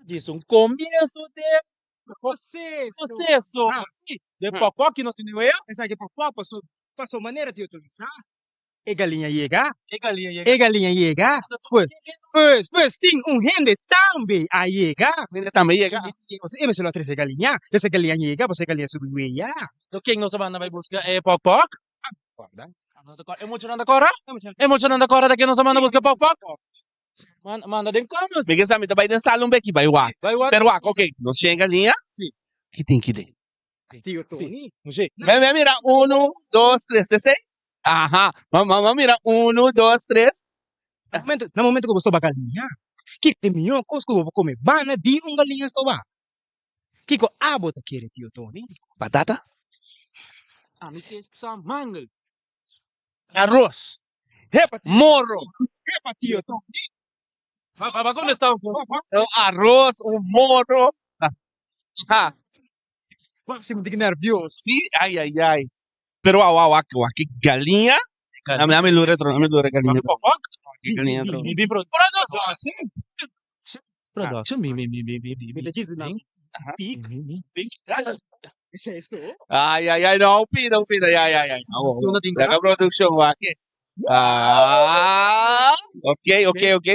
Djis un comienzo de Proceso. proceso. De pòkpòk ki nos tin di wea. Esaki pòkpòk paso paso manera di utilisa e galiña yega. E galiña yega. E galiña yega. Pues pues pues tin un hende tambe a yega. Hende tambe yega. E mester lo a trese e galiña. Des e galiña yega paso e galiña subi wea. Do ken nos a banda bai buska e pòkpòk? E muchanan ta kòrda? E muchanan ta kòrda ta ken nos a manda buska pòkpòk? Manda den comments. Mi ke sa mi ta bai den salon beki bai wak. Bai wak. Pero wak, ok, nos tin e galiña. Si. Ki tin ki den? Tio Tony. Moshe. Mi a mira uno, dos, tres, te esei? Aha, mi a mira uno, dos, tres. Na momento, na momento ku bo stoba galiña, kiko ta e mihó kos ku bo por kome banda di un galiña stoba? Kiko abo ta kere, Tio Tony? Batata? Ami ke sa mangel. Arroz. Hepa, tio. Moro. Hepa, Tio Tony. Ba kontestá un poco. Un arroz, un moro. Aha. Wak si mi tin nervioso. Sí, ay, ay, ay. Pero wak, wak, wak, wak, ki galiña. Dame, dame lure otro, dame lure galiña. Pòkpòk. Ki galiña otro. Mi bin production. Production, mi, mi, mi, mi, mi, mi. Mi ta djis na pik. Pik. Es eso. Ay, ay, ay, no, pida, pida, ya, ya, ya. Laga producción, wak. Ah, ok, ok, ok.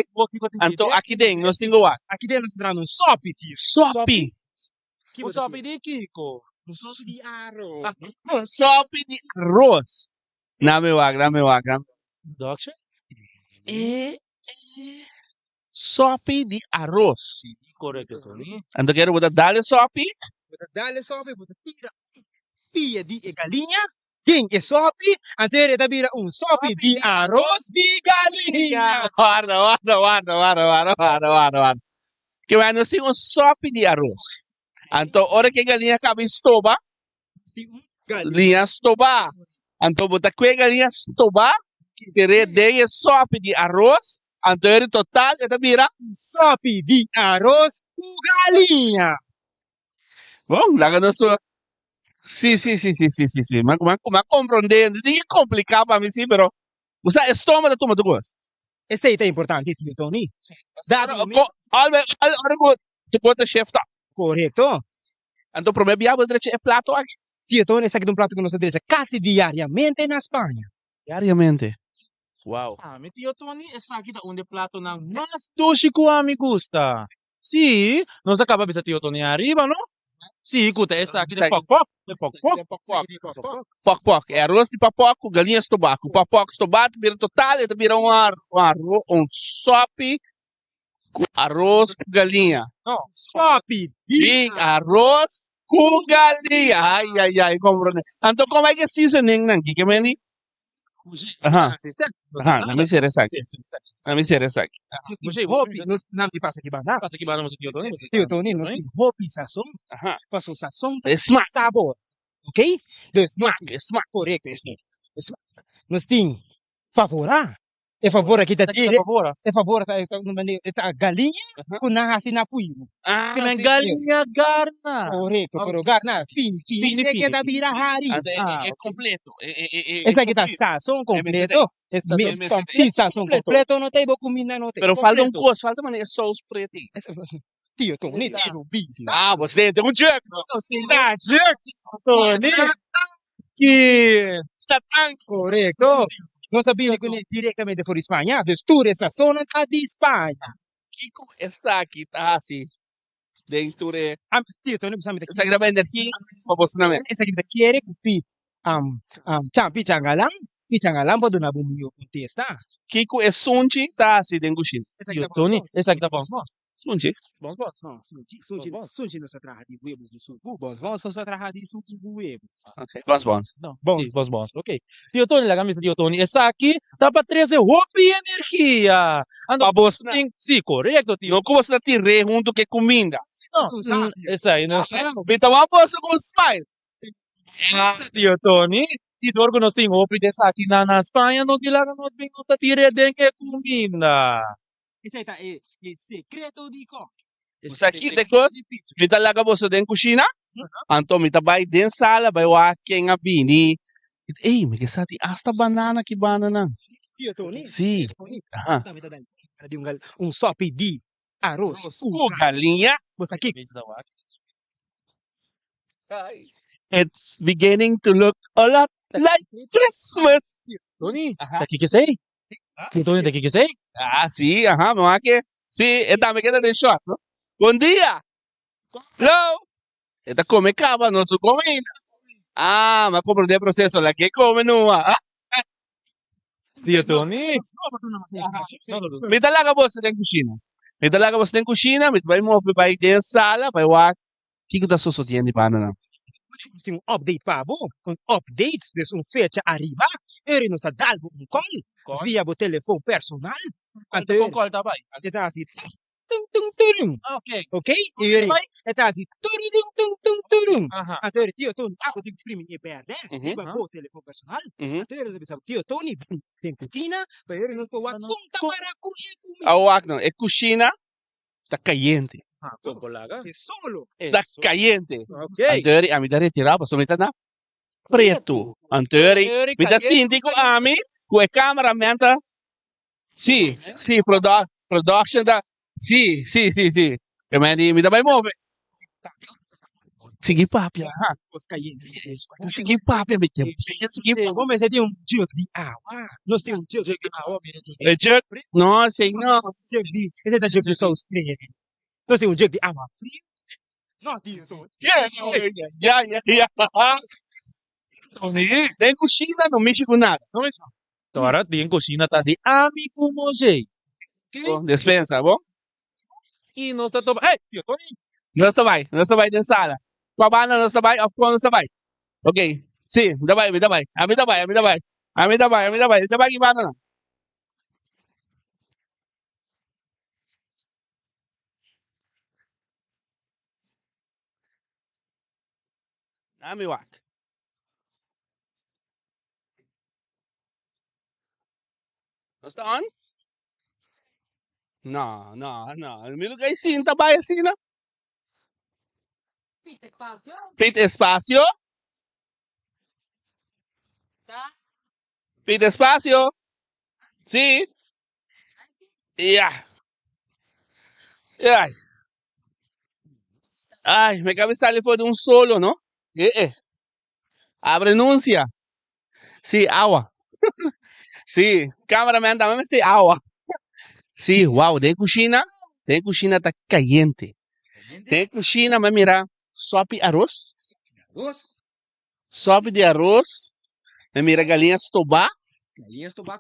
Anto aki den, nos tin wak. Aki den nos ta trahando un sopi, tio. Sopi. Un sopi di kiko? Un sopi di aros. Un sopi di aros. Dame wak, dame wak. Production. E, e, sopi di aros. Korekto, Tony. Anto kere bo ta dal e sopi? Bo ta dal e sopi, bo ta tira pia di e galiña den e sopi, anto e ta bira un sopi di aros di galiña. Warda, warda, warda, warda, warda, warda, warda, warda. Ke wei nos tin un sopi di aros. Anto ora ke galiña kaba i stoba, Galiña stobá. Anto bo ta kue galiña stobá, tir'é den e sòpi di aros, anto eri total e ta bira. Sòpi di aros ku galiña. Bon, laga nos Si, si, si, si, si, si, si. Mi a komprondé, no tin ki kompliká pa mi si, pero bo sa e stoma ta tuma tur kos. Esei ta importante, tio Tony. Dado Ora ku bo ta shef ta. Korekto. Anto prome bia bo drecha e plato aki? Tio Tony, esaki ta un plato ku nos ta drecha kasi diariamente na Spaña. Diariamente? Wow. Ami, tio Tony, esaki ta un di e platonan mas dushi ku ami gusta. Sí, nos a kaba bisa tio Tony ariba, no? Sí, ku ta esaki di pòkpòk, di pòkpòk. Pòkpòk, e aros di pòkpòk ku galiña stobá. Ku pòkpòk stobá ta bira total, e ta bira un un sòpi Ku aros ku galiña. No, sopi di Di aros ku galiña. Ay, ay, ay, comprende. Anto kon bai ke seasoning nan ki? Ke men di? Aha. Aha, na mi ser esaki. Na mi ser esaki. Hopi, nos nan di pasa ki banda. Pasa ki banda nos tio Tony. Tio Tony, nos tin hopi sazon. Aha. Paso sazon E smak. Sabor. Ok? Dus smak, e smak. Korekto, e smak. E smak. Nos tin favorá. E favor aki ta tire, e favor ta e ta galiña ku nan hasi na puiru. Ah, Ku nan sí, sí. galiña garna. Korekto, pero garna fini fini te keda bira hari. Anto e Ah, e ok. kompleto. E e e e Esaki ta kompleto. sazon E mester kompleto. E sazon Mes, mester si sazon kompleto. kompleto no ta e bo kuminda no ta. Pero falta un Kompleto. kos, falta manera e sous preti. Tio Tony, tio bista. Ah, bo sente un jerk. Ta jerk, Tony. Ki Ta tank. Korekto. Nos a bini kuné direktamente for di Spaña, dus tur e sazonnan ta di Spaña. Kiko esaki ta hasi den tur e. Ami, tio Tony, bisa mi ta. Esaki ta ba energia pa boso nan mes. Esaki mi ta kere ku Pete Champi Changalan, Pete Changalan por duna bo mihó kontesta. Kiko e sunchi ta hasi den kushina? Esaki Tio ta Tony, bòs bòs. esaki ta bòs bòs. Sunchi. Bòs bòs. No, sunchi, sunchi, Bòs bòs. sunchi nos a traha di webu ku suku. Bòs bòs nos a traha di suku ku webu. Ok, bòs bòs. No, Bòs. sí, bòs bòs. Ok. Tio Tony, laga mi bisa Tio Tony, esaki ta pa trese hopi energia. Anto, Pa bos na. tin, sí, korekto, tio. No ku bos ta tir'é huntu ku e kuminda. No, Esun sabio. esei no sa. Mi ta wak boso ku un smile. Tio Tony, i dor ku nos tin hopi di esaki na na Spaña, nos di laga nos bin nos ta tir'é den e kuminda. Esei ta e e sekreto di kos. Bo sa ki de kos? Mi ta laga boso den kushina, anto mi ta bai den sala bai wak ken a bini. Ey, mi ke sa tin asta banana ki banda nan. Tio Tony, Si. Tony, Aha. tambe ta da di un gal un sopi di. Aros ku galiña. Bo sa kiko? It's beginning to look a lot like Christmas. Tony, ta kiko esei? Tony, ta kiko esei? Ah, si, aha, mi wak e. Si, e tambe keda den short, no? Bon dia! Hello! E ta come caba, no su come ainda. Ah, mi a comprende e proceso, la ke come numa. Ah. Tio Tony. Mi ta laga boso den cushina. Mi ta laga boso den cushina, mi ta bai move bai den sala, bai wak kiko ta sosodiendo di banda nan. Nos tin un update pa bo, un update, dus un fecha ariba, eri nos ta dal bo un call via bo telefon personal, anto Con call ta bai? e ta haci tung tung turun, ok, eri e ta haci turudun tung tung turun, anto eri tio Tony ako tin primi e berde riba bo telefon personal, anto eri nos ta bisa bo tio Tony den cushina pa eri nos por wak con ta para cu e cuminda. A wak no, e cushina ta cayente. E solo. Ta cayente. Anto eri ami ta retira pasobra mi ta na pretu. Anto eri mi ta sinti cu ami cu e cameraman ta si si production ta si si si si. Mi ta bay move. Sigui papia ha. Sigui papia mi sigui papia. Bo mester tin un jug di awa. Nos tin un jug di awa. E jug? No, esei no. Jug di, esei ta jug di saus frio. Nos tin un jug di awa frio. No tin eso. Ya, ya, ya. Den kushina no mishi ku nada. Ora den kushina ta di ami ku Mosé. Despensa, bo? I nos ta topa, ey, tio Tony. Nos ta bai, nos ta bai den sala. Kua banda nos ta bai of kon nos ta bai? Ok, si, mi ta bai, mi ta bai. Ami ta bai, ami ta bai. Ami ta bai, ami ta bai. Mi ta bai ki banda nan. Ami wak. Nos ta on? No, no, no. Mi lo kai sinta bai asina. Pit espacio. Pit espacio. Sí. Ya. Ay. Ay, me cabe sali for de un solo, no? Eh, eh. Abrenuncia. Sí, awa. Sí, cameraman tambe mester awa. Sí, wow, den cushina, den cushina ta cayente. Den cushina mi a mira sopi aros. Sopi di aros, mi a mira galiña stobá.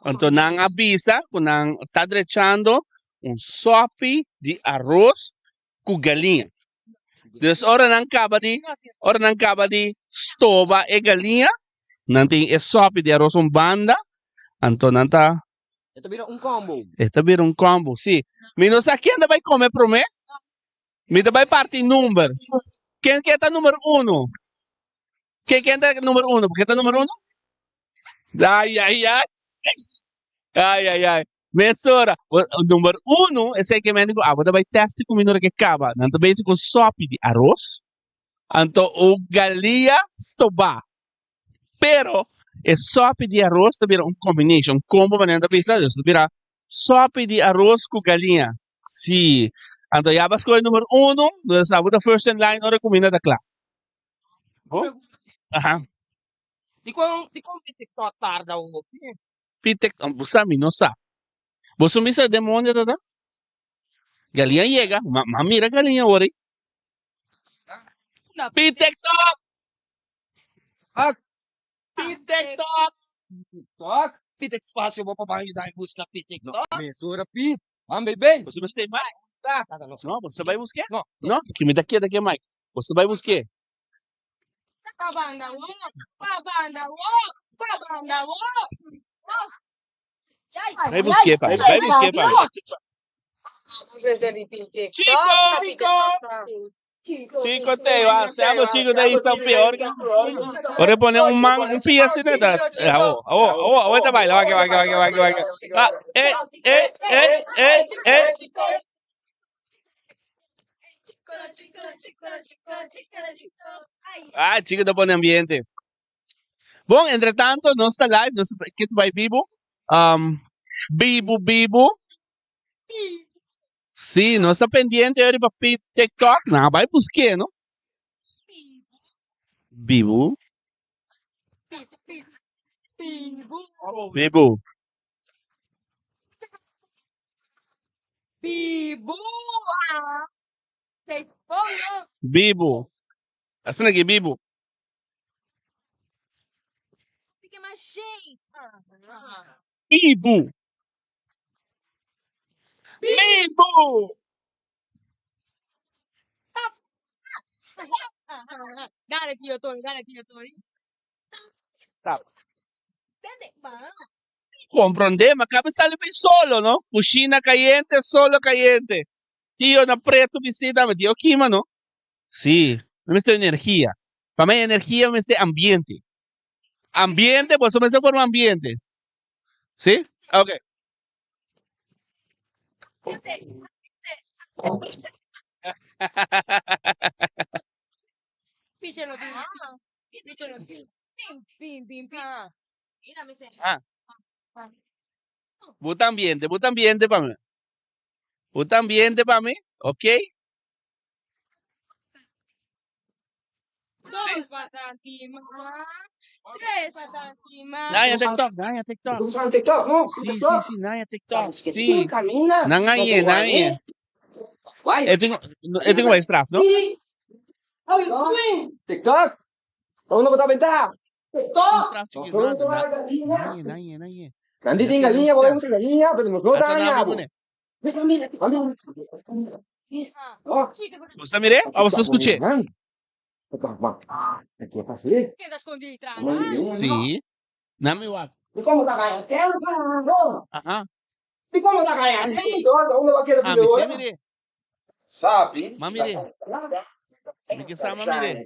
Anto nan a bisa cu nan ta drechando un sopi di aros ku galiña. Dus ora nan kaba di, ora nan kaba di stoba e galiña, nan tin e sopi di aros un banda, anto nan ta. E ta bira un combo. E ta bira un combo, si. Mi no sa ken ta bai come prome. Mi ta bai parti number. Ken ke ta number uno? Ken ken ta number uno? Ken ta number uno? Ai, ai, ai. Ai, ai, ai. Mesora, number uno, esei ke men ku abo ta bai testi kuminda ora ke kaba. Nan ta bezi ku sopi di aros, anto un galia stobá. Pero e sopi di aros ta bira un combination, un combo manera nan ta bisa, dus ta bira sopi di aros ku galia. Si. Anto ya bo a skohe number uno, dus abo ta first in line ora e kuminda ta kla. Bo? Aha. Dikon, dikon Pitik ta tarda hopi? Pitik, bo sa mi no sa. Boso misa demonio ta da? Galiña yega, ma, ma mira galiña awor ei. Pitik tok! Ak. Pitik tok! Tok. Pitik spacio bo pa ban yuda mi buska pitik No, tok. mesora Pit. Ban bebe. Boso mester Mike? Ta, ta, no. No, boso ta bai busk'é? No. No, ki mi ta keda ke Mike. Boso ta bai busk'é? Bai busk'é pa mi, bai busk'é pa mi. Chico! Chico te va, sea chico te hizo peor. Ora pone un man, un pie así, neta. Awo, awo, awo, awo ta baila, va que va que va que va que va. Va, eh, eh, eh, eh, eh. Ah, chico ta pone ambiente. Bon, entre tanto, nos ta live, nos ke ta bai bibu. Um, bibu, bibu. Sí, nos ta pendiente riba Pit TikTok. Nan a bai busk'é, no? Bibu. Bibu. Bibu. Asina ki bibu. Bibu. Bibu. Dale, tío Tony, dale, tío Tony. Tap. Comprende, ma cabe sali bij solo, no? Cushina cayente, solo cayente. Tio na preto bisti tambe, tio kima, no? Sí, mi mester energia. Pa mi energia mester ambiente. Ambiente, boso mester forma ambiente. Sí? Ok. Ah. Buta ambiente, buta ambiente pa mi. Buta ambiente pa mi, ok? Naya TikTok, naya TikTok. Sí, sí, sí, naya TikTok. Sí. Nan aye, nan aye. E tin, e tin bai straf, no? TikTok. Uno ku ta benta. Un straf chiquito, nada, nada. Naye, naye, naye. Nan di tin galiña, bo usa galiña, pero nos no ta Ata haña nan bo. kuné. Bo ta mir'é o bo ta skuch'é? Sí. Nan mi wak. Aha. Ami sí a mir'é. Ma mir'é. Mi ke sa ma mir'é.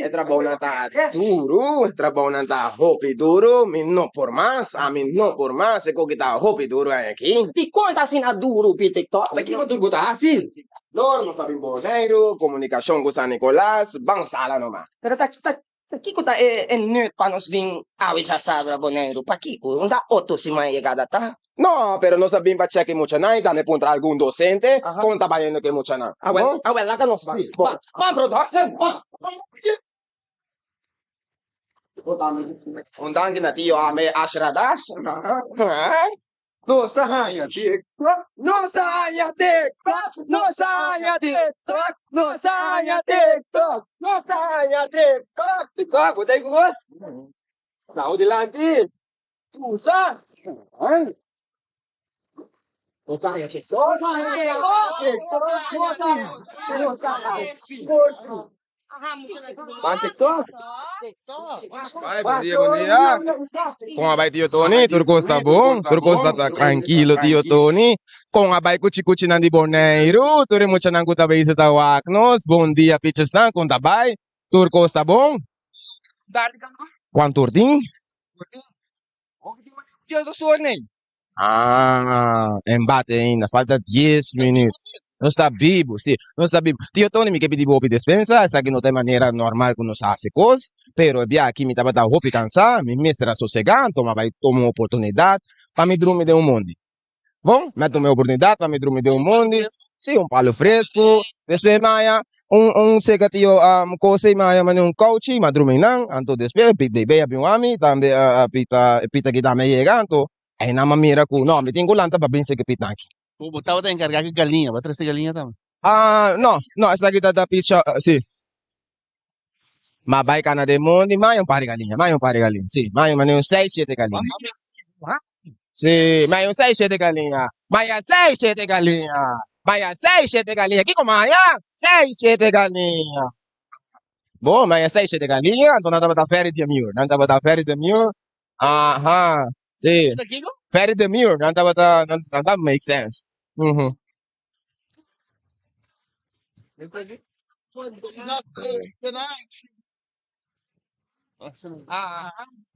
E trabounan ta duru, e trabounan ta hopi duru, mi no por mas, ami no por mas, e koki ta hopi duru aki. Dikon ta asina duru, Pieter? Ta kiko tur bo ta hasi? Lor, nos ta bin Boneiru, komunikashon ku San Nikolas, ban sala nomas. Pero ta ta kiko ta e nut pa nos bin awe djasabra Boneiru? Pakiko? Unda otro siman e yegada ta? No, pero nos a bin pa chek e muchanan y tambe puntra algun docente con ta bayendo cu e muchanan. Awel, awel, laga nos ban. Ban, ban production, ban. Un danki na tio Ame Ashradash. Nos a haña TikTok, nos a haña TikTok, nos a haña TikTok, nos a haña TikTok, nos a haña TikTok. TikTok, bo ta ahí cu nos? Stau dilanti. Usa. Bai, bon dia, bon dia. Kon a bai tio Tony? Tur kos ta bon? Tur kos ta trankilo tio Tony? Kon a bai kuchi kuchinan di Boneiru? Tur e muchanan ku ta bezig ta wak nos. Bon dia pichesnan, kon ta bai? Tur kos ta bon? Kuantu or tin? Ah, embate ainda, falta 10 minuut. Nos ta bibu, si, nos ta bibu. Tio Tony, mi ke pidi bo hopi despensa, esaki no ta e manera normal ku nos hasi kos, pero e bia aki mi tabata hopi kansá, mi mester a sosegá, anto mi a bai tuma un oportunidat pa mi drumi den un mondi. Bon, mi a tuma e oportunidat pa mi drumi den un mondi, si, un palo fresku, despues mi haña un un seka tio kos ei, mi haña manera un kouchi, mi a drumi einan, anto despues Pit Bebe a bin wak mi, tambe Pita Pita aki tambe a yega, anto einan mi a mira ku no, mi tin ku lanta pa bin seka Pita aki. Bo bo tabata enkargá ku galiña, bo a trese galiña tambe? No, no, esaki ta ta Pit si. Mi a bai kana den mondi, mi haña un par di galiña, mi haña un par di galiña, si, mi haña manera un seis, shete galiña. Si, mi haña un seis, shete galiña, mi haña seis, shete galiña, mi haña seis, shete galiña, kiko mi haña? Seis, shete galiña. Bon, mi haña seis, shete galiña, anto nan tabata very demure, nan tabata very demure, aha, si, very demure, nan tabata, nan tabata make sense.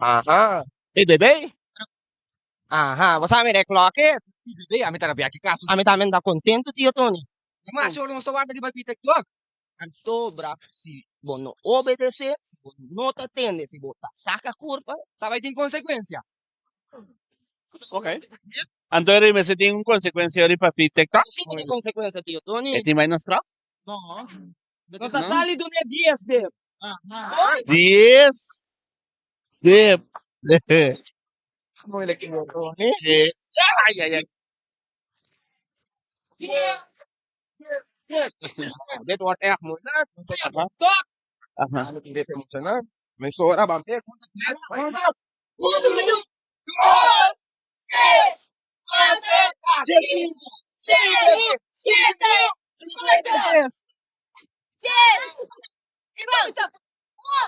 Aha. Hey bebé. Aha, bo sa mira e klok e. Bebé, ami ta rabia ki kaso. Ami tambe ta contento, tio Tony. Mas ora nos ta warda riba TikTok. Anto bra, si bo no obedece, si bo no ta tende, si bo ta saca curpa. Ta bay tin consecuencia. Ok. Anto e mester tin un konsekuensia ori pa pi TikTok? Kiko tin konsekuensia tio Tony? E tin bai na straf? No. Nos ta sali duna e dies dep. Dies dep. Moeilijk tio Tony. Ay ay ay. Dit wordt echt moeilijk. Stop! Aha. Dit is emocionant. Mesora ban pek.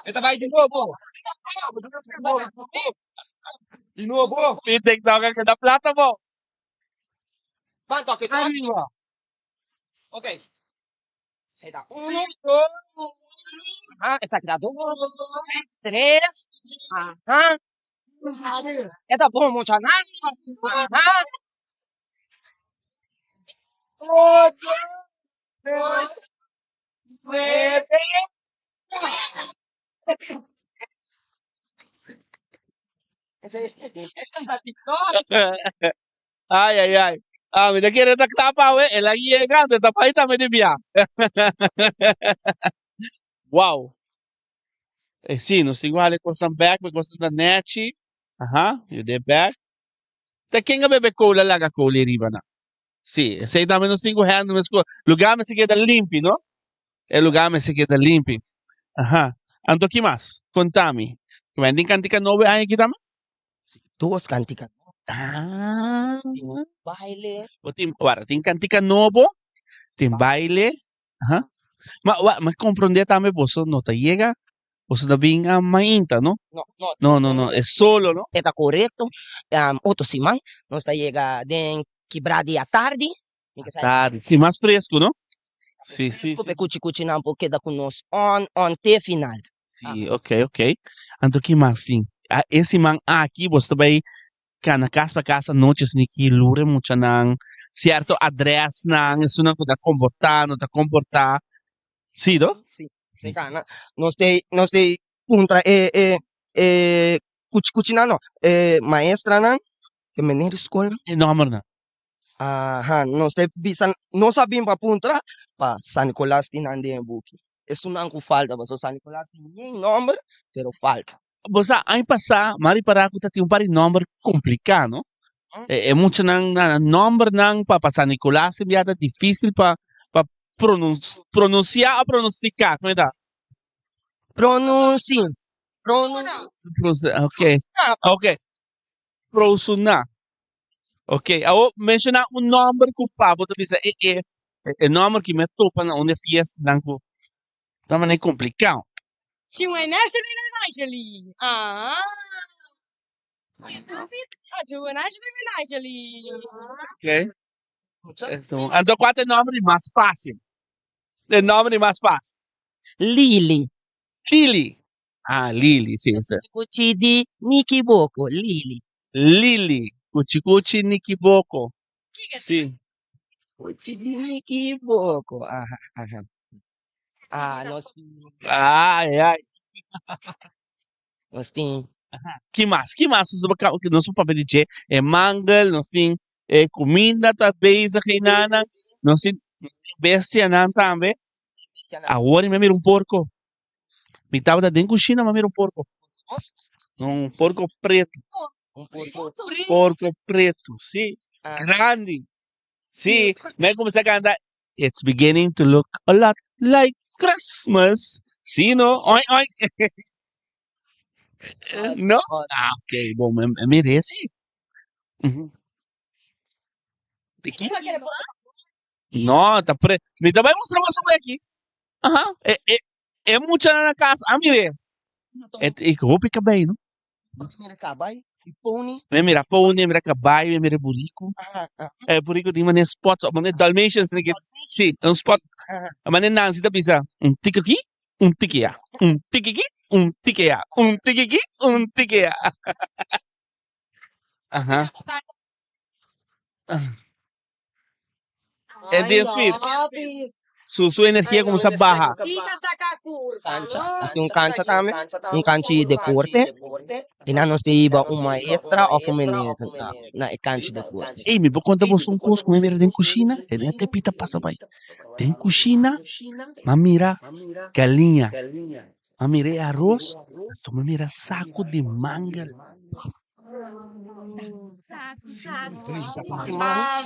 E ta bai di nobo. Di nobo. Pi TikTok a keda plata bo. Ban toque toque. Arriba. Ok. Esei ta uno. Aha, esaki ta dos, tres. Aha. E ta bon muchanan. Aha. Ocho, nuebe. Esei ta TikTok. Ay, ay, ay. Ah, mi ta kere ta kla pa awe. El a yega, anto e ta bai tambe di bia. Wow. Eh, sí, nos tin ku hali kosnan bek, mi kosnan ta nechi. Aha, yu de bek. Ta ken a bebe kola laga kola ei riba nan? Sí, esei tambe nos tin ku handle mes ku lugá mester keda limpi, no? E lugá mester keda limpi. Aha. Anto ki mas? Konta mi. Ku tin kantika nobo e aña aki tambe? Dos kantika nobo. Ah. Tin baile. Bo tin, wara, tin kantika nobo, tin baile. Aha. Ma, wa, ma comprende tambe boso no ta yega, boso ta bin a mainta, no? No, no. No, no, no, e solo, no? E ta korekto. Otro siman nos ta yega den kibra di atardi. Mi ke sa. Atardi, si, mas fresco, no? Si, si, Fresco si. pa e kuchi kuchinan por keda ku nos on, on te final. Si, ok, ok. Anto ki mas tin? A, e siman aki boso ta bai Kana kas pa kas anochi asina ki lur e muchanan, sierto adresnan, esunnan ku ta komportá, no ta komportá. Sí, do? Sí, sí kana. Nos te nos te puntra e e e kuchi kuchinan no, e maestranan, e meneer di skolnan. E nòmbernan. Aha, nos te bisa nos a bin pa puntra pa San Nicolas tin nan den e buki. Esunnan ku falta pasobra San Nicolas tin yen nòmber pero falta. Bo sa, aña pasá mi a ripará ku ta tin un par di nòmber kompliká, no? E e muchanan nan nòmbernan pa pa San Nicolas tin bia ta difísil pa pa pronunsiá o pronostiká, kon e ta? Pronunsi, pronun. Ok, ok. Prosuná. Ok, awor menshoná un nòmber ku pa bo ta bisa e e e nòmber ki mi a topa na un di e fiestanan ku ta manera komplikado. Ok, anto kua ta e nòmber di mas fásil? E nòmber di mas fásil. Lili. Lili. Ah, Lili, sí, sí. Kuchi di Niki Boko, Lili. Lili, kuchi kuchi Niki Boko. Sí. Kuchi di Niki Boko, aha, aha. Ah, nos tin. Ai, ai. Nos tin. Ki mas? Ki mas nos por nos por papia di dje? E mangel, nos tin e kuminda ta bezig einanan, nos tin nos tin bestianan tambe. Awor mi a mira un porko. Mi tabata den kushina, mi a mira un porko. Un porko pretu. Un porko Porko pretu, sí. Grandi. Sí, mi a kuminsá kanta, It's beginning to look a lot like Christmas. Sí, no? Oi, oi. No? Ah, ok, bon, mi a mir'é sí. Di ki? No, ta pre. Mi ta bai mustra boso por aki. Aha. E, e, e muchanan na kas, a mir'é. E, e hopi kabei, no? Mira kabai i pony. Mi mira pony, mi mira kabai, mi mira buriku. E buriku tin manera spots, of manera dalmatians. Si, un spot. Manera Nancy ta bisa, un tiki aki, un tiki ya. Un tiki aki, un tiki ya. Un tiki aki, un tiki ya. Aha. E den speed. Su su energia kuminsá baha. Kancha. Nos tin un kancha tambe, un kanchi di deporte. I nan nos tin hiba un maestra òf un meneer na e kanchi di deporte. Ey, mi por konta boso un kos ku mi a mira den kushina? E den te pita pasa bai. Den kushina, mi a mira galiña, mi a mira e aros, anto mi a mira saku di mangel.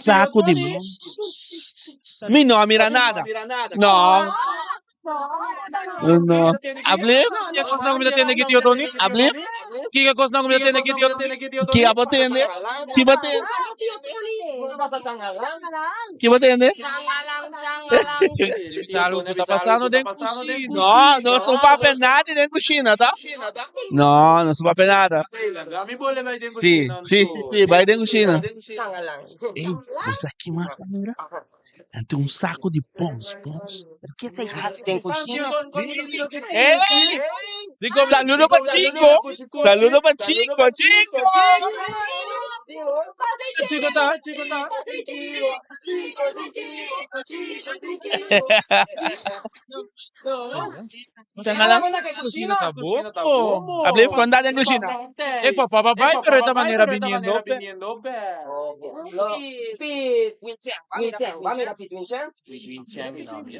Saku di mangel. Mi no a mira nada. No. No. Abli? Kiko kos nan ku mi ta tende aki, tio Tony? Abli? Kiko kos nan ku mi ta tende aki, tio Tony? Ki abo tende? Ki bo tende? Ki bo tende? Bisa algu ku ta pasando den kushina. No, nos no papia nada den kushina, ta? No, nos no papia nada. Si, si, si, si, bai den kushina. Ey, bo sa ki mas a mira? Nan tin un saco di bons, bons. Ke esei hasi den kushina? Ey! Saludo pa Chico, saludo pa Chico, Chico! Chico ta? Kushina ta bobo. Ablief, kon ta den kushina? E papa pa bai pero e ta manera biniendo pe. Pit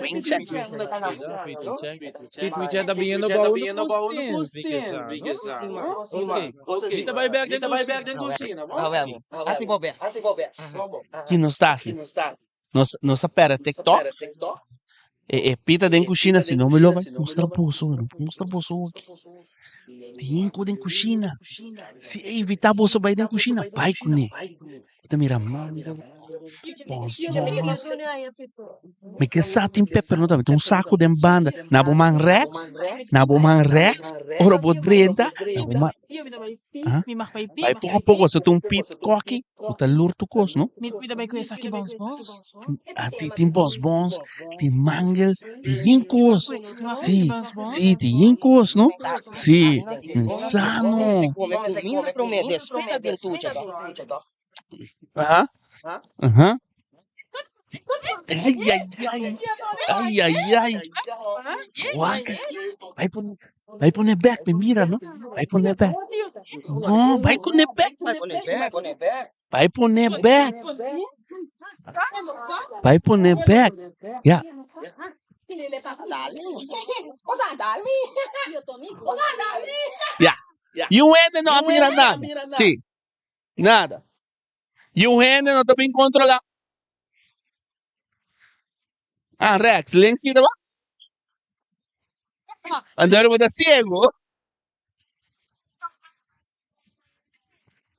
Winchen ta biniendo pa unu ku sin pikesa no? Ok. Mi ta bai bek den kushina. Ki nos ta hasi? Nos nos a perde TikTok. E e pita den kushina si no mi lo bai mustra boso, mi no por mustra boso aki. Tin ku den kushina. Si e invita boso bai den kushina, bai kuné. Bo ta mira mangel, bons bons. Mi ke sa tin peper no tambe, tin un saku den banda. Na bo man rechts, na bo man rechts, ora bo drenta, na bo man. Ah? Bai poko a poko, so tin un pit koki ku ta lur tur kos, no? Ah, tin, tin bonsbons, tin mangel, tin yin kos. Si, si, tin yin kos, no? Si, insano. Aha, aha. Ay, ay, ay. Ay, ay, ay. Wak. Bai pone, bai pone bek, mi mira, no? Bai pone bek. No, bai pone bek. Bai pone bek. Bai pone bek. Ya. Ya. Y un hende no a mira nada. Sí. Nada. Y un hende no ta bin controla. Ah, rechts, links hier ba? Andor bo ta ciego.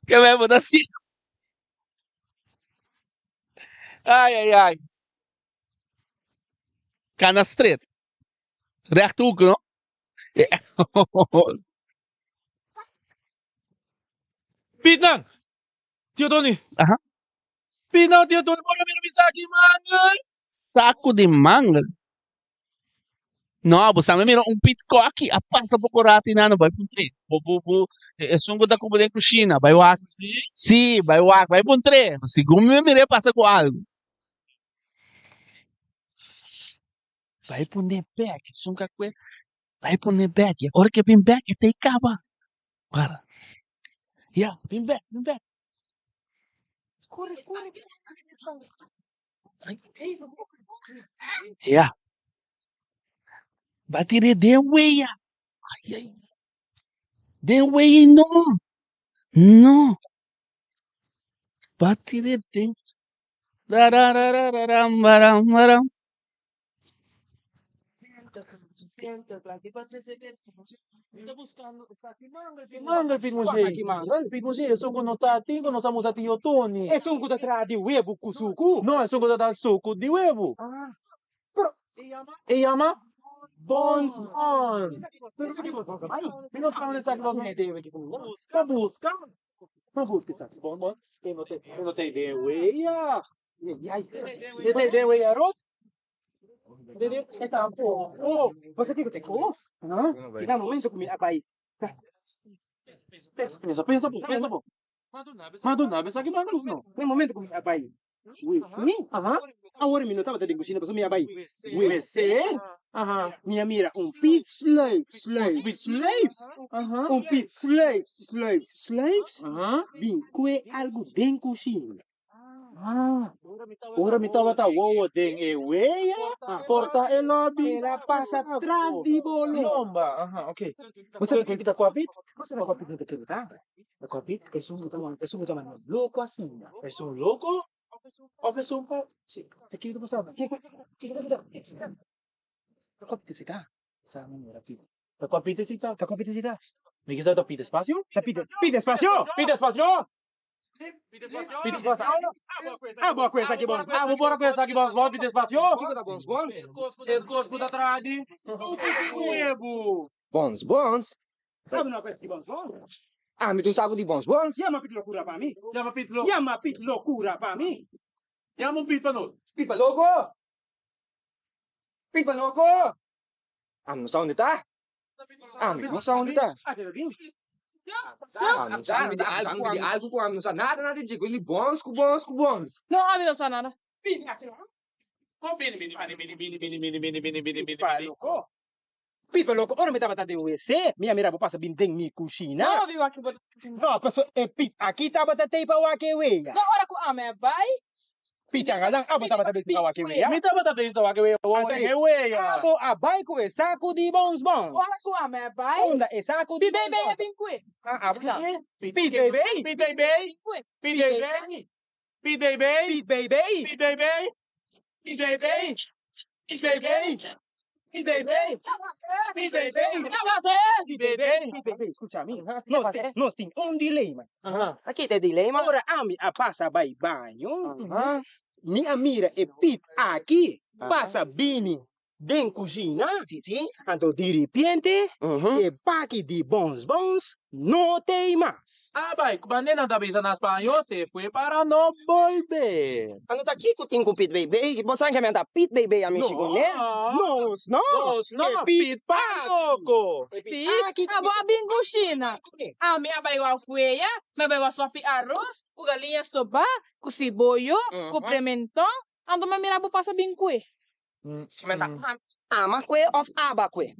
Que me bo ta ciego. Ay, ay, ay. Cana straight. Rechthoek, no? Piet nan! Tio Tony. Aha. Piet nan, Tio Tony, por a mira mi saki mangel. Saku di mangel? No, bo sa mi mira un pit koki a pasa poko rato i nan no bai puntr'é. Bo bo bo esun ku ta kubo den kushina bai wak. Sí, bai wak, bai puntr'é. Segun mi mir'é pasa ku algu. Bai pone bek, esun ka kue Bai pone bek ya. Ora ke bin bek e ta e kaba. Para. Ya, bin bek, bin bek. Ya. Ba tira den wea. Ay, ay. Den wea no. No. Ba tira den. Ra ra ra ra ra ram ram ram. Esun ku ta traha di webu ku suku? No, esun ku ta traha suku di webu. Pero E yama Bons Bons. Busca, busca. No busca esaki Bon Bon. E no ta e den wea. E ta e den wea aros. E tampoco. Bo sa kiko ta e kos? I na momento ku mi a bai. Pensa, pensa bo, pensa bo. Ma duna esaki manga lus no. Na momento ku mi a bai. Wc? Awor mi no tabata den kushina pasobra mi a bai wc. Mi a mira un pit sluip, sluip, sluip. Un pit sluip, sluip, sluip. Bin kue algu den kushina. Ora mi tabata wowo den e wea, por ta e lobby. El a pasa tras di bo lomba. Bo sabi ken ki ta kua pit? Bo sabi kua pit no ta kere ta? Kua pit? Esun ku ta esun ku ta manda loko asina. Esun loko? Of esun pa. Si, ta kiko ta pasando? Kiko ta pasando? Ta kua pit esei ta? Sa manera pit. Ta kua pit esei ta? Ta kua pit esei ta? Mi kisa ta pit espacio? Ta pit, pit espacio! Pit espacio! Pit espacio! Abo a ku esaki bons bons? Abo por a ku esaki bons bons, pit espacio? Kiko ta bons bons? E kos ku ta traha di webu. Bons bons? Abo no a ku esaki bons bons? Ami ta un saku di bons bons. Yama pit lokura pa mi. Yama pit lo. Yama pit lokura pa mi. Yama un pit pa nos. Pit pa loko! Pit pa loko! Ami no sa unda ta. Ami no sa unda ta. Ami no sa di algu di algu ku ami no sa nada nada di dje ku di bons ku bons ku bons. No, ami no sa nada. Bini bini bini bini bini bini bini bini bini bini bini Pipa loko. Pipa loko, ora mi tabata den wc, mi a mira bo pasa bin den mi kushina. No, mi wak bo. No, paso e pip aki tabata tei pa wak e wea. No, ora ku ami a bai. Pichanga nan, abo tabata bezig pa wak e wea. Mi tabata bezig ta wak e wea, wou den e wea. Abo a bai ku e saku di bons bons. Ora ku ami a bai. Unda e saku di bons bons. Pi beibei a bin ku e. Ah, abo sa. Pi beibei. Pi beibei. Bin ku e. Pi beibei. Pi beibei. Pi beibei. Pi beibei. Pi beibei. Pi beibei. Pi beibei. Pi beibei. Pi beibei. Pi beibei, skucha mi. Nos tin, nos tin un dilema. Aki ta e dilema. Ora ami a pasa bai baño, mi a mira e pit aki pasa bini Den kushina, anto diripiente e paki di bons bons no t'ei mas. A bai ku bandera nan ta bisa na spañó, se fue para no bolber. Anto ta kiko tin ku Pit Beibei? Bo sa ke mi a ta Pit Beibei a mishi ku ne? Nos no! Nos no! E Pit Pit pa loko! Pit, abo a bin kushina. Ami a bai wak fueya, mi a bai wak sopi aros, ku galiña stobá, ku siboyo, ku prementon, anto mi a mira bo pasa bin kue. Ama kue of aba kue?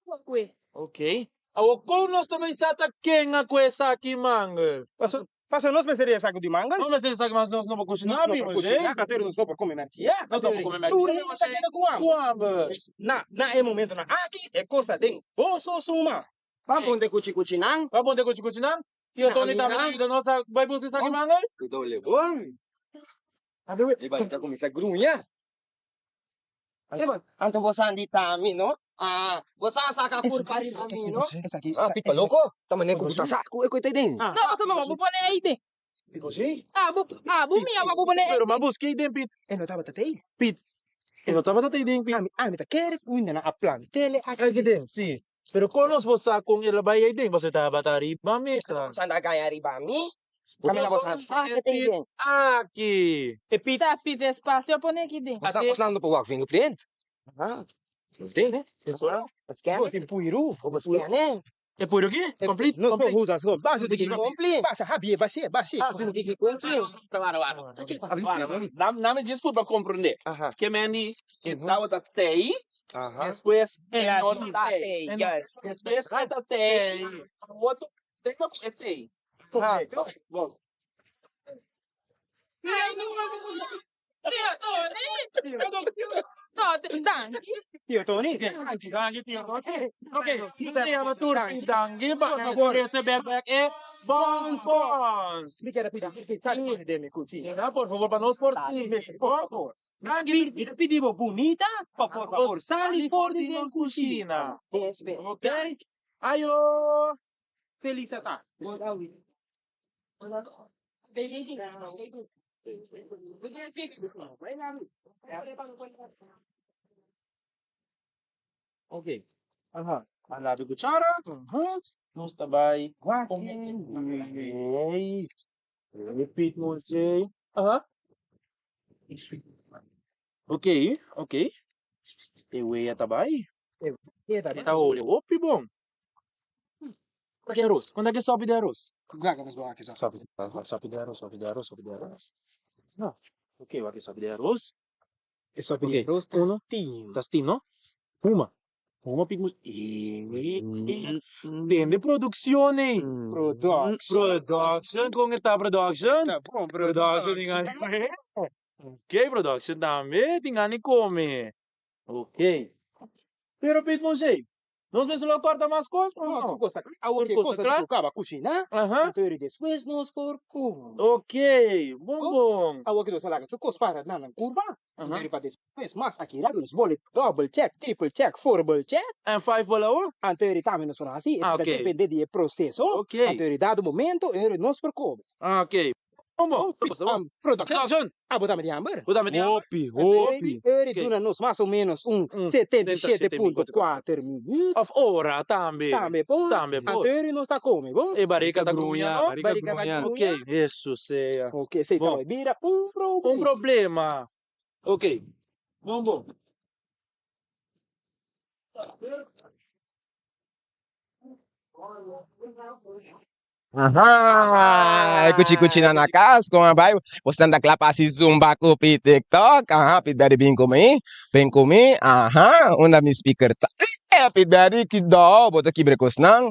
Aba kue. Ok. Awor kon nos ta bay sa ta ken a kue esaki mangel? Paso, paso nos mester di esaki di mangel. Nos mester di esaki mangel, nos no por kushiná Nos no mi, por José. kushiná, anto nos no por kome merkia. Nos no por kome merkia, Tur hende ta keda ku hamber. Ku hamber. Na, na e momentonan aki, e kos ta den boso suma. Ban ponte kuchi kuchinan. Ban ponte kuchi kuchinan. Tio Tony tambe ta yuda nos a bai buska esaki mangel. Cuidou lebon. E bai ta kuminsá gruña. Anto bo sa di ta mi no? Ah, bo sa saka kurpa riba mi no? Esaki, Ah, pipa loko. Ta manera ku bo ta sa ku e ku ta den. No, pasobra mama bo pone ei den. Ah, bo, ah, bo mia bo pone ei Pero m'a buska ei den, Pit. E no tabata tei. Pit, e no tabata tei den, Pit. Ami, ami ta kere ku nan a plant'el aki. Aki den, si. Pero kon nos por sa kon el a bai ei den? Pasobra e tabata riba mesa. Bo sa ta gaña riba mi? Kaminda bo sa sa ke ta ei den. Aki. E pit. Ta pit espacio a pone aki den. Bo sa no por wak fingerprint. Den. Bo tin puiru. Bo scanner. E puiru ki? Complete. Nos por usa so. Basa Diki cumpli. Basa habie bashe bashe. Ah, si diki cumpli. Nami djis por pa comprende. Ke men di e tabata tei, despues e no ta tei. Despues e ta tei, otro tempo e tei. Bon. Tio Tony! Danki. Tio Tony, danki. Danki Tio Tony. Ok, nos ta yama tur pi danki pa trese bek bek e bons bons. Mi kier a pidi pidi sali for di mi kuchina. Por favor pa nos por tin. Por favor. Danki. Mi ta pidi bo bunita pa por favor sali for di nos kushina. Ok. Ayo. Feliz ata. Ok. Aha. A labi cuchara. Nos ta bai. Ey. Repeat mochi. Aha. Ok, ok. E wea ta bai. E ta hole hopi bon. Ki aros? Konta ki sopi di aros? Sopi, sopi di aros, sopi di aros, sopi di aros. No. Ok, wak e sòpi di aros. E sòpi di Ok, aros ta uno. steam. Ta steam, no? Huma. Huma pik mus. Tende produccion ey. Production. Production, con e ta production? Ta bon Production tin gana di come. Ok, production tambe tin gana di come. Ok. Pero Pit Moshe, nos mester lo corta mas cos o No, no? tur cos ta cla. Awor Tur ke cos cos ta ta cla? cu caba cushina, Aha. anto eri despues nos por come. Ok, bon bon. Awor ke nos a laga tur cos para na nan curva, anto Aha. eri pa despues mas aki rato nos bole double check, triple check, fourble check. En five bole awor? Anto eri tambe nos por haci, Ah, esaki ta ok. depende di e proceso. Ok. Anto eri dado momento eri nos por come. Ah, ok. Bon bon. Bon, production. Production. Abo tambe tin hamber? Bo tambe tin hamber? Hopi, hopi. Eri Ok. duna nos mas o menos un Un 77.4 minuut. Of ora tambe. Tambe por. Tambe por. Anto eri nos ta come, bon? E barika ta Gruña, gruña, no? barika Barika ta gruña. Ok, gruña. Hesus sea. Ok, esei ta Bon. bai bira un problema. Un problema. Ok. Bon bon. Aha, e kuchi kuchi na na kas kon a bai, boso ta kla pa hasi zumba ku pi tiktok, aha, Pit Daddy bin ku mi, bin ku mi, aha, unda mi speaker ta, eh, Pit Daddy kidao, bo ta kibra e kosnan,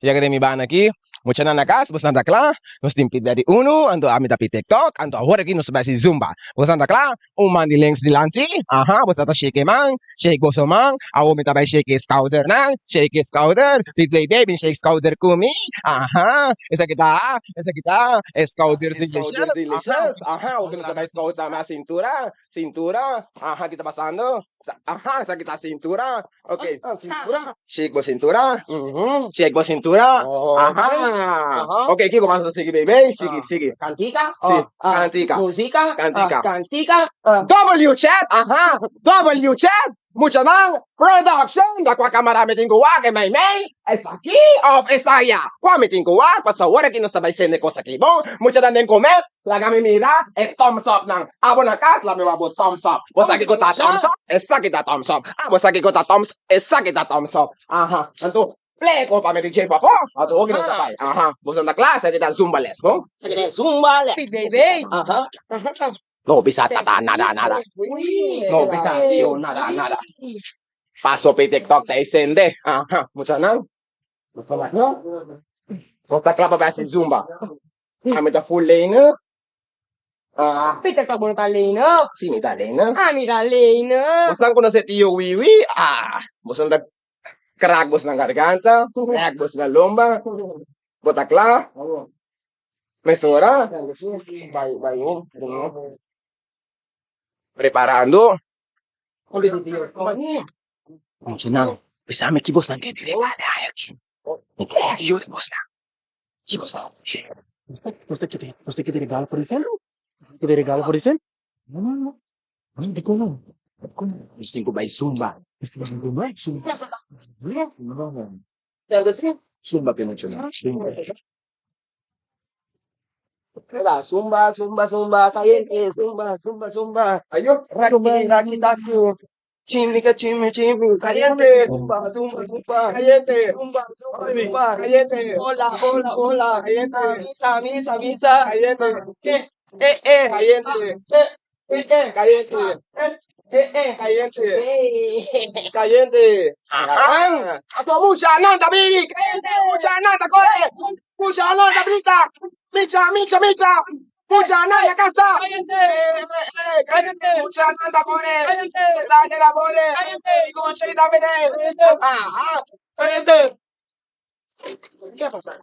yega den mi banda aki, muchanan na kas, boso ta kla, nos tin Pit Daddy unu, anto ami ta Pit Tiktok, anto awor aki nos ta bai hasi zumba, boso ta kla? Un man di links dilanti, aha, boso ta shake e man, shake boso man, awor mi ta bai shake e skoudernan, shake e skouder, Big Play Bay bin shake skouder ku mi, aha, esaki ta, esaki ta, e skouders delicious, aha, awor nos ta bai skouder na sintura, sintura, aha, ki ta pasando, aha, esaki ta sintura, ok, cintura, shake bo cintura, shake bo cintura, aha, ok, kiko mas nos ta sigui baby, sigui, sigui. Cantica, Si, cantica. Musica, Cantica. cantica, W chat, aha, W chat, muchanan, production, da kua camara mi tin ku wak, e mei mei, esaki of esaya, kua mi tin ku wak, pasobra awor aki nos ta bai sende kos aki bon, muchanan den comer, Laga mi mira e thumbs up nan. Abo na kas la mi wak bo thumbs up. Bo sa kiko ta thumbs up? Esaki ta thumbs up. Abo sa kiko ta thumbs Esaki ta thumbs up. Aha. Anto play ko pa mi DJ pafó. Anto hopi nos ta bai. Aha. Boso ta kla? Esaki ta zumba les, bon? Esaki ta zumba les. Baby. Aha. No bisa tata nada nada. No bisa tio nada nada. Paso pi TikTok ta esende. Aha. Muchanan. Boso ta kla? Boso ta kla pa bai hasi zumba? Ami ta full lene. Ah. Peter ta bo no ta lene. Si mi ta lene. Ami ta lene. Bosnan konosé tio Wiwi? Ah. Bosnan ta krak bosnan garganta, rèk bosnan lomba. Bo ta kla? Mesora? Bai bai Preparando. Muchanan, bisa mi ki bosnan ke di regalo aki. Mi ke yuda bosnan. Kiko sta Nos ta kere, nos ta kere regalo pa Rifel? Nos ta kere regalo pa Rifel? No, no, no. No, dikon no? Dikon no? Nos tin ku bai zumba. Nos tin ku bai zumba. Zumba pe muchanan. Zumba, zumba, zumba, caliente, zumba, zumba, zumba. Ayo, Raki, raki, taku. Chimi, ka chimi, chimi, caliente. Zumba, zumba, zumba, caliente. Zumba, zumba, zumba, Caliente. Hola, hola, hola. Caliente. Misa, misa, misa. Caliente. Eh, eh, eh. Caliente. Eh, eh, eh. Caliente. Eh, eh, eh. Caliente. Eh. Caliente. Ajá. Ato mucha nanda biri. Caliente. Mucha nanda corre. Mucha nanda grita. Micha, micha, micha. Mucha nanda casta. Caliente. Caliente. Mucha nanda corre. Caliente. Sale la bola. Caliente. Conchita vene. Ajá. Caliente.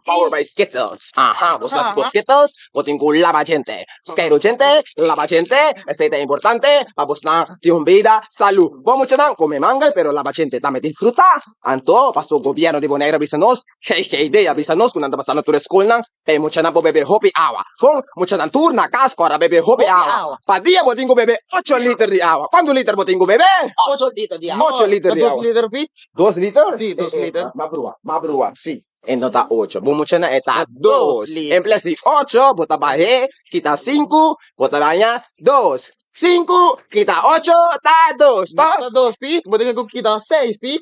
Power by Skittles. Ajá, vos has por Skittles, bo tin ku laba djente. Skeiru djente, laba djente, esei ta importante pa bosnan tin un bida salu. Bo muchanan come mangel pero laba djente tambe tin fruta. Anto, paso gobierno di Bonaire a bisa nos, GGD a bisa nos ku nan ta pasando tur e skolnan, pa e muchanan por bebe hopi awa. Kon, muchanan tur na kas ku ora bebe hopi awa. Pa dia bo tin ku bebe ocho liter di awa. Kuantu liter bo tin ku bebe? Ocho liter di awa. Ocho liter di awa. Dos liter pi? Dos liter? Sí, dos liter. Ma brua, ma brua. Sí. E no ta ocho. Bo muchanan e ta Dos dos. liter. En ples di ocho, bo ta bah'é, kita sinku, bo ta daña dos. Sinku kita ocho ta dos. No ta dos pi, bo tin ku kita seis pi.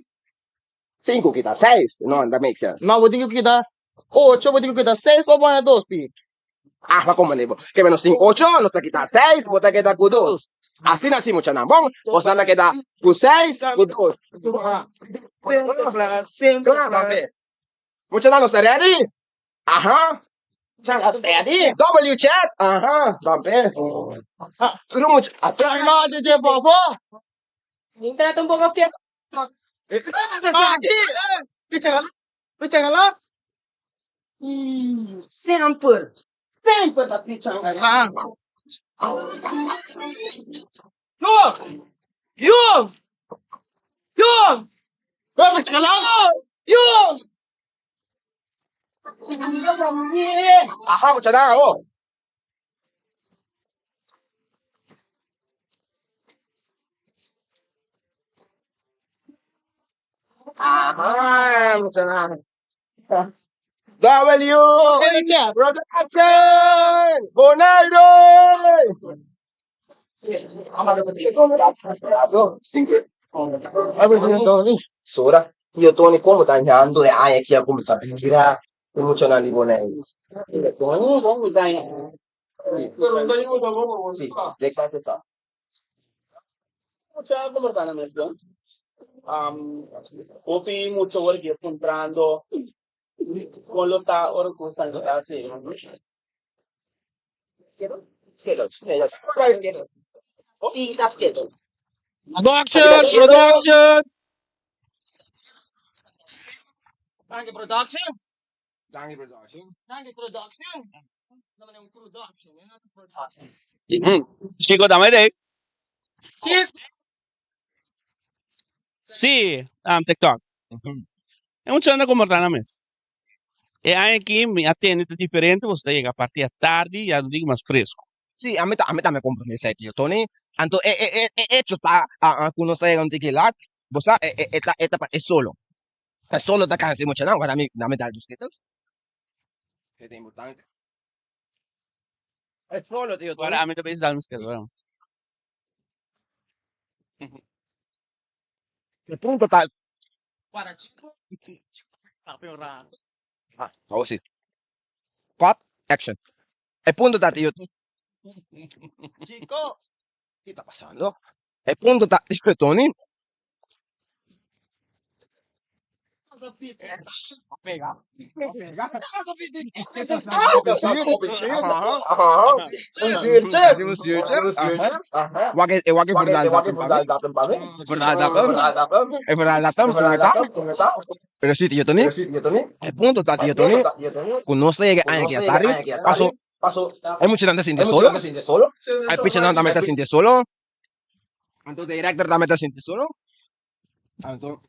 Sinku kita seis. No, that make sense. No, bo tin ku kita ocho, bo tin ku kita seis pa bo haña dos pi. Ah, pa komprende bo. Ke men nos tin ocho, nos ta kita seis, bo ta keda ku dos. Asina si muchanan. Bon, bosnan ta keda ku seis, ku dos. Muchanan, nos ta ready? Aha. Steady. W chat. Aha. Bampe. Tur mucha. Mi trata un poco fiel. Semper, semper ta pichanga. Aha, muchanan, awo. Aha, muchanan. W Production! Boneiru! Sora, Tio Tony, como ta ñando e aña aki a cuminsa bira e muchanan di Boneiru? Tio Tony, como ta ñando? Sí, de clase ta. Mucha como ta na mes bon. Hopi mucha ora ki puntrando kon lo ta ora ku San Nicolas yega. Production, production. Danki production. Danki production. Danki production. Chico dame de. Sí, TikTok. E un chanda komportá nan mes. E aña aki mi a tende ta diferente, boso ta yega parti atardi ya no diga mas fresco. Sí, ami ta ami tambe komprendé esei tio Tony. Anto e e e e echo ta ku nos ta yega un tiki lat, bo sa e e e ta e ta pa e solo. E solo ta kansa e muchanan, ora mi mi dal dos ketels. E ta importante. E solo tio Tony. Ora ami ta bisa dal mis ketels, ora. E punto ta. Awor si. Cut, action. E punto ta tio. Chico. Ki ta pasando? E punto ta tio Tony. Pero si tio Tony, e punto ta tio Tony, ku nos ta yega aña aki atardi, paso e muchanan ta sinti solo, e pichanan tambe ta sinti solo, anto director tambe ta sinti solo. Anto,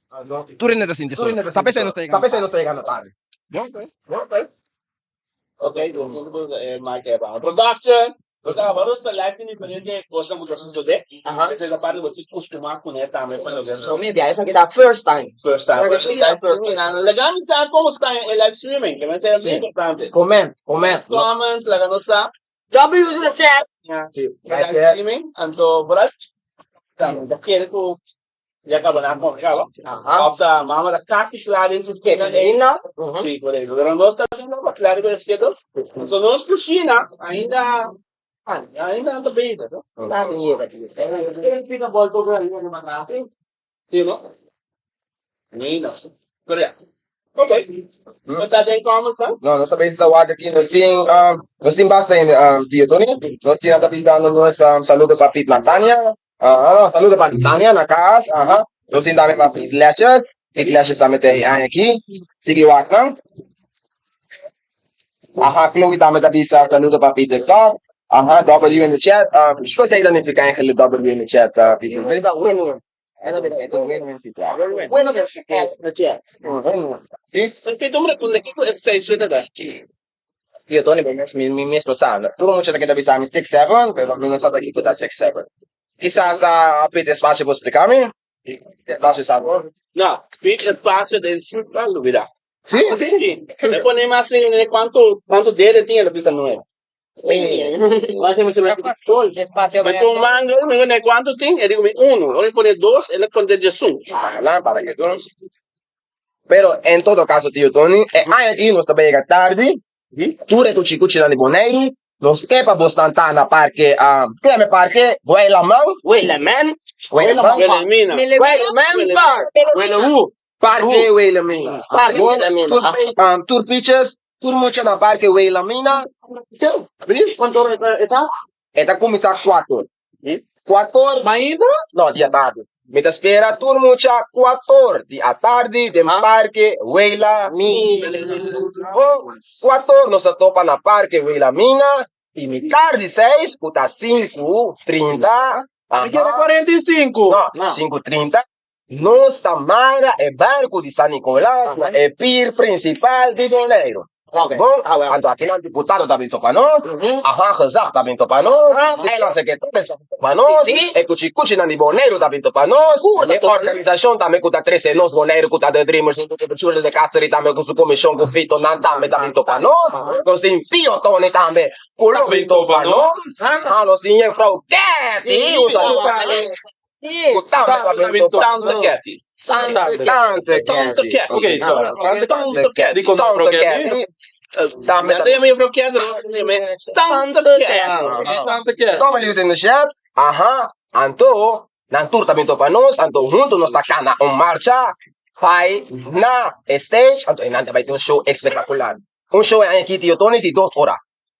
tur hende ta sinti solo. Ta p'esei nos ta yegando tardi. Ok, production. Nos ta live tin diferente cosnan cu ta sucede. Esey ta parti bo tin custuma cune tambe pa loke. Prome bia esaki ta first time. First time. Laga mi sa como sta e live streaming, ke men ser muy importante. Comment, comment. Comment, laga nos sa. W's in the chat. Live streaming, anto bo ta kere cu Ya kaba nan kome kaba. Òf ta mama ta kasi kla den su skina ei. Sí, korekto. Pero nos ta haciendo pa kla riba e schedule. So nos kushina ainda, ainda nan ta bezig. Sí, no? Ainda. Pero ya. Ok. Bo ta den comments nan? No, nos ta bezig ta wak aki. Nos tin, nos tin basta hende, Tio Tony. Nos tin ta bisando nos saludo pa Piet Lantania. Aha, saludo pa Tania na kas. Aha. Nos tin tambe pa Piet Lashes. Piet Lashes tambe ta e aña aki. Sigui wak nan. Aha, Chloe tambe ta bisa saludo pa Peter Todd. Aha, W in the chat. Kiko esei ta nifiká eigenlijk W in the chat, Peter? Win-win. Win-win situatie. Win-win situatie. Peter, un pregunta, kiko e seis shete ta? Tio Tony, bo mes, mi mes no sa. Tur mucha ta keda bisa mi six seven, pero mi no sa ta kiko ta six seven. Kisas ta pidi espacio por splica mi. Espacio sa bo. No, pidi espacio den su ta lubida. Si? Si. E pone mas den e cuanto, cuanto dede tin, el a bisa nueve. Espacio Mi pon manga, mi pone cuanto tin, e dico mi uno. Ora mi pone dos, el a conta diesun. Ojalá para que tur. Pero en todo caso, tio Tony, e aña aki nos ta bay yega tardi. Tur e cuchi cuchinan di Boneiru. Nos ke pa bosnan ta na parke, ke yama e parke? Guaylaman? Guaylaman? Guaylaman? Guaylamina. Guaylaman Park. Guaylawu. Parke Guaylamina. Parke Guaylamina. Tur, tur pichers, tur mucha na Parke Guaylamina. Cuanto ora e ta? E ta kuminsá kuator. Kuator. Mainta? No, di atardi. Mi ta spera tur mucha kuator di atardi den Parke Wela Mina. Kuator nos ta topa na Parke Wela Mina i mitar di seis ku ta sinku 30. Mi kere 45. No, sinku 30. Nos ta mara e barku di San Nicolas na e pir prinsipal di Boneiru. Bon, anto akinan diputado ta bin topa nos, ahan gezag ta bin topa nos, eiland secretaris ta bin topa nos, e kuchikuchinan di Boneiru ta bin topa nos, e organisashon tambe ku ta trese nos Boneiru ku ta The Dreamers huntu ku Shirley de Casteri tambe ku su komishon ku Fito nan tambe ta bin topa nos, nos tin Tio Tony tambe ku lo bin topa nos, nos tin Juffrouw Katty, un saludo pa e. Ku tambe ta bin topa. Tante Katty. Tante Katty. Tante Katty. Ok, sorry. Tante Katty. Dikon Juffrouw Katty? Tambe ta. Yama Juffrouw Katty, Tante Katty. Tante Katty. Toma lius in de chat. Aha. Anto, nan tur ta bin topa nos, anto huntu nos ta kana un marcha bai na e stage, anto e nan ta bai tin un show espectacular. Un show e aña aki Tio Tony di dos ora.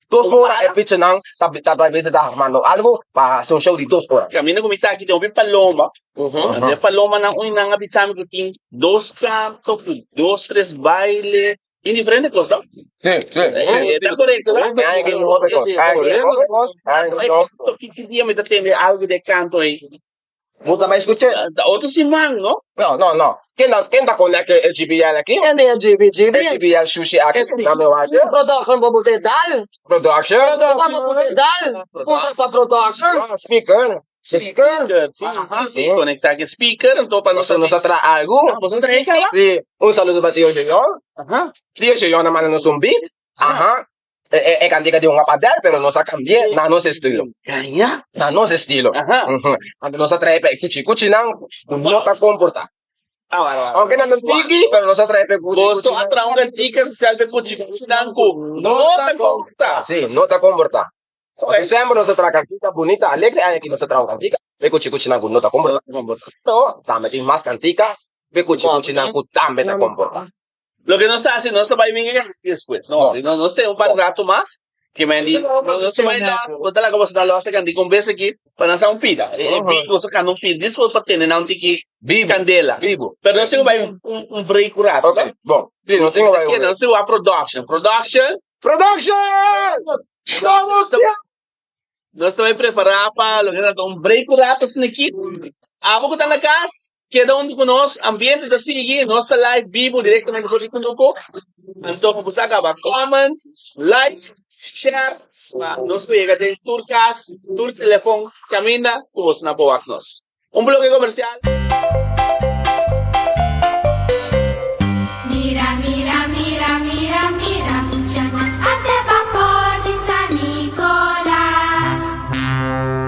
Dos ora e pichanan ta ta bai beza ta armando algo pa hasi un show di dos ora. Caminda cu mi ta aki tin hopi paloma. E palomanan un nan a bisa mi cu tin dos canto cu dos tres baile y diferente cos no? Si, si. E ta corecto no? Ay ki hopi cos. Ay ki hopi cos. Ay ki hopi cos. Ki dia mi ta tende algo di e canto ey? Bo ta bai skuch'é? Ta otro siman, no? No, no, no. Ken ta, ken ta konekt e GBL aki? Ken ta e GBL? E GBL shushi aki. Na mi wak. Production bo por dal. Production. Bo por dal. Punta pa production. No, speaker. Speaker. Si, si. Konektá ku e speaker, anto pa nos. Nos a traha algu. Boso a traha kaba? Si. Un saludo pa Tio Jeyon. Tio Jeyon a manda nos un beat. Aha. E kantika di un apadel, pero nos a kambi'é na nos estilo. Gaña? Na nos estilo. Aha. Anto nos a trae pa e kuchi kuchinan ku no ta komportá. Aunke nan ta tiki, pero nos a trae pa e kuchi Boso kuchinan. a traha un kantika spesial pa e kuchi kuchinan ku no ta komportá. Sí, no ta komportá. Pasobra semper nos a traha kantika bunita, alegre, aña aki nos a traha un kantika pa e kuchi kuchinan ku no ta komportá. Pero tambe tin mas kantika pa e kuchi kuchinan ku tambe ta komportá. Loke nos ta hasi, nos ta bai bin despues. No, no, nos ten un par rato mas. Ke men di, nos ta bai los, bo ta laga boso ta los e di un bes aki pa nan sa un pida. E beat boso kanta un pida despues pa tene nan un tiki kandela. Bibo. Pero nos tin ku bai un break un rato. Ok, bon. Si, nos tin ku bai un break. Nos tin ku wak production. Production! Production! Production! Nos ta bai prepará pa loke ta un break un rato asina aki. Abo ku ta na kas, keda huntu ku nos, ambiente ta sigui, nos ta live bibu direktamente for di Kunuku. Anto ku bo sa kaba comment, like, share pa nos por yega den tur kas, tur telefon, kaminda ku boso por wak nos. Un bloke komersial. Mira, mira, mira, mira, mira, muchanan ate bapor di San Nicolas.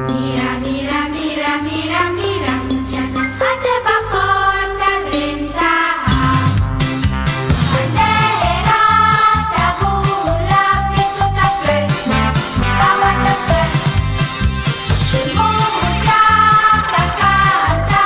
Mira, mira, mira, mira, mira, muchanan ate bapor ta drenta haf. Bandera ta bula, pitu ta fluit, awa ta spuit. Mucha ta canta,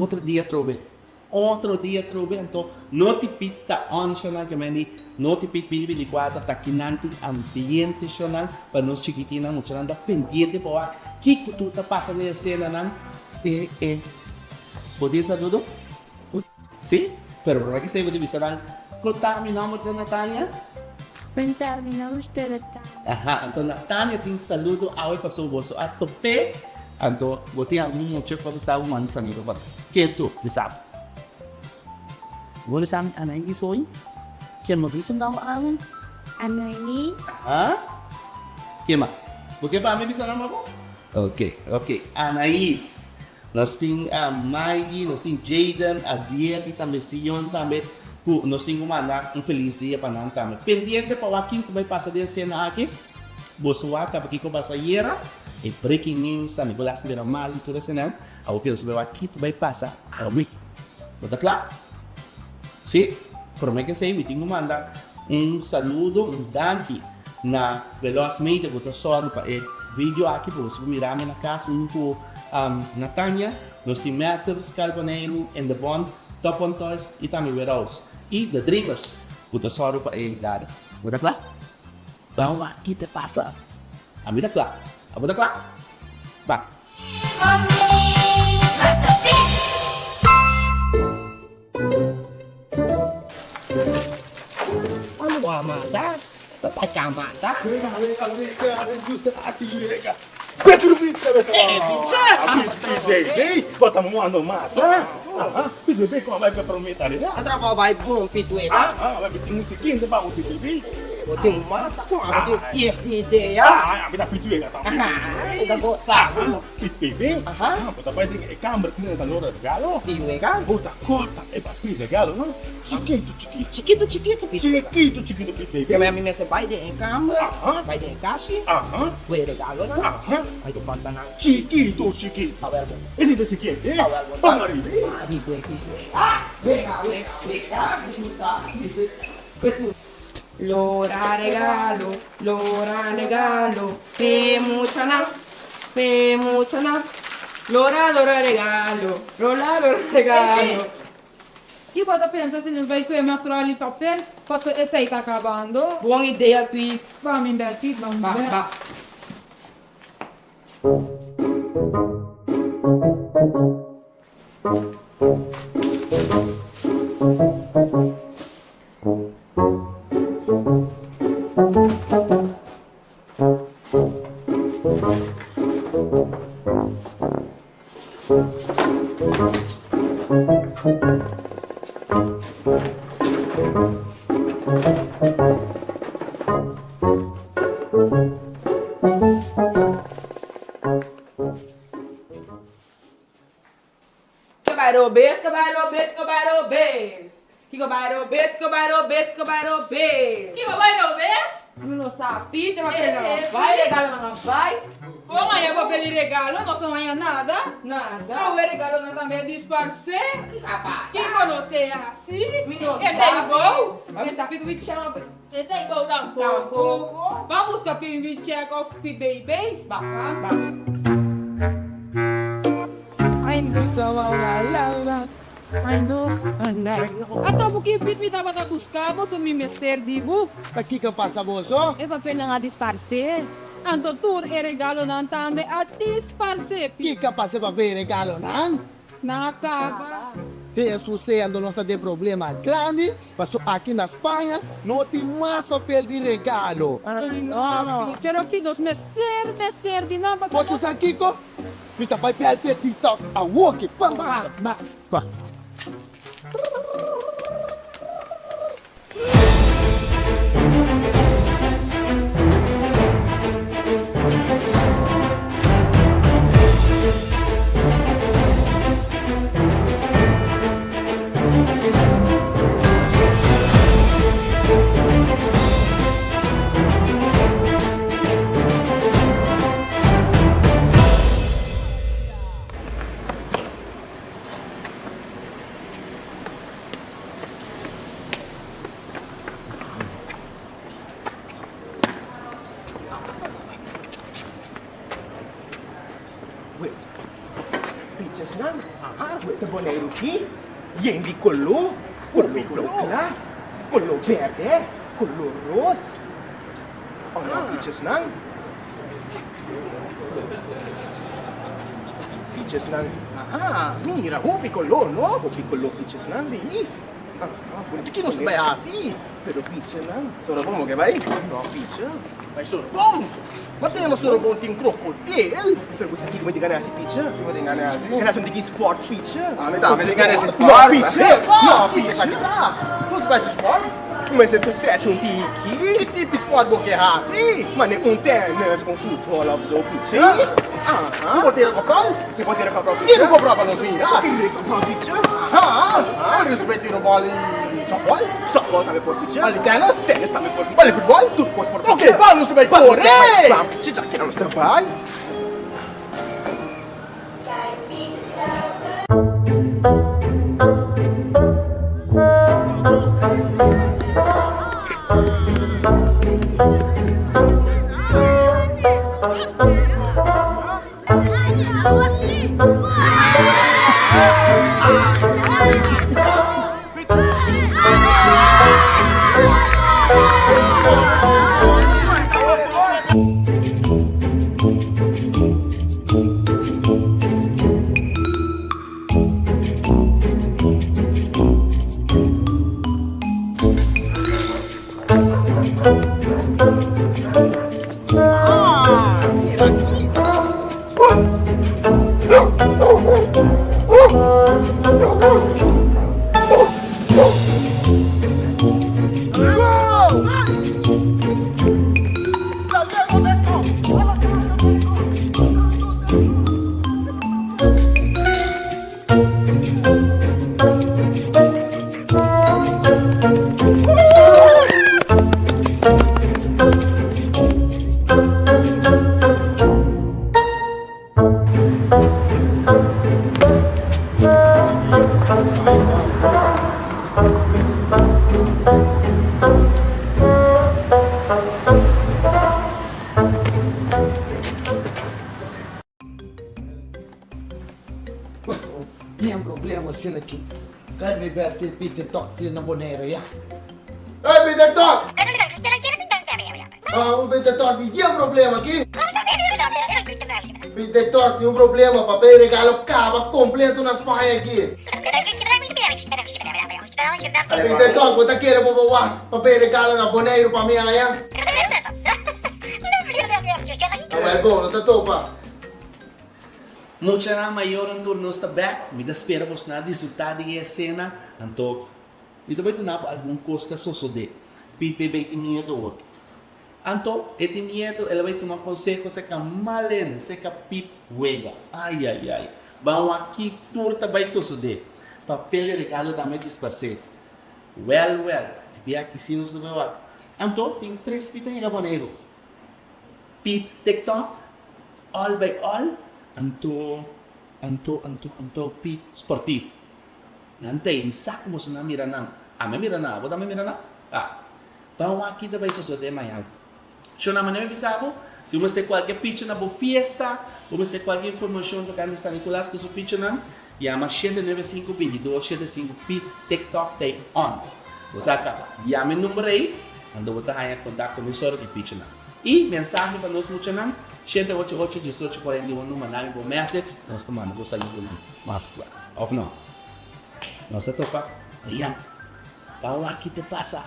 Otro dia atrobe. Otro dia atrobe anto no ti pit ta on shonal ke men di no ti pit bini 24 ta kinan tin ambiente shonal pa nos chikitinnan muchanan ta pendiente pa wak kiko tur ta pasa den esenanan e e bo tin saludo? Si? Pero prome ke esei bo tin bisa nan konta mi nomber ta Natania? Konta mi nomber ta Natania. Aha anto Natania tin saludo awe pasobra boso a top'é. Anto bo tin algun mucha ku a bisa bo manda saludo pa ken tur bisa bo. Bo bisa mi Anaïs hoy? Ken bo bisa nan ami? Anaïs. Aha. Ken mas? Bo ke pa mi bisa nan pa bo? Ok, ok. Anaïs. Nos tin Maigi, nos tin Jayden, Aziel i tambe Sion tambe ku nos tin ku manda un felis dia pa nan tambe. Pendiente pa wak kin ku bai pasa den esena aki. Boso wak kaba kiko basa ayera, e breaking news, San Nicolas bira mal i tur esenan. Awor ku nos bai wak kiko bai pasa awe. Bo ta kla? Si? Prome ke esei mi tin ku manda un saludo, un danki na Veloz Media ku ta sòru pa e video aki pa boso por mira mi na kas huntu ku Natania. Nos tin Massive, Sky Boneiru, In The Bond, Top One Toys i tambe Warehouse i The Dreamers ku ta sòru pa e gada. Bo ta kla? Ban wak ki ta pasa. Ami ta kla. Abo ta kla? Ban. Chikitu chikitu Keme mi mester bai den e kamber, bai den e kashi, ku e regalonan, bai ku panta nan. Awel bo. Awel bo ta. Ariba e Wega, wega, wega, Lora regalo, lora regalo, p'e muchanan, p'e muchanan. Lora, lora regalo, lola, lora regalo. Ki bo ta pensa si nos bai kue mas ròl i papel paso esei ta kabando? Bon idea Pete. Ba mi Betty, ba mi Ba, Betty. ba. Kiko bai robes, kiko bai robes, kiko bai robes. Kiko bai robes, kiko bai robes, kiko bai robes. Kiko bai robes? Mi no sa pita papel nan a bai, regalo nan a bai. Bo haña papel di regalo, nos no haña nada. Nada. Awe regalonan tambe a disparsé. Kiko a pasa? Kiko no te hasi? Mi no E ta sa. ibou. Mi sa pita wi chama. E ta ibou tampoco. Tampoco. Ban busca Pimbi Check of Pi Baby. Ba, ba. Ata bo ki bit mi tabata buska bo, so mi mester di bo. Ta kiko pasa boso? E papelnan a disparsé. Anto tur e regalonan tambe a disparsé. Kiko a pasa e papel i regalonan? Nan a kaba. Hesus sea anto nos ta den problema grandi, paso aki na Spaña no tin mas papel di regalo. Pero ki nos mester mester di nan pa. Boso sa kiko? Mi ta bai bel p'e TikTok awoki. Pam pam pam. Pa. seru ki yen di koló, koló blou kla, koló bèrdè, koló ros. Oh no, pichesnan. Pichesnan. Aha, mira, hopi koló, no? Hopi koló pichesnan. Sí. Ah, Ki nos ta bai hasi? Pero pichenan. Sorobon bo ke bai? No, piche. Bai Sorobon? Ma tema Sorobon tin krokodil. Pero bo sa kiko mi tin gana hasi piche? Kiko bo tin gana hasi? Gana hasi un tiki sport piche. Ami tambe tin gana hasi sport. No piche! No piche! Nos bai hasi sport? Mester ta stretch un tiki. Ki tipo sport bo ke hasi? Mane un tennis, un futbol of zo piche. Si? Aha. Mi por tira kopral? Mi por tira kopral piche. Tira kopral pa nos mira. Tira kopral piche. Aha. Ora nos bai tira boli softball? Softball tambe por piche. Bali tennis? Tennis tambe por piche. Bali futbol? Tur kos por piche. Ok, ban nos ta bai kore! Ban piche, ja keda nos ta bai. Tin problema asina aki. Kai mi bèt e Peter Tok tin na Boneiru ya. Hey Peter Tok! Ah, un Peter Tok tin yen problema aki. Peter Tok tin un problema, papel regalo kaba kompleto na Spaña aki. Peter Tok, bo ta kere bo bo wak papel regalo na Boneiru pa mi aya? Awel bo, no ta topa. Muchanan mayornan tur nos ta bek, mi ta spera boso nan a disfruta di e esena, anto mi ta bai duna bo algun kos ku a sosode. Pete bebe tin miedu awor. Anto e tin miedu, el a bai tuma konseho seka Malene, seka Pete wega. Ai ai ai, ban wak ki tur ta bai sosode. Papel di regalo tambe a disparsé. Wèl wèl, e bia aki si nos ta bai wak. Anto tin tres pita yega Boneiru. Pete TikTok, All by all, anto, anto, anto, anto Pete Sportief. Nan ta ei, mi sa ku boso nan mira nan. Ami a mira nan, abo tambe mira nan? Ah. Ban wak ki ta bai sosodé mañan. Shona, manera mi bisa bo, si bo mester kualke picha na bo fiesta, bo mester kualke informashon tokante San Nicolas ku su pichanan, yama 795 22 75 Pete TikTok ta ei on. Bo sa kaba. Yama e number ei, anto bo ta haña kontakto mesora ku e pichanan. I mensahe pa nos muchanan, 788 18 41 manda mi bo message, nos ta manda bo saludonan mas kla. Of no? Nos ta topa mañan. Ban wak ki te pasa.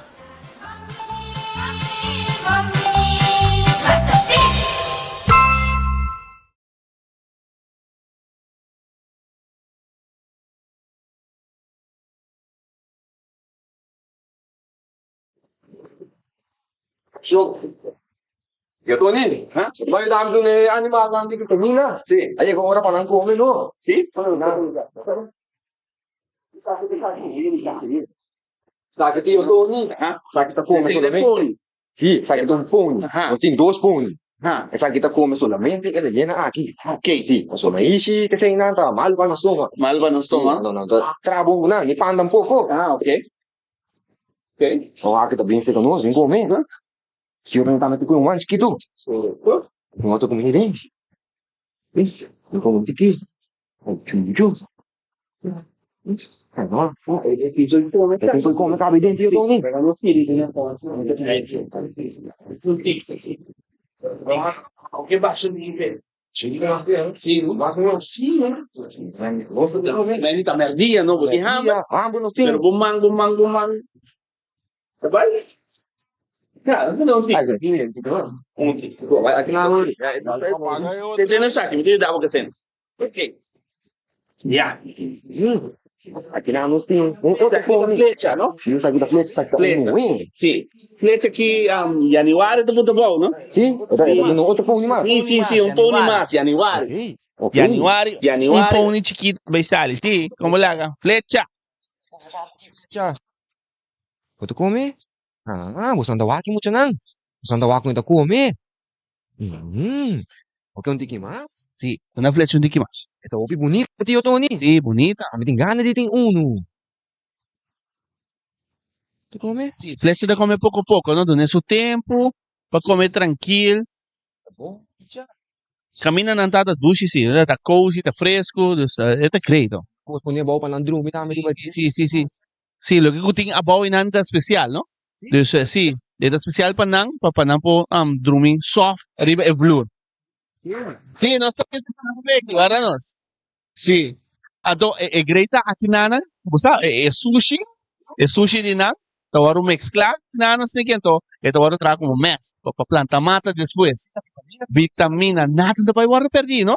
So, yo Tony, ha? Bo ayuda mi duna e animalnan di kuminda? Sí. A yega ora pa nan kome, no? Sí. Esaki ta yo Tony, esaki ta kome solamente. Sí, esaki ta un pony. Nos tin dos pony. Esaki ta kome solamente e rellena aki. Sí, pasobra ishi keseinan ta malu pa nos stoma. Malu pa nos stoma. Sí, no ta traha bon ku nan, ni pan tampoko. Ah, ok. Oa ki ta bin serka nos, bin kome. Si yo tambe ta kue un wan chikitu. Un otro kome den. Bin kome un tiki. Chuchu. Ta merdia no bo tin hamber pero bo man bo man bo man ta bai ya no un tiki un tiki te no esaki mi ta yuda bo ke ok ya Aki nan nos tin un otro pony. Flecha no? Si, esaki ta flecha, esaki ta un muhé. Si, flecha ki Januari ta punta bou no? Si, e ta bini un otro pony mas. Si, si, si, un pony mas, Januari. Ok. Januari, un pony chikito ta bay sali, si, como laga, flecha. Flecha. Bo ta come? Ah, bo san ta wak e muchanan. Bo san ta wak con e ta come. Bo ke un tiki mas? Si, una flecha un tiki mas. E ta hopi bunita, tio Tony. Si, bunita. Mi tin gana di tin unu. Ta come? Si, flecha ta come poco poco, no? Dune su tempo pa come trankil. Ta bon, picha. Caminda nan ta ta dushi si, ta cozy, ta fresco, dus e ta great. Bo pone abou pa nan drumi tambe riba dje. Si, si, si. Si, loke ku tin abou einan ta spesial, no? Dus si, e ta spesial pa nan, pa pa nan por drumi soft riba e vloer. Si, nos ta wara nos. Si, anto e e grei ta aki nanan, bo sa, e e sushi, e sushi di nan ta wòrdu mezclá nanan asina anto e ta wòrdu traha komo mest pa pa planta mata despues. Vitamina, nada no ta bai wòrdu pèrdí, no?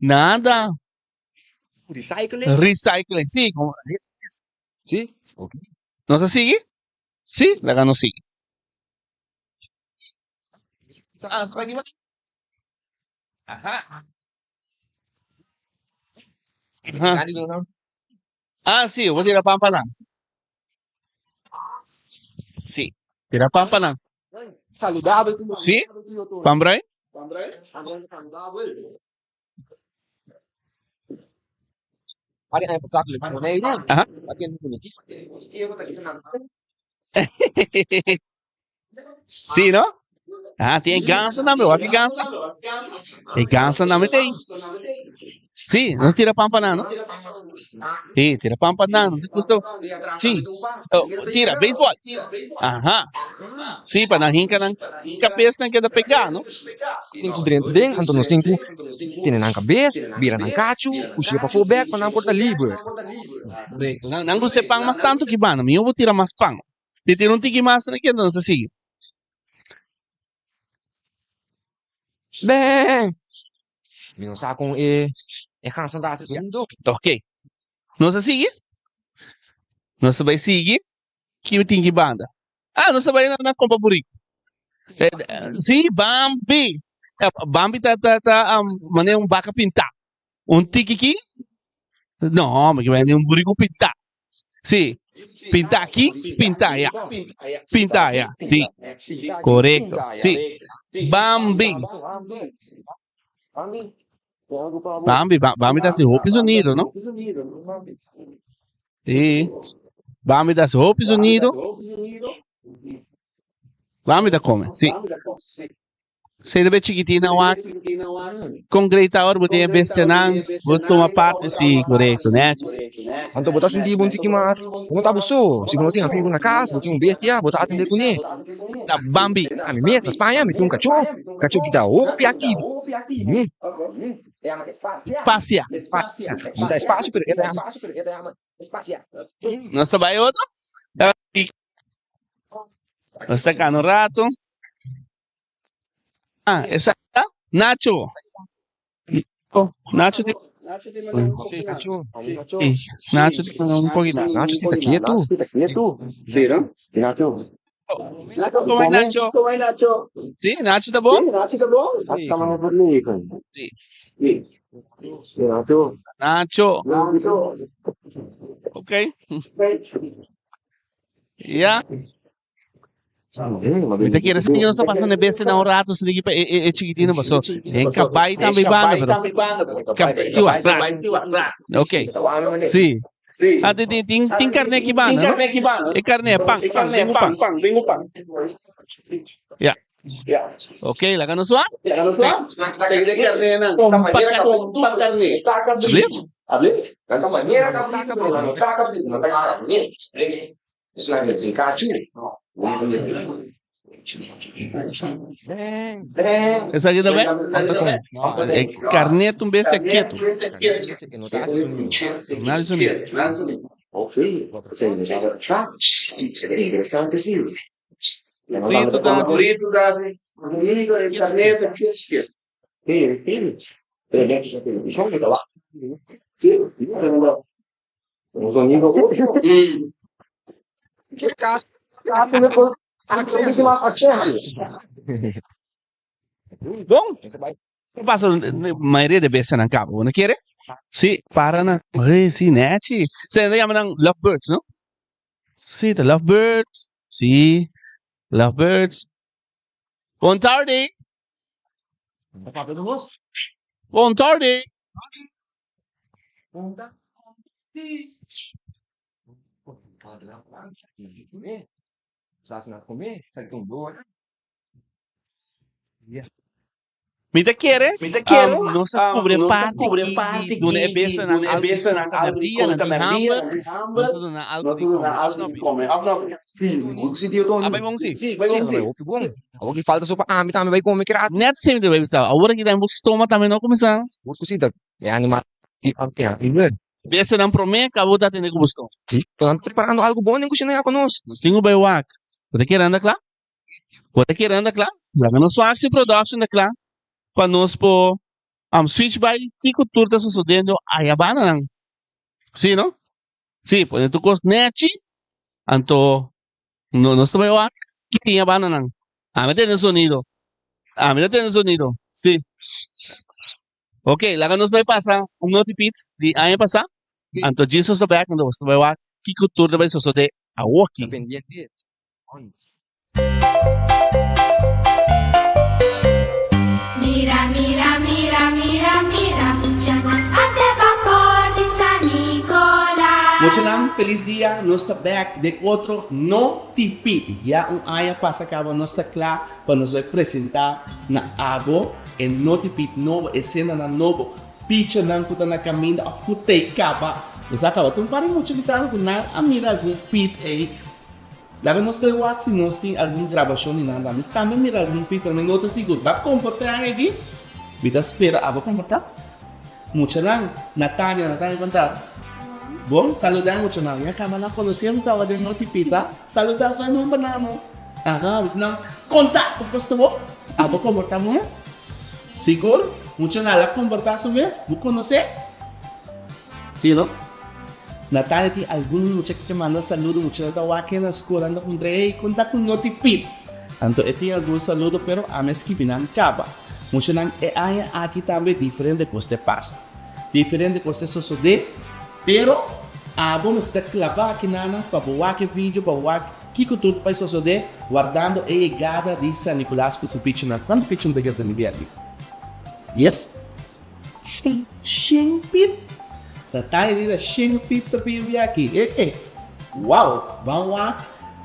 Nada. Recycling. Recycling, sí. Como, Sí, ok. Nos a sigui? Sí, laga nos sigui. Ah, Aha. Aha. Ah, sí, bo tira pan pa nan. Sí, tira pan pa nan. Saludabel. Sí, pan bruin. Varios aña pasá ku Boneiru Aha. a tende un bunitito. Sí, no? Ah, tin e ganso tambe, wak e ganso? E ganso tambe ta ei. Sí, nos tira pan pa nan, no? Sí, tira pan pa nan, no te gusta? Sí. Oh, tira, baseball. Aha. Sí, pa nan hinka nan kabes nan keda pegá, no? Tin ku drenta den, anto nos tin ku tene nan kabes, bira nan kachu, kushia pafó bèk pa nan por ta liber. Nan, nan gusta e pan mas tantu ki banda. Mihó bo tira mas pan. Si tira un tiki mas, anto nos ta sigui. Bèn! Mi no sa kon e e ganso ta hasi sonido. Ok. Nos a sigui? Nos ta bai sigui? Ki tin ki banda? Ah, nos ta bai na, na Kompa Buriku. Eh, sí, Bambi. Eh, Bambi ta, ta, ta um, manera un baka pintá. Un tiki ki? No, mi ke un buriku pintá. Sí, pinta aki, pinta allá. Pinta allá, sí. Correcto, sí. Bambi. Bambi, Bambi ta haci hopi sonido, no? Sí. Bambi ta haci hopi sonido. Bambi ta come, sí. Sey ta chikitin nan wak. Con great ora bo tin e bestianan, bo tuma parti, sí, correcto, net. Anto bo ta sinti bo un tiki mas, bo no ta bo so. Si bo no tin amigo na cas, bo tin un bestia, bo ta atende kuné. Ta Bambi. Ami mes na Spaña mi tin un kachó, kachó ki ta hopi aktivo. Spacia. Spacia. No ta espacio, pero e ta yama. Nos ta bai otro? Nos ta cana un rato. Ah, esa Nacho. Nacho ti Sí, Nacho. Sí, Nacho ti un poquito. Nacho sí ta quieto. Como es Nacho? Sí, Nacho ta bon? Sí. Nacho. Ok. Ya. Mi ta kere sa nos ta pasa na bestia na un rato si pa e e chikitino paso e kabai tambe banda pero kabai si wa ok si ah tin tin tin tin karne aki banda no e karne pan pan bin ku pan ya ok laga nos wak. Esaki ta bai? E karnet un bestia ketu. No ta hasi sonido. No hasi sonido. Burrito ta hasi ketu ketu. Bon, pasa mayoria de bestianan kaba, bo no kere? Si, para nan. Hey, si, nechi. Se nan yama nan lovebirds, no? Si, ta lovebirds. Si, lovebirds. Bon tardi. Bon tardi. Mi ta kere nos a cubre parti aki di duna e bestanan algo di come merdia, nan tin hamber, nos a duna algo di come, of no pi? A bai bon si? Si, a bai hopi bon. Awor ki falta so pa ami tambe bai come gratis. Net si mi ta bai bisa, awor aki tambe bo stoma tambe no cuminsa. Sigur cu si ta e animal di hamber. Bestanan prome cu abo ta atende cu bo stoma. Si, nan ta preparando algo bon den cushina ya cu nos. Nos tin cu bai wak. Bo ta kere anda cla? Bo ta kere anda kla? Laga nos wak si production ta kla pa nos por switch bai kiko tur ta sosodendo aya banda nan. Si no? Si, pone tur kos nechi, anto no nos ta bai wak ki tin a banda nan. Ami ta tende sonido. Ami ta tende sonido. Si. Ok, laga nos bai pasa un notipit di aña pasá. Anto Jesus ta bek, anto nos ta bai wak kiko tur ta bai sosode awoki. Mira, mira, mira, mira, mira, muchanan ate bapor di San Nicolas. Muchanan felis dia, nos ta bek den otro No Ti Piti. Ya un aña pasa caba nos ta cla pa nos bai presenta na abo e No Ti Pit nobo, e senanan nobo, pichanan cu ta na caminda of cu t'ey caba. Nos a caba tin un par di mucha bisa cu nan a mira algun pit ey. Laga nos bay wak si nos tin algun grabashon di nan. Mi tambe mira algun pit pero mi no ta sigur. Ba komportá aña aki? Mi ta spera abo komportá. Muchanan, Natania, Natania kon ta? Bon, saludá e muchanan. Ya kaba nan konosé mi tabata den noti pita. Saludá su e nombernan no. Aha, bisa nan, konta ku kos ta bo? Abo komportá mes? Sigur? Muchanan la komportá su mes? Bo konosé? Sí no? Natania tin algun mucha ki ta manda saludo, muchanan ta wak na skol nan ta puntra ey kon ta ku no tin pit? Anto e tin algun saludo pero ami a skibi nan kaba. Muchanan e aña aki tambe diferente kos ta pasa, diferente kos ta sosode pero abo mester ta klaba aki nanan pa bo wak e video pa bo wak kiko tur ta bai sosode wardando e yegada di San Nicolas ku su pichinan. Kuantu pichi ta keda den aki? Dies? Shen shen pit Ta ta e shen pit ta bin aki e e Wow ban wak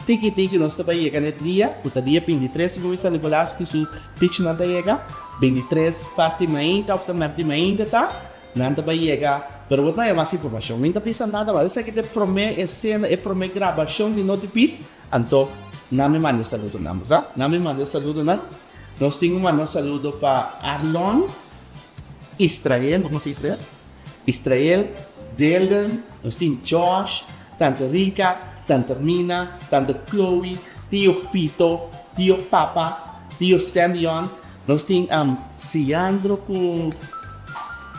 tiki tiki nos ta bai yega na e dia ku ta dia 23 segun San Nicolas ku su pichnan ta yega 23 parti mainta of ta merti mainta ta nan ta bai yega pero bo ta haya mas informashon mi ta bisa nada mas esaki ta e prome esena e prome grabashon di Noti Pit anto nan mi manda e saludonan bo sa nan mi manda e saludonan. Nos tin un manda un saludo pa Arlon, Israel, bo conoce Israel? Israel, Dylan, nos tin Josh, tante Rica, tante Mina, tante Chloe, tio Fito, tio Papa, tio Sandion, nos tin Siandro cu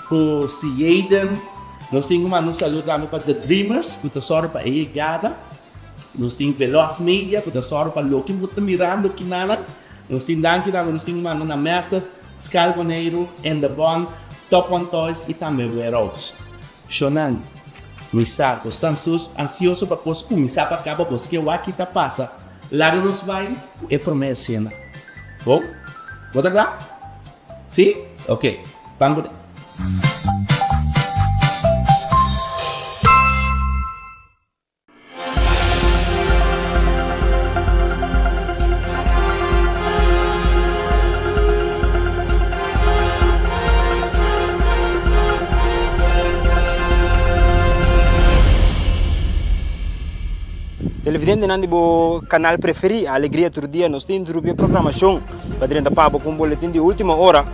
cu Siaden, nos tin un manda un saludo tambe pa The Dreamers cu ta sòru pa e yegada. Nos tin Veloz Media cu ta sòru pa loke bo ta mirando kinanan. Nos tin danki tambe nos tin manda na Messer, Skal Boneiru, In The Bond, Top One Toys y tambe Warehouse. Shonan, mi sa bo sta ansioso pa cos cuminsa pa caba bo ske wak ki ta pasa. Laga nos bai cu e prome escena. Bon? Bo ta cla? Si? Ok. Ban cu. Televidentenan di bo kanal preferí, Alegria Tur Dia, nos ta interumpi e programashon pa drenta pa bo ku un boletin di última ora.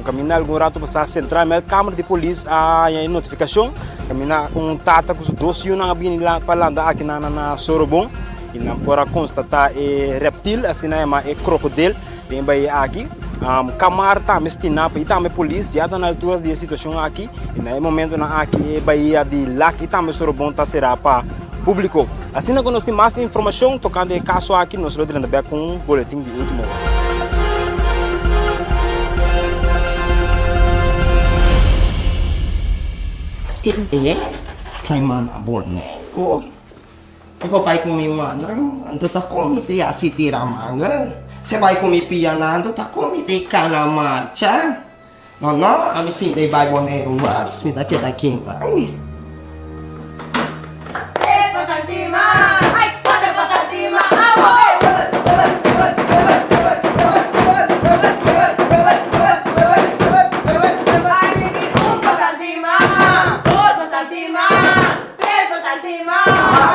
Kaminda algun ratu pasá Sentral Meldkamer di Polis a haña e notifikashon kaminda un tata ku su dos yunan a bini pa landa aki na na Sorobon i nan por a konstatá e reptil, asina yamá e krokodel den e bahia aki. Kamar tambe stinapa i tambe polis ya ta na altura di e situashon aki i na e momentonan aki e bahia di Lak i tambe Sorobon ta será pa públiko. Asina ku nos tin mas informashon tokante e kaso aki nos lo drenta bèk ku un boletin di último ora. Kiko bai ku mi mannan? Anto ta kon mi ta hasi tira manga? Se bai ku mi pianan, anto ta kon mi ta kana marcha? No, no, ami sinta i bai Boneiru mas, mi ta keda kinta.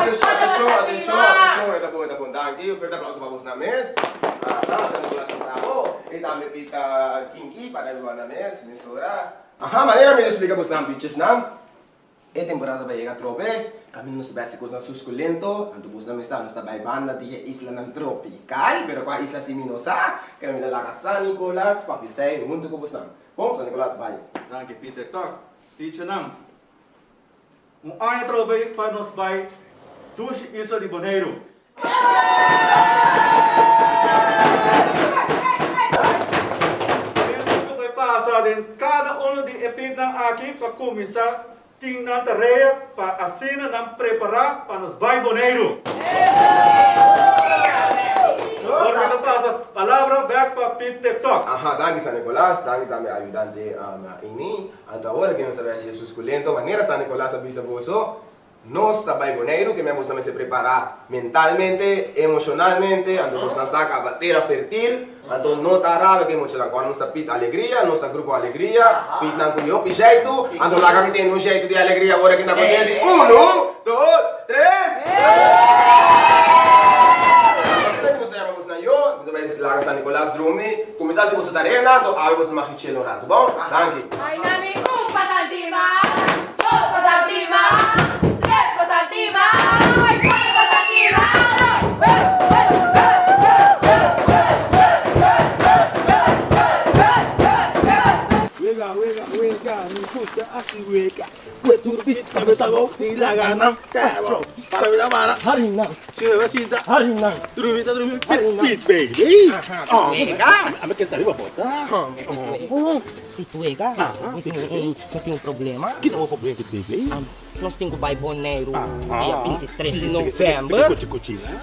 Atenshon, atenshon, atenshon, atenshon, e ta bon, e ta bon. Danki, un fuerte aplauso pa bosnan mes. Aha, San Nicolas sinta bo. E tambe pita Kinky pa riba nan mes, mesora. Aha, manera mi ta splika bosnan bichesnan, e temporada ta bai yega atrobe, kaminda nos ta bai hasi kosnan suskulento, anto bosnan mes sa nos ta bai banda di e islanan tropikal, pero kua isla si mi no sa, kende mi ta laga San Nicolas papia esei huntu ku bosnan. Bon, San Nicolas, bai. Danki Peter. Tok, teachernan. Un aña trobe pa nos bai dushi isla di Boneiru. Sinti ku bai pasa den kada unu di e pitnan aki pa kuminsá tin nan tarea pa asina nan prepará pa nos bai Boneiru. Ora mi ta pasa palabra bèk pa Pit Tiktok. Aha, danki San Nicolas, danki tambe ayudante Ini. Anto awor aki nos ta bai hasi Jesus ku lento, manera San Nicolas a bisa boso, nos ta bai Boneiru, ke men boso mester prepará mentalmente, emoshonalmente, anto bosnan sa kaba tera fertil, anto no ta rabia ke muchanan, ora nos ta pit alegria, nos ta grupo alegria, pit nan ku mi hopi zjeitu, anto laga mi tende un zjeitu di alegria ora ki na kontenti, unu, dos, tres! Asina ki nos ta yama bosnan yo, mi ta bai laga San Nicolas drumi, kuminsá hasi boso tareanan, anto awe boso mag Chelo rato bon, danki. Ay nami un pa Santima, dos pa Santima, tres pa Santima, ay cuatro pa Santima. Wega wega wega mi gusta asi wega Kue tur pit kabesa abou si laga nan Para mi ta para Si mi ta sinta Drumi ta drumi Pit pit baby Ami ke ta riba bota Pituega, mi tin un problema. Kita bo problema pit baby? Nos tin ku bai Boneiru dia 23 di november.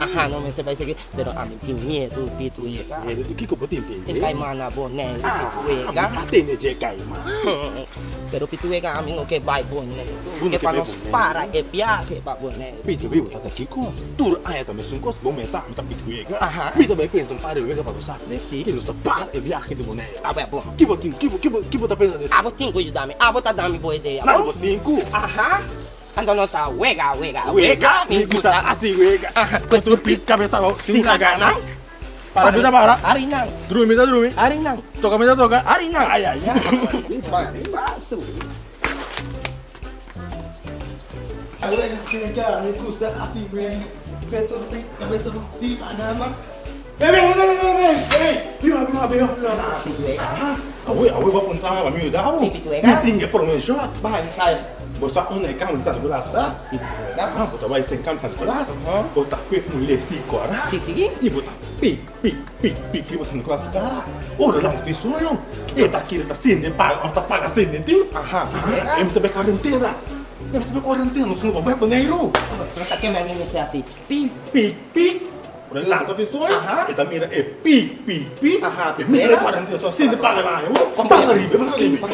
Aha, no mester bai seki, pero ami tin miedu Pituega. Miedu di kiko bo tin baby? E kaimán na Boneiru Pituega. Ami a tende dje kaimán. Pero Pituega ami no ke bai Boneiru. Ke pa nos para e biahe pa Boneiru. Pito bibo ta ta kiko? Tur aña ta mesun kos, bo mesa ami ta pit wega. Mi ta bai pensa un par di wega pa nos hasi i nos ta para e biahe di Boneiru. Abo bon. Ki bo tin, ki bo, ki bo, ki bo ta pensa di esei? Abo tin ku yuda mi, abo ta da mi bo idea. Nan bo tin ku. Aha, anto nos ta wega, wega, wega. Mi gusta hasi wega. Ku tur pit kabesa abou sin laga nan. Para mi ta para. Ari nan. Drumi ta drumi. Ari nan. Toka mi ta toka. Ari nan. Ay ay ay. Debe sabe cuarentena, nos no bai Boneiru. No ta kende mi mester hasi pi pi pi. Ora e lanta fi soño, e ta mira e pi pi pi. E mira e cuarentena so sinti paga na aña. Baha riba, baha riba.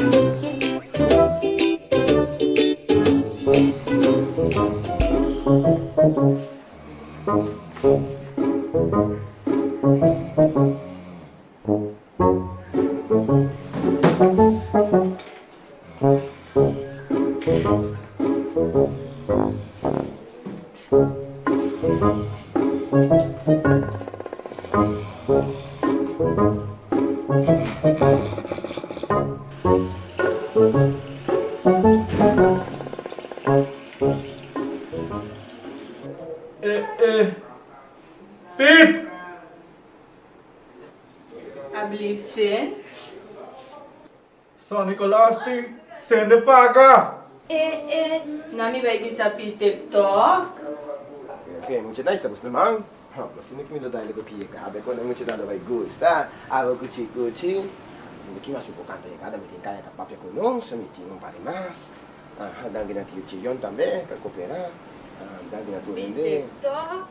Eh eh. Pip! Alblief Sint. San Nicolas tin sende paga. Eh eh, na mi bai bisa Pieter tok. Ok, mucha nice ta gusta man. Bo sinti ku mi lo dale ku yegada ku nan mucha nan lo bai gusta. Abo kuchi kuchi. Mi ki mas mi por kanta yegada mi tin kaya ta papia ku nos, mi tin un par di mas. Aha, danki na tio Cheyon tambe pa koperá. Danki na tur hende. TikTok.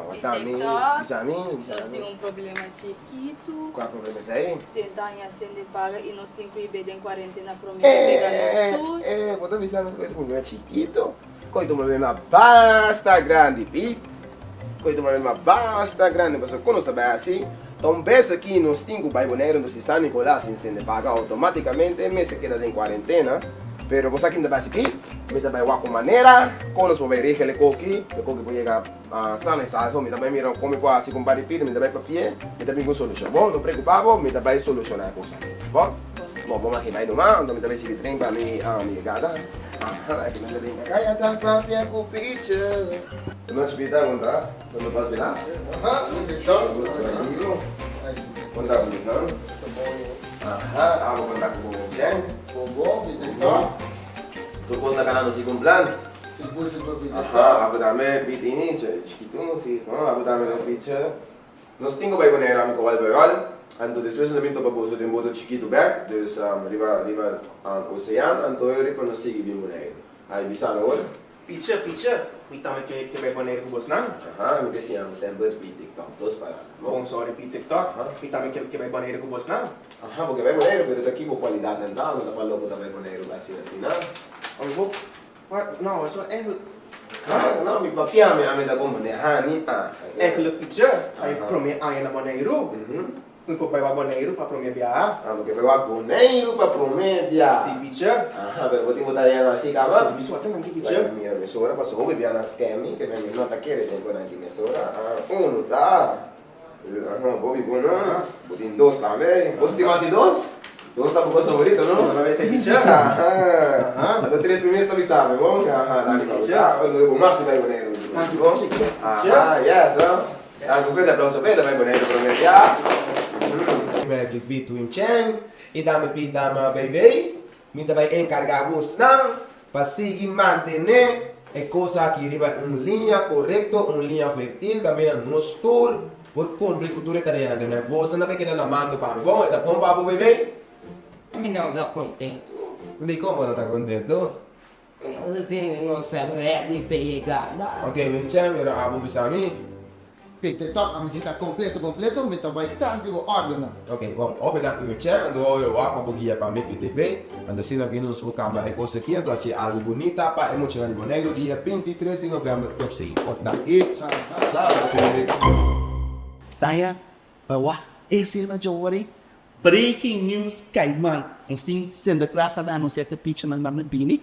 Wata mi, bisa mi, bisa Nos mi. tin un problema chikitu. Kua problema esei? Senta aña sende paga i nos tin ku i be den kuarentena promé ku pega nos tur. Eh, bo ta bisa nos ku e ta un problema chikitu? Ku e ta un problema basta grandi, Piet. Ku e ta un problema basta grandi, pasobra ku nos ta bai hasi? Ta un bes aki nos tin ku bai Boneiru, nos di San Nicolas sin sende paga outomátikamente mester keda den kuarentena. Pero bo sa kin ta bai hasi ki? Mi ta bai wak un manera kon nos por bai regel e koki, e koki por yega sano y salvo. Mi ta bai mira kon mi por hasi ku un par di pida, mi ta bai papia, mi ta bin ku un solushon. Bon, no preokupa bo, mi ta bai solushoná e kos aki. Bon? Bon, bo maki bai numa, anto mi ta bai sigui tren pa mi yegada. Aha, aki mi ta bin kaya ta papia ku picha. Nochi pita kon ta? Bo no pasa? Aha, Tranquilo. Kon ta ku bosnan? Aha, abo kon ta ku bo gang? Bon bon, mi TikTok. Tur kos ta kanando segun plan? Sigur sigur mi TikTok. Aha, abo tambe pita inicio, chikitu si, no? Abo tambe no picha. Nos tin ku bai Bonaire ami ku Olberol, anto despues nos a bin topa boso den boto chikitu bek, dus riba riba osean, anto e ora pa nos sigui bin Bonaire. Ai bisa mi awor. Picha, picha, mi tambe ke ke bai Bonaire ku bosnan. Aha, mi ta siña bo semper pi TikTok dos palabra. Bon, sorry pi TikTok, mi tambe ke ke bai Bonaire ku bosnan. Aha, bo ke bai Bonaire, pero ta ki bo kualidatnan ta, no ta pa loko ta bai Bonaire asina asina. Oye, bo, no, eso eigenlijk. Ha, no, mi papia mi ami ta komprende, ha, mi ta. Eigenlijk picha, ta e prome aña na Boneiru. Mi por bai wak Boneiru pa prome biaha. Ah, bo ke bai wak Boneiru pa prome biaha. Si, picha. Aha, pero bo tin bo tareanan hasi kaba? Si, mi so a tennan ki picha. Bai mira mesora, pasobra hopi biaha nan scam mi, te mi no ta kere den ku nan ki mesora. Ah, unu ta. Aha, bo bi bon no? Bo tin dos tambe. Bo stima si dos? Dos ta bo kos favorito no? Bo ta merece picha. Aha. Anto tres mi mes ta bisa mi bon? Aha, danki pa bo sa. Bo mag di bai Boneiru. Danki picha, yes picha. Aha, yes ho. Danki un fuerte aplauso p'e ta bai Boneiru prome bia. Magic Beat Win Cheng i dame pi dama Baby. Mi ta bai enkargá bosnan pa sigui mantené e kos aki riba un liña korekto, un liña fertil kaminda nos tur por kumpli ku tur e tareanan. Te men bosnan ta bai keda na mando pa mi. Bon, e ta bon pa bo, bebé? Mi no ta kontentu. Dikon bo no ta kontentu? No sé si mi no sa ready p'e yegada. Ok, Winchem, pero abo bisa mi. Peter tok a mi si ta completo completo mi ta bai tras di bo ordennan. Ok bon hopi danki Michelle anto hopi wak pa bo guia pa mi PTV anto asina ki nos por kamba e kos aki anto hasi algu bunita pa e muchanan di Boneiru dia 23 di november proksimo danki. Taya pa wak e esena djawor ei. Breaking news Caiman nos tin Sinterklaas ta anuncia cu pichanan ta bini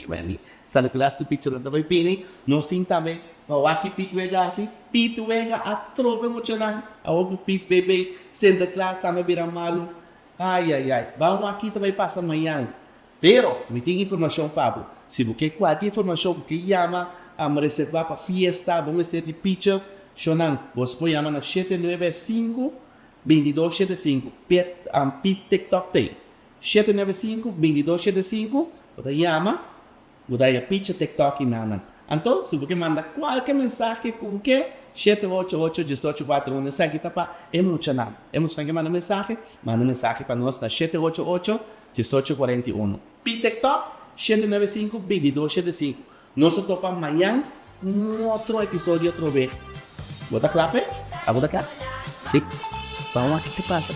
Sinterklaas cu pichanan ta bay bini nos tin tambe pa wak ki Piet Wega haci Piet Wega atrobe muchanan awor cu Piet bay bay Sinterklaas tambe bira malo ayayay ban wak ki ta bay pasa mañan pero mi tin informacion pa bo si bo ke cualkier informacion bo ke yama reserva pa fiesta bo mester di picha shonan bo por yama na shete nuebe sinku 22 shete sinku Piet Piet TikTok tei shete nuebe sinku 22 shete sinku bo ta yama bo ta haya picha TikTok i nanan anto si bo ke manda kualke mensahe ku bo ke shete ocho ocho diesocho kuater un esaki ta pa e muchanan e muchanan ke manda mensahe manda mensahe pa nos na shete ocho ocho diesocho kuarenta i uno Piet TikTok shete nuebe sinku 22 shete sinku Nos ta topa mañan un otro episodio atrobe. Bo ta kla p'e? Abo ta kla? Si. Ban wak ki ta pasa.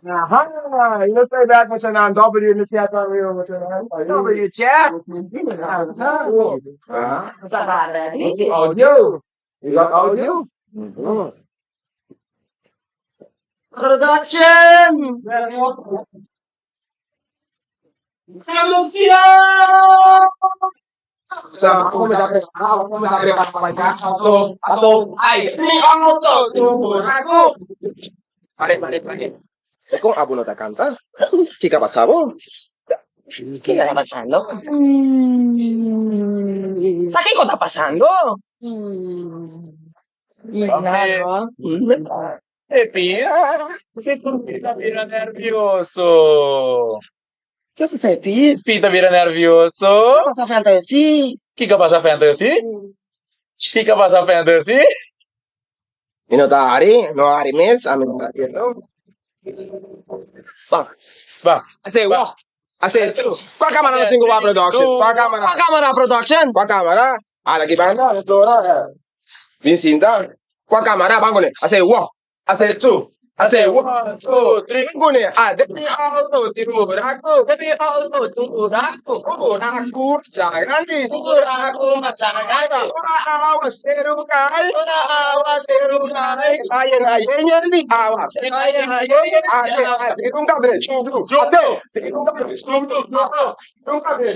Aha, yo estoy back muchanan, W in the chat amigo muchanan. W chat. Aha. Audio. You got audio? Production! Pare, pare, pare. Kon abo no ta kanta? Kiko a pasa bo? Kiko ta pasando? Sa kiko ta pasando? Pi ta bira nervioso. Ke pasa Pi? Pi ta bira nervioso. Kiko pasa fantasy? Kiko pasa fantasy? Kiko pasa fantasy? Mi no ta hari, no hari mes, ami no ta haciendo. Ba. Ba. Ase wo. Ase tu. Kua kamara nos tin ku wak production? Kua kamara? Kua kamara production? Kua kamara? Ala ki banda, Flora. Bin sinta. Kua kamara ban kune? Ase wo. Ase tu. Ase one, two, three. Ban kune. A den mi auto tin un buraku. Den mi auto tin un buraku. Un buraku masha grandi. Un buraku masha grandi. Ora awa seru kai. Ora awa seru kai. Ta yena yen yen di awa. Ta yena yen yen di awa. Ate, ate, un kabe, chublu. Ate, un kabe, chublu. Un kabe,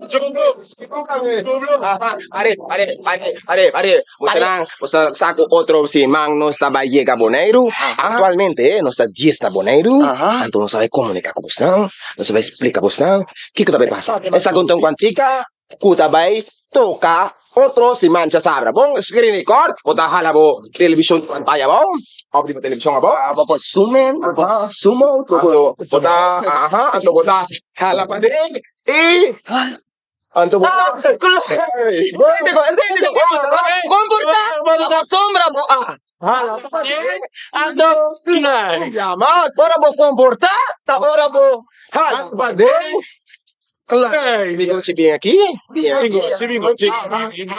chublu. Un kabe, chublu. Aha, are, are, are, are, are. Bosonan, boso sa ku otro siman nos ta bai yega Boneiru. Aktualmente nos ta dies na Boneiru. Anto nos ta bai komunika ku bosnan, nos ta bai splika bosnan kiko ta bai pasa. Esta konta un kuantika ku ta bai toka otro siman djasabra. Bon, screen record, bo ta hala bo televishon di pantaya abou, òf di bo televishon abou. Bo por zoom in, bo por zoom out. Bo ta, aha, anto bo ta hala paden i anto bo ta. Comporta, sombra bo a. Hala paden, anto klai. Ora bo comporta, ta ora bo hala paden. Klai. Mi gochi bin aki. Bin gochi, bin gochi.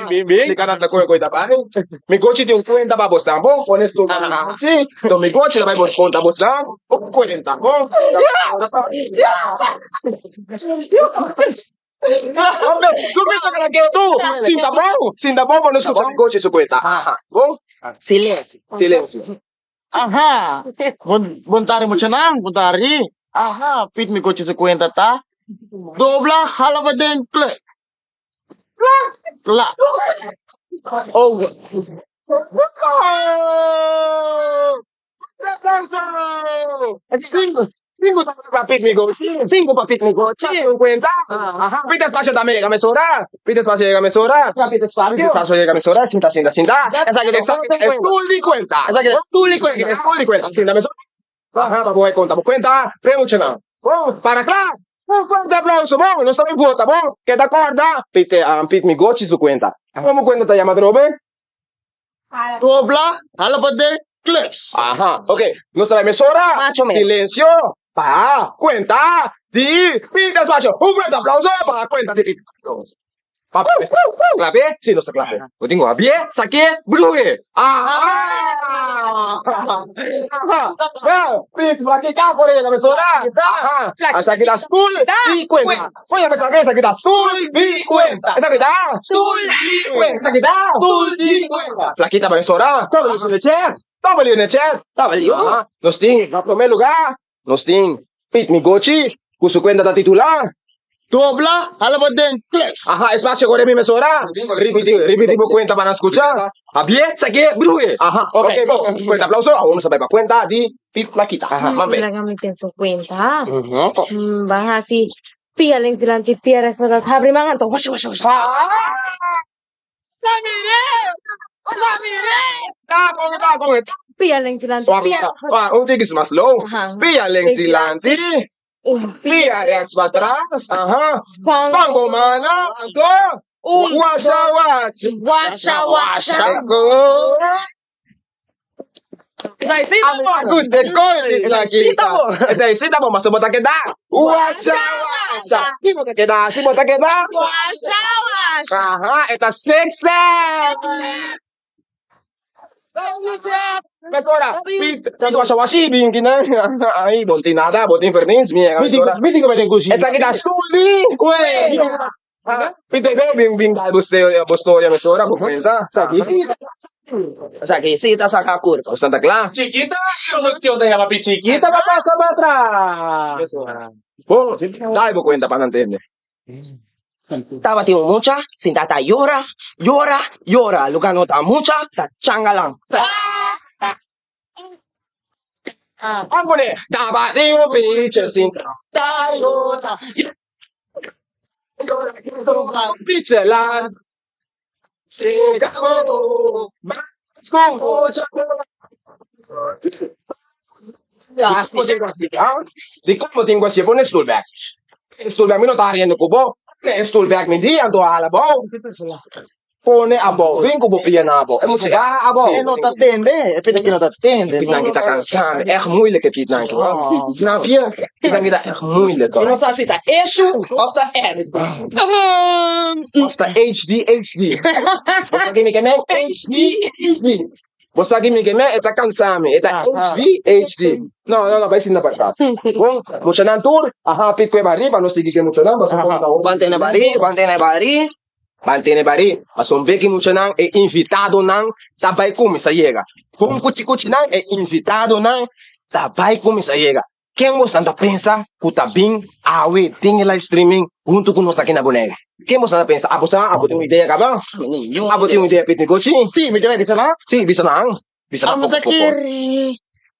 Bin, bin. Mi canal ta koe koe ta bai. Mi gochi tin un cuenta pa bosnan bon. Pone stoel pa mi gochi. Enton mi gochi ta bai bos conta bosnan un cuenta bon. Hombre, tu piensa que la que tu. Sinta bon, sinta bon pa no escucha mi gochi su cuenta. Bon? Silencio. Silencio. Aha! Bon bon tardi muchanan, bon tardi. Aha, pit mi coche su cuenta ta dobla hala paden kle. Kla. Over. Aplauso! Cinco, cinco pa pit mi gochi. Cinco pa pit mi gochi. Un cuenta. Aha, pit espacio tambe yega mesora. Pit espacio yega mesora. Pit espacio. Pit espacio yega mesora. Sinta, sinta, sinta. Esaki ta Esaki ta stoel di cuenta. Esaki ta stoel di cuenta. Stoel di cuenta. Sinta mesora. Aha, pa bo conta bo cuenta. Pre muchanan. Bon, para cla. Un fuerte aplauso. Bon, nos ta bin vota. Bon, keda corda. Pit, pit mi gochi su cuenta. Como cuenta ta yama atrobe? Dobla, hala pa den, kleks. Aha, ok. Nos ta bai mesora. Macho men. Silencio. Pa cuenta di Pita Espacio. Un fuerte aplauso pa cuenta di Pita Espacio. Pa Klape? Si, nos ta klape. Bo tin ku habié, saké, bruhe. Aha! Aha! Well, Pit, Flakita por yega mesora. Aha! Esaki ta stoel di cuenta. Oye, me saqué, esaki ta stoel di cuenta. Esaki ta stoel di cuenta. Esaki ta stoel di cuenta. Flakita pa mesora. W in the chat. W in the chat. W. Aha. Nos tin na promé lugá, nos tin Pit Migochi ku su kuenta ta titulá. Dobla, hala pa den, kleks. Aha, espacio kore mi mesora. Ripití, ripití bo kuenta pa nan skucha. Habié, saqué, bruje. Aha, ok, bon. Fuerte aplauso. Awor nos ta bai pa kuenta di Pit Flakita. Man be. Laga mi pensa un kuenta. Ban hasi pia links dilanti, pia rechts patras. Habri man anto. Washa, washa, washa. Pia links dilanti, pia rechts patras. Un tiki mas slow. Pia links dilanti, pia rechts patras. Aha. Span bo mano anto. Washa, washa. Washa, washa. Gusta koi Flakita. Esei sí ta bon, pasobra bo ta keda washa washa. Si bo ta keda, si bo ta keda. Washa washa. Aha, e ta sexy. Mesora, Pit, Pit washa washi bin kinan. Ai, bon tin nada, bo tin vernis, mi yega mesora. Mi tin ku bai den kushina. Esaki ta stoel di kue. Pit, bebe, bin bin dal bo bo storia mesora, bo kuenta. Esaki si, esaki si ta saka kurpa. Bo ta kla? Chikita, produkshon ta yama pi Chikita pa pasa pa atras. Bon, dal bo kuenta pa nan tende. Tabatin un mucha sinta ta yora, yora, yora. Luga no ta mucha, ta changalan. Ban pone, Tabatin un picher sinta ta yora, yora, yora. Picher lan se kabo, mas ku mucha. Dikon bo tin ku hasié? Pone stoel bèk. Pone stoel bèk. Mi no ta hariendo ku bo. Pone stoel bèk mi di, anto hala abou. Pone abou. Bin ku bo pianan abou. E mucha baha abou. E no ta tende. E pita ki no ta tende. E pitnan ki ta kansa. Ègt moeilijk e pitnan ki. Snap je? Pitnan ki ta ègt moeilijk. Mi no sa si ta eshu òf ta èrt. Òf ta HD HD. Bo sa kimi ke men? HD HD. Bo sa ki mi ke me e ta kansa mi, e ta HD, HD. No, no, no, bai sinta pa tras. Bon, muchanan tur, a hapi ku e barí, pa no sigui ku e muchanan, pasobra bo ta hopi. Ban tene barí, ban tene barí. Ban tene barí, pasobra un bek e muchanan, e invitadonan ta bai kuminsá yega. Bon kuchi kuchinan, e invitadonan ta bai kuminsá yega. Ken boso ta pensa ku ta bin awe den e live streaming huntu ku nos aki na Bonaire? Ken boso ta pensa? Abo sa? Abo tin un idea kaba? Abo tin un idea Pitney Gochi? Sí, mi ta bisa nan. Sí, bisa nan. Bisa nan Amo ta poko poko. kere.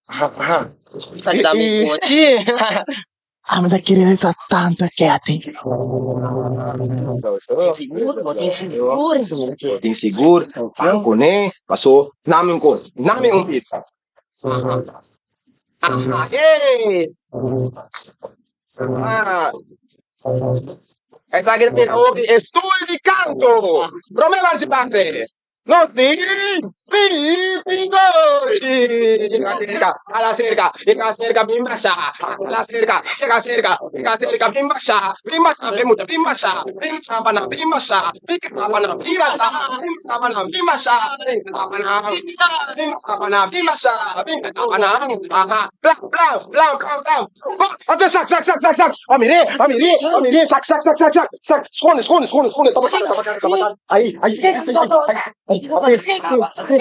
Aha. Sa ta mi gochi. Amo ta kere ta tanta Kathy. Sigur, bo tin sigur. Bo tin sigur. Ban kuné. Paso, nami un kos. Nami un pizza. Aha, hey! Ah. Esaki ta bira hopi e stoel di kanto. Prome participante. Nos tin Pingochi. Llega cerca, a la cerca, llega cerca, bin basha, a la cerca, llega cerca, llega cerca, bin basha, bin basha, bin mucha, bin basha, bin basha pa nan, bin basha, bin kanta pa nan, bin kanta, bin basha pa nan, bin basha, bin kanta pa nan, bin basha pa nan, bin basha, bin kanta pa nan, aha, plan, plan, plan, plan, plan, Anto sak, sak, sak, sak, sak, a mir'é, a mir'é, a mir'é, sak, sak, sak, sak, sak, sak, skonde, skonde, skonde, skonde, tapa kara, tapa kara, tapa kara, ai, ai, ai, ai, ai, ai, ai, ai, wak, wak, wak, sa, sa,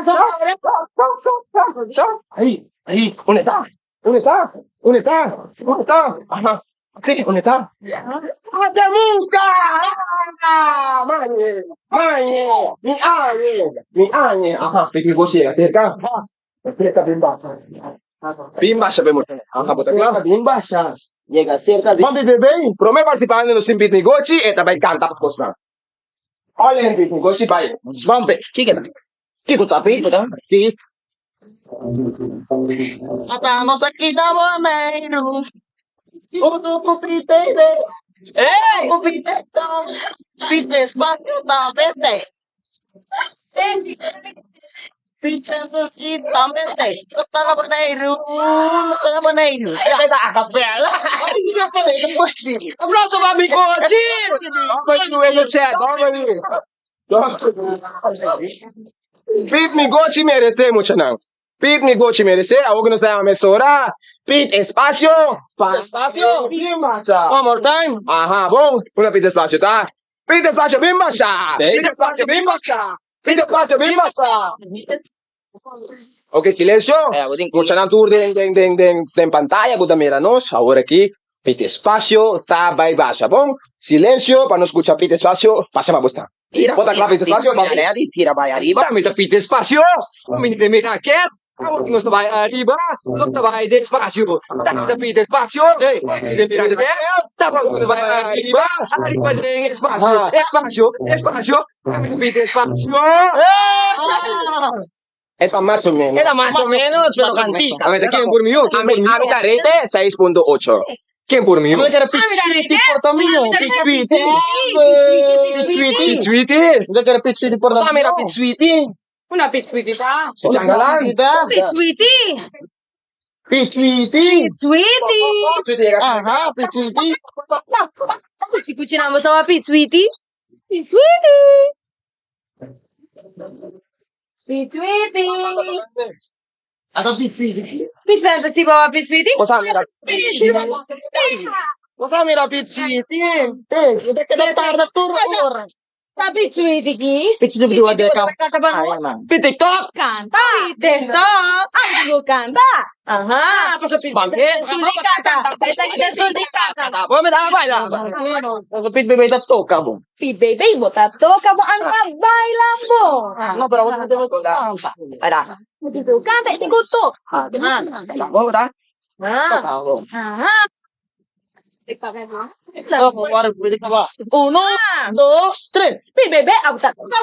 sa, sa, sa, sa, ai, ai, unda ta, unda ta, unda ta, unda ta, aha, ok, unda ta, ata muka, mañe, mañe, mi añe, mi añe, aha, piki bo chega serka, serka bin basha, bin basha pe mucha, aha, bo ta kla? Bin basha, yega serka di. Mami bebe, prome participante nos tin Pit Migochi, e ta bai canta pa cosnan. Olen Pit Migochi bai. Bampe, kiko ta? Kiko ta Pit? Si. Ata nos aki na Boneiru. Uno ku Pit baby. Ey! Ku Pit Pit espacio tambe te. Pit Santosky tambe te. Nos ta na Boneiru. Nos ta na Boneiru. Esta ta a capella. Aplauso pa mi cochi. Pit mi gochi merece muchanan. Pit mi gochi merece. Awor ku nos ta yama mesora. Pit espacio. Espacio. Bin basha. One more time. Aha, bon. Una pit espacio ta. Pit espacio bin basha. Pit espacio bin basha. Pit espacio bin basha. Ok, silencio. Muchanan tur den den den den den pantaya ku ta mira nos. Awor aki Pit espacio ta bai basha. Bon. Silencio pa nos skucha pit espacio. Basha pa bo sta. Tira, Bo ta kla pit espacio? Tira, ready, tira bai ariba. Mi ta pit espacio. Mi ta mira ket. Awor nos ta bai ariba. Nos ta bai despacio. Ta ta pit espacio. Mi ta mira ket. Ta nos ta bai ariba. Ariba den espacio. Espacio, espacio. Mi ta pit espacio. E ta mas o menos. E ta mas o menos, pero cantica. A ver, ken por mihó? Ken por mihó? Ami ta rete 6.8. Ken por mihó? Mi ta kere Pit Sweetie por ta mihó. Pit Sweetie. Pit Sweetie. Pit Sweetie. Mi ta kere Pit Sweetie por ta mihó. Sa mira Pit Sweetie. Una Pit Sweetie ta. Changalan. Pit Sweetie. Pit Sweetie. Pit Sweetie. Aha, Pit Sweetie. Kuchi kuchi nan bo sa wak Pit Sweetie? Pit Sweetie! Pit Sweetie! Ata Pit Sweetie. Pit Fantasy bo wak Pit Sweetie? Bo sa mira Bo sa mira Pit Sweetie. Eh, ta keda tarda tur ora. Ta Pit Sweetie ki? Pit Sweetie di wak Kanta pa nos? Pit TikTok. Kanta. Pit TikTok. Ami ku kanta. Aha. Paso Pit Tuli kanta. Tuli kanta. Bo mi ta baila. Paso Pit Bebe ta toka bo. Pit Bebe bo ta toka bo anta baila bo. No, pero bo no te Baila. Kanta i ku toka. Bo ta toka bo. Aha. Uno, dos, tres. Pit Bebe abo ta toka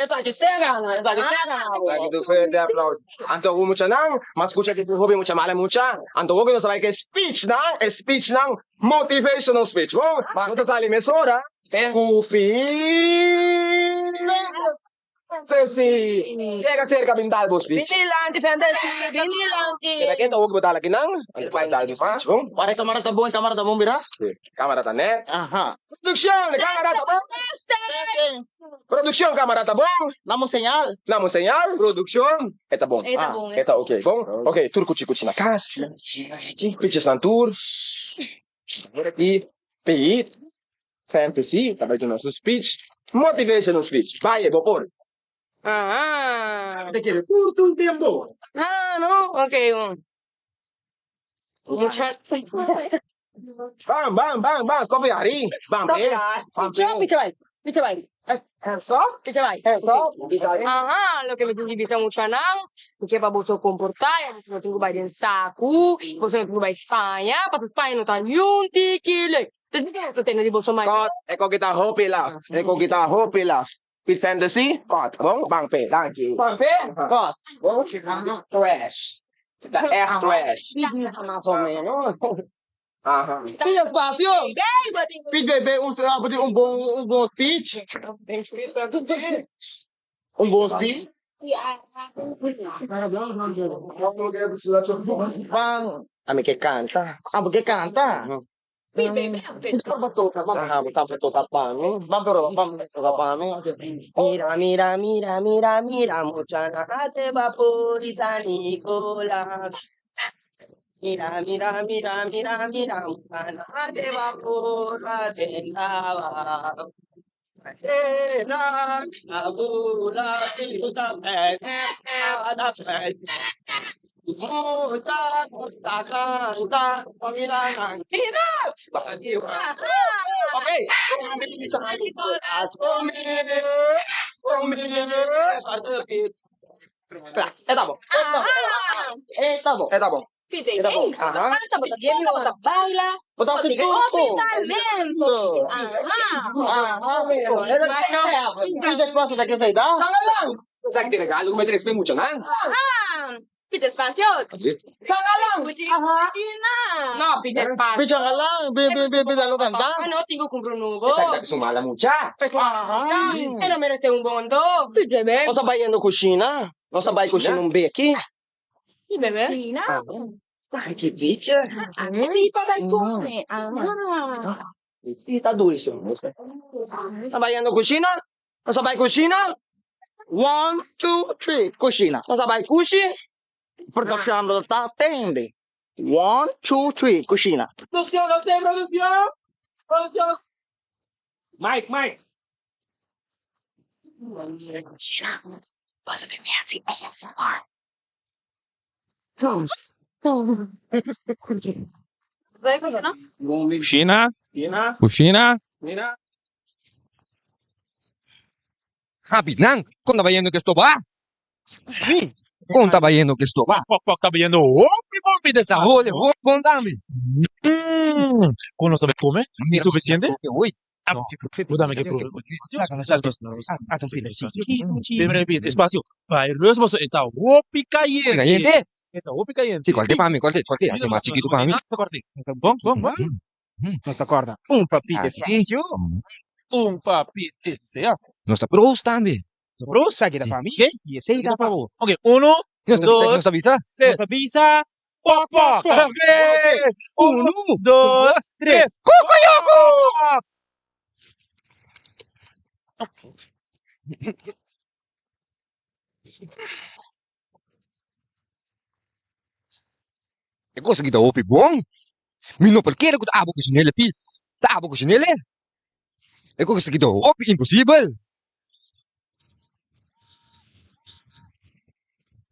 Esaki sea gana, esaki sea gana. Esaki ta fuerte aplauso. Anto ku muchanan, mas skucha ki hopi mucha mala mucha. Anto hopi nos a bai ku e speechnan, e speechnan motivational speech. Bon, nos a sali mesora ku Fantasy. Yega serka bin dal bo speech. Bin dilanti Fantasy, bin dilanti. Keda keda hopi bo dal akinan, anto bai dal bo speech. Bon. Wak e kamara ta bon, e kamara ta bon bira. Si, kamara ta net. Aha. Produccion, e kamara ta bon. Produccion, kamara ta bon. Namo señal. Namo señal. Produccion, e ta bon. E ta bon. E ta ok. Bon, ok, tur kuchi kuchi na kas. Pichesnan tur. I Pete Fantasy ta bai duna su speech, motivational speech. Bai e bo por. Aha. Ta kere tur tur tempo. Ah, no? Ok, un. Mucha. Bam, bam, bam, bam, stop hari. Bam, pe. Bam, Picha, pe. picha bai. Picha bai. Hands up. Picha bai. Hands up. Aha, loke mi tin di bisa muchanan, mi ke pa boso komportá, ya boso no tin ku bai den saku, boso no tin ku bai Spaña, pasobra Spaña no ta niun tiki leuk. Entonces mi ke boso tene di boso mayor. Cut. E koki ta hopi laf. E koki ta hopi laf. Pit fantasy, cut. Bon, bang pe. Danki. Bang pe? Cut. Bon, trash. Ta echt trash. Mas o menos. Aha. Pidi espacio. Pidi bebe un un bon un bon speech. Un bon speech. Van. Ami ke kanta. Abo ke kanta. Aha, bo sa toka pa mi. Ban pero ban toka pa mi. Mira, mira, mira, mira, mira, mucha te va por San Nicolás. Mira, mira, mira, mira, mira, mucha te va por la tendaba. E ta bon. E ta bon. E ta bon. Pide bem, Aha. canta, bota toca, bota baila. Bota Bota tudo. talento. Aha. Aha. Pidi espacio ta ke sa da? Sa ki regalo ku mi tres pe muchanan. Aha. Pide espacio. Changalang. Kuchi kuchina. No, pide espacio. Pi changalang, pi pi pi pi dalo kanta. Ah, no, tengo compro un nuevo. Esaki ta su mala mucha. Ajá. E no merece un bondo. Pide bem. Nos a bai yendo kushina. Nos a bai kushina un beki. Pide bem. China. Ay, ki bicha. Sí, pa bai come. Aha. Si, ta dulce. Nos a bai yendo kushina. Nos a bai kushina. One, two, three, kushina. Nos a bai kushi. Produccion lo ta tende. One, two, three, kushina. Produccion, nos tin produccion. Produccion. Mike, Mike. Pasa de mi así ASMR. Kushina, kushina. Happy nan, kon ta bayendo ke stoba? Kon ta bayendo ke stoba? Pok pok ta bayendo hopi bon pide Ta hole hopi bon tambe. Kon nos ta bay kome? Tin sufisiente? Uy. Bo dame ke probe. Primero pide espacio. Bay rus boso e ta hopi kayente. Kayente? E ta hopi kayente. Si, korte pa mi, korte, korte. Hasi mas chikitu pa mi. Bon, bon, bon. Nos ta korda un pa pide espacio. Un pa pide sea. Nos ta prous tambe. Bro, Esaki ta pa mi Ok. i esei ta pa bo. Ok, uno, Nos ta bisa, nos dos, ta bisa. tres. Nos ta bisa Pok, pok. pok. Ok. Uno, dos, tres. Kokoyoko! E kos aki ta hopi bon. Mi no por kere ku ta abo kushin'el pi. Ta abo kushin'el e. E kos aki ta hopi imposibel.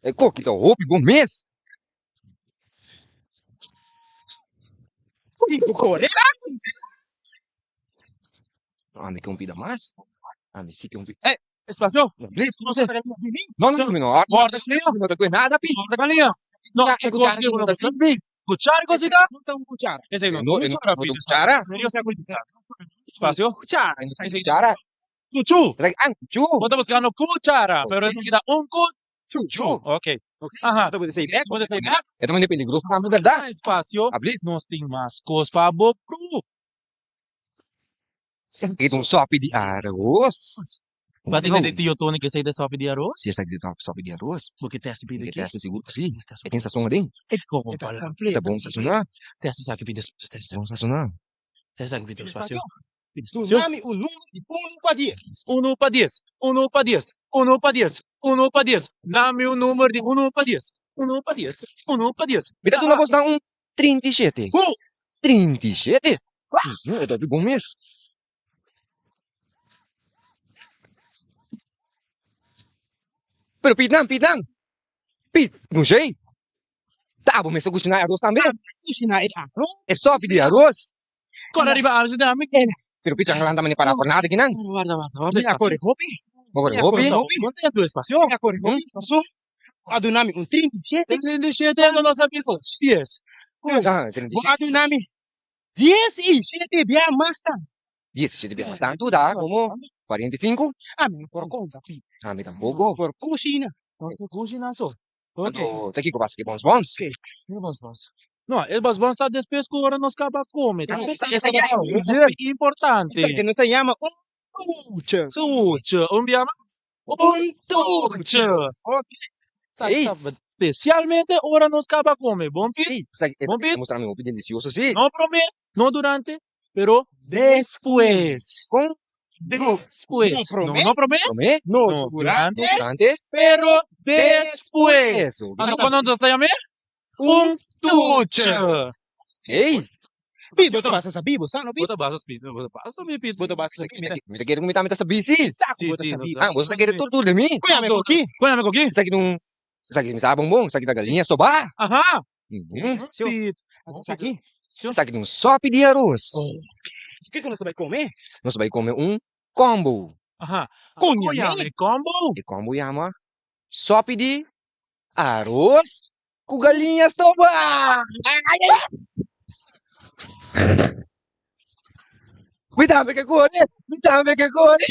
E kos aki ta hopi bon mes. Ami ke un pida mas. Ami si ke un pida. Eh, espacio. No, no, no, no. Morda galinha. No ta kue nada, pi. Morda galinha. No, E cuchara ki no ta sirbi. Cuchara cosita? No ta un cuchara. Esei no, No, no, e no cuchara, ta pi. un cuchara. Serio, sea cuchara. Espacio. Cuchara. No ta un cuchara. Cuchu. Esaki an cuchu. Bo ta buscando cuchara, pero esaki ta un cuchu. Ok. Aha. Bo ta sei bek. Bo ta sei bek. E ta manda peligroso tambe, berdad? Espacio. Ablis. Nos tin mas cos pa bo pru. Esaki ta un sopi di aros. Bo ta kende tio Tony ku esei ta sopi di aros? Si esaki ta sopi di aros. Bo ke testi pidi Mi ke aki? testi sigur ku si. E tin sazon aden. E koko pala. E ta bon sazoná. Testi esaki pidi espacio. Testi Bon sazoná. Testi esaki pidi espacio. Pidi espacio. Dunami un numero di unu pa dies. Unu pa dies. Unu pa dies. Unu pa dies. Unu pa dies. Dami un numero di unu pa dies. Unu pa dies. Unu pa dies. Mi ta duna bosnan un 37. Hu! 37? E ta bon mes. Pero pit nan, pit nan. Pit, Mushey. Ta abo mester kushiná e aros tambe. Kushiná e aros. E sopi di aros. Kora riba aros di ami. Pero pit nan lanta mane para por nada kinan. Warda, warda, warda. Mi a kore hopi. Bo kore hopi? Konta ya tu espasio. Mi a kore hopi. Paso a duna mi un 37. 37 anto nos a bisa dies. Ah, 37. Bo a duna mi 17 bia mas tantu. 17 bia mas tantu ta komo 45. Ami no por konta pi. Ami tampoko. Por kushina. Por kushina so. Anto ta kiko pasa ku e bons bons? E bons bons. No, e bons bons ta despues ku ora nos kaba kome. Ta hopi importante. Esaki nos ta yama un tuche. Tuche. Un bia mas? Un tuche. Ok. Spesialmente ora nos kaba kome. Bon pit? Bon pit? Mustra mi hopi delisioso si. No prome, no durante, pero despues. Kon? Despues. No prome. No prome. Prome. No durante. Durante. Pero despues. Anto kono nos ta yam'é? Un tuche. Ey! Pit, bo ta basa sabi, bo sa no Pit? Bo ta basa sabi, bo ta basa sabi Pit. Bo ta basa sabi, mira. Mi ta kere ku mi tambe ta sabi si. Sa ku bo ta sabi. Ah, bo ta kere tur tur di mi. Kon yama e koki? Kon yama e koki? Esaki ta un, esaki mi sa bon bon, esaki ta galiña stobá. Aha! Pit. Esaki? Esaki ta un sopi di aros. Kiko nos ta bai kome? Nos ta bai kome un combo. Aha. Kon Kon yama yama e combo? E combo yama sopi di aros Ku galiña stoba! Mi tambe ke kore, mi tambe ke kore.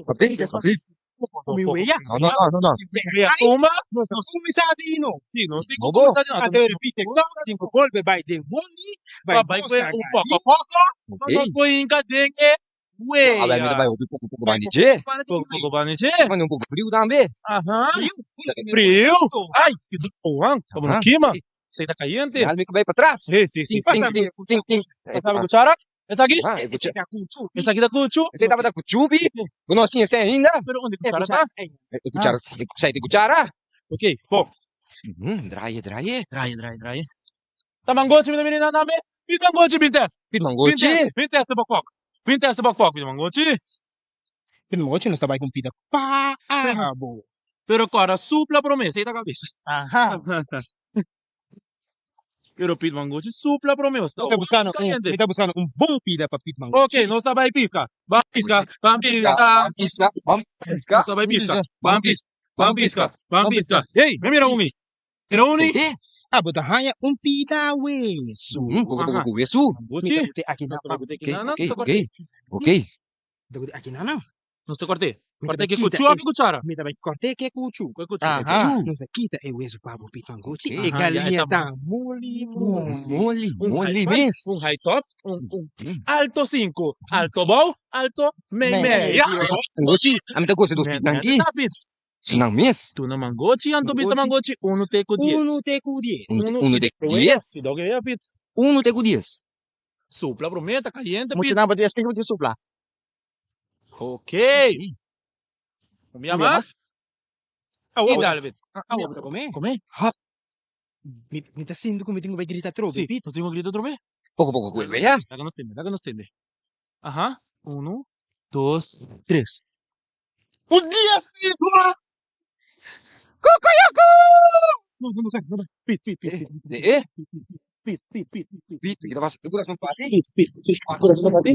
Papi, papi. Mi wea. No, no, no, no, no. Wea tumba. Nos no kuminsá di no. Sí, nos tin ku Bobo. kuminsá di no. Anto repite kòm tin ku bolbe bai den mundi, Pa bai bai kue buska un galiña. poko poko, pa Ok. nos por hinka den e A ber mi ta wea. bai hopi poko poko bandi dje. Poko poko bandi dje. Manda un poko friu tambe. Aha. Friu. Friu. Ai, ki duro, Como no kima. Esei ta kayente. Dal mi ku bai patras. Si, si, si. Ting, ting, ting, ting. Pasami kuchara. Esaki? Ah, e kuchara. Esaki ta kuchu. Esei tabata kuchu bi. Bo no siña esei ainda. Pero unda e kuchara ta? E kuchara, esei ta e kuchara. Ok, bon. Draai, draai. Draai, draai, draai. Ta mangochi mi ta bini nan tambe. Pit mangochi bin test. Pit mangochi. Bin test e bokbok. Bin test e bokbok pit mangochi. Pit mangochi nos ta bai con pida pa abo. Pero kòrda supla promé, esei ta kabes. Aha. Pero pit mangochi supla promé, Mi ta buskando un, mi ta buskando un bon pida pa pit mangochi. Ok, nos ta bai piska. Ban piska, ban piska. Ban piska, ban piska. Nos ta bai piska. Ban piska, ban piska, ban piska. Hey, mi mira umi. Mira uni. Ah, bo ta haña un pida wesu. Poko poko ku wesu. Mi ta kote aki nan. Ok, ok, ok. Mi ta kote aki nan. Nos ta korte. Kòrt'é ku kuchú òf ku kuchara? Mi ta bai kòrt'é ku kuchú. Ku kuchú. Aha. Nos ta kita e wesu pa bo Pit Mangochi. E galiña ta moli moli. Moli moli mes. Un high top, un alto sinku, alto bou, alto mei mei. Ya! Mangochi, ami ta gosa dos Pit nan aki. Nan mes. Tuna Mangochi, anto bisa Mangochi unu te ku dies. Unu te ku dies. Unu te ku dies. Cuidao ke ya Pit. Unu te ku dies. Supla promé, ta kayente Pit. Muchanan bo dies ke supla. Ok. Un bia mas. Awo I dale Pit. Awo bo ta come? Come. Hap. Mi ta sinti ku mi tin ku bai grita atrobe Si, Pit. nos tin ku grita atrobe. Poko poko ku e wea. Laga nos tende, laga nos tende. Aha, unu, dos, tres. Un dies Pit. Kukuyaku! No, no, no, no, no. Pit, pit, pit, pit. Eh, eh. Pit, pit, pit, pit. Pit, ki ta pasa? E kurason bati. Pit, pit, pit. Kurason bati.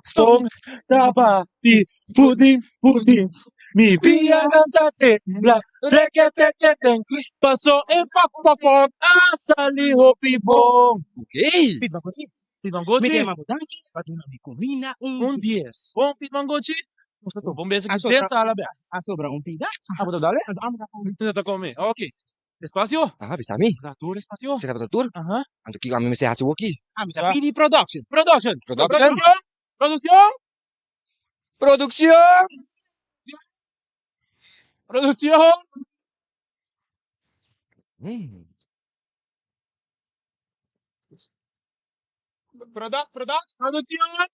Son ta bati, pudin, pudin. Mi pianan ta tembla, reketeketen. Paso e pòk pòk a sali hopi bon. Okey. Pit Mangochi. Pit Mangochi. Mi ta yama bo danki pa duna mi kumina un. Un dies. Bon Pit Mangochi. Nos ta topa un bes aki den sala bek. A sobra un pida. Abo ta dale? Amo ta kome. Ta kome, ok. Despacio. Aha, bisa mi. Ta tur despacio. Sera ta tur? Aha. Anto kiko ami mester hasi woki? Ami ta pidi production. Production. Production. Produccion. Produccion. Produccion. Product, product. Produccion.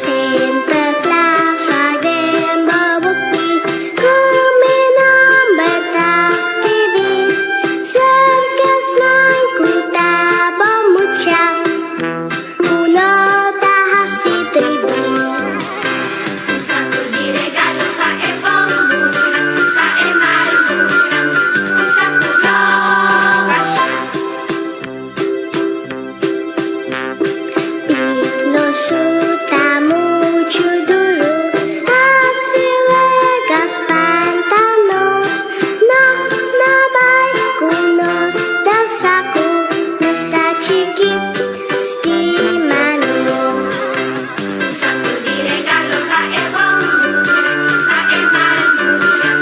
Sinterklaas wak den bo buki ku mi nomber ta skibí. Serka esnan ku ta bon mucha. Ku no ta hasi tribi. Un saku di regalo pa e bon muchanan, pa e mal muchanan, un saku no basha. Piet no suta muchu duru, hasi wega spanta nos. No, no bai ku nos den saku, nos ta chikit. Stima nos. Un saku di regalo pa e bon muchanan, pa e mal muchanan,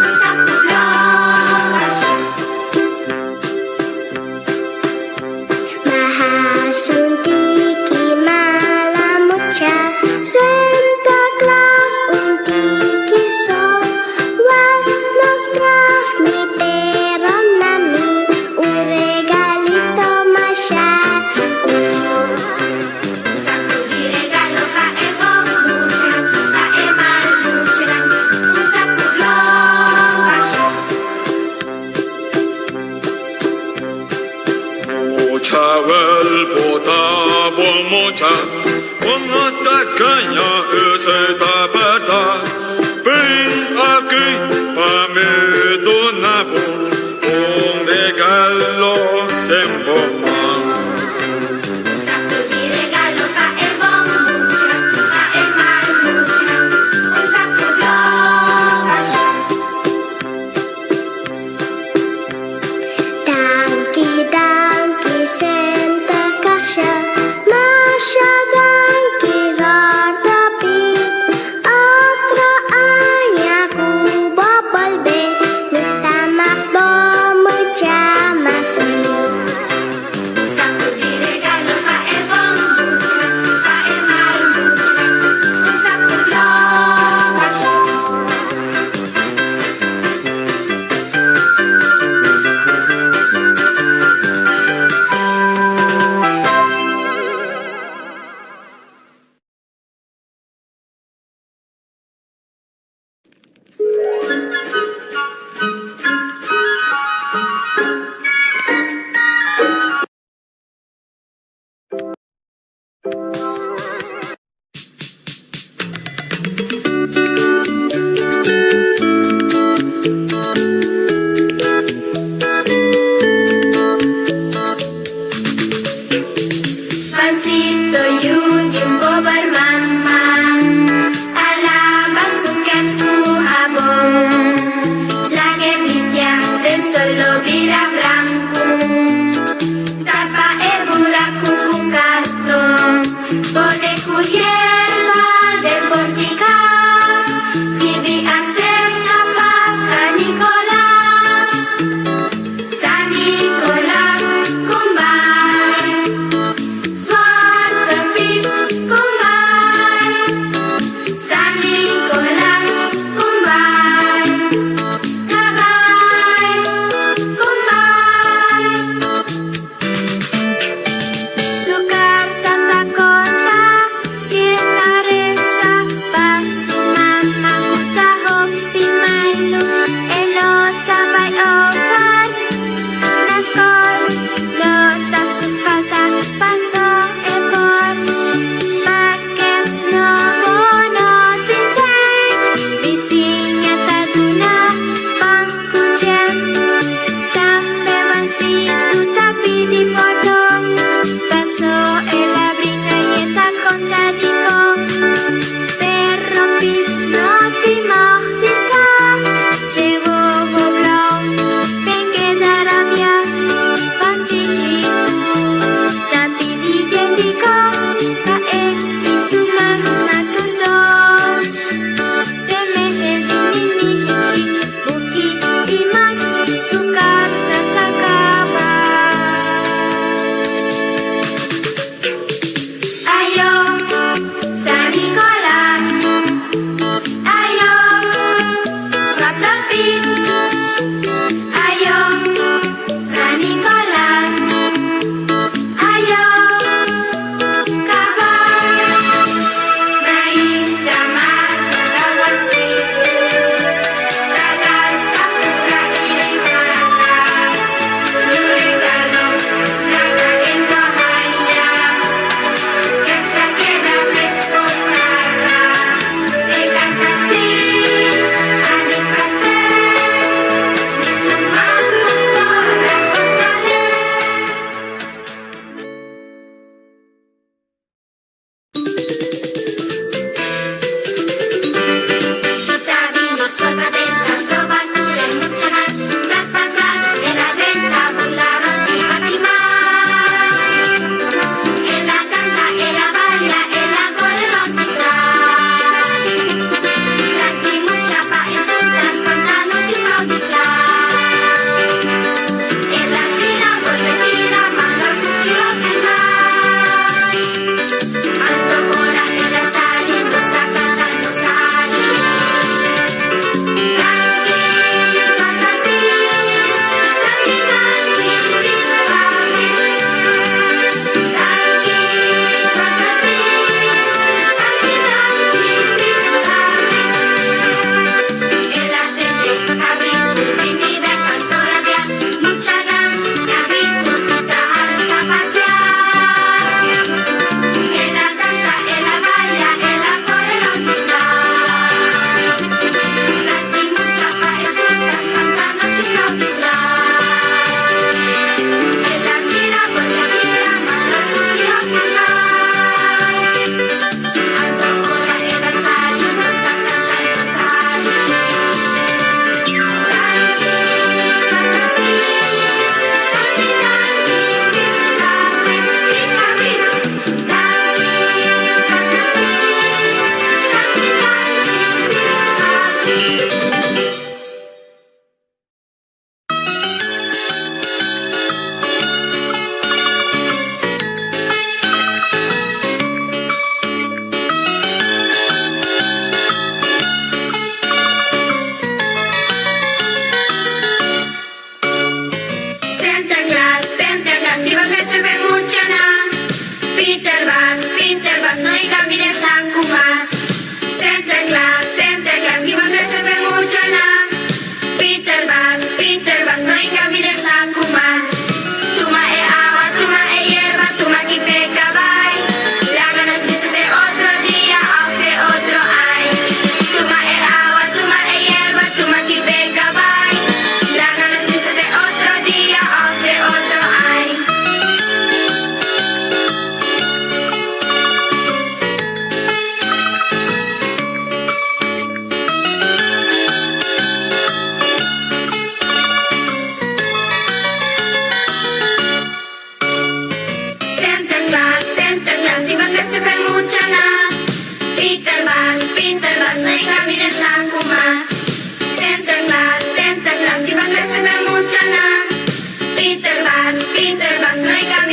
un saku no bashí. M'a hasi un tiki mala mucha, Sinterklaas un tiki so. Wèl, no straf mi, pero na mi un regalito masha chico. Un saku di regalo pa e bon muchanan, pa e mal muchanan, un saku lo bashí. Mucha wel bo ta bon mucha, bo no ta gaña esei ta berdad. Bin aki pa mi duna bo un regalo den bo man. Un saku di regalo pa e bon muchanan, pa e mal muchanan, un saku lo bashí. Danki, danki Sinterklaasje, masha danki.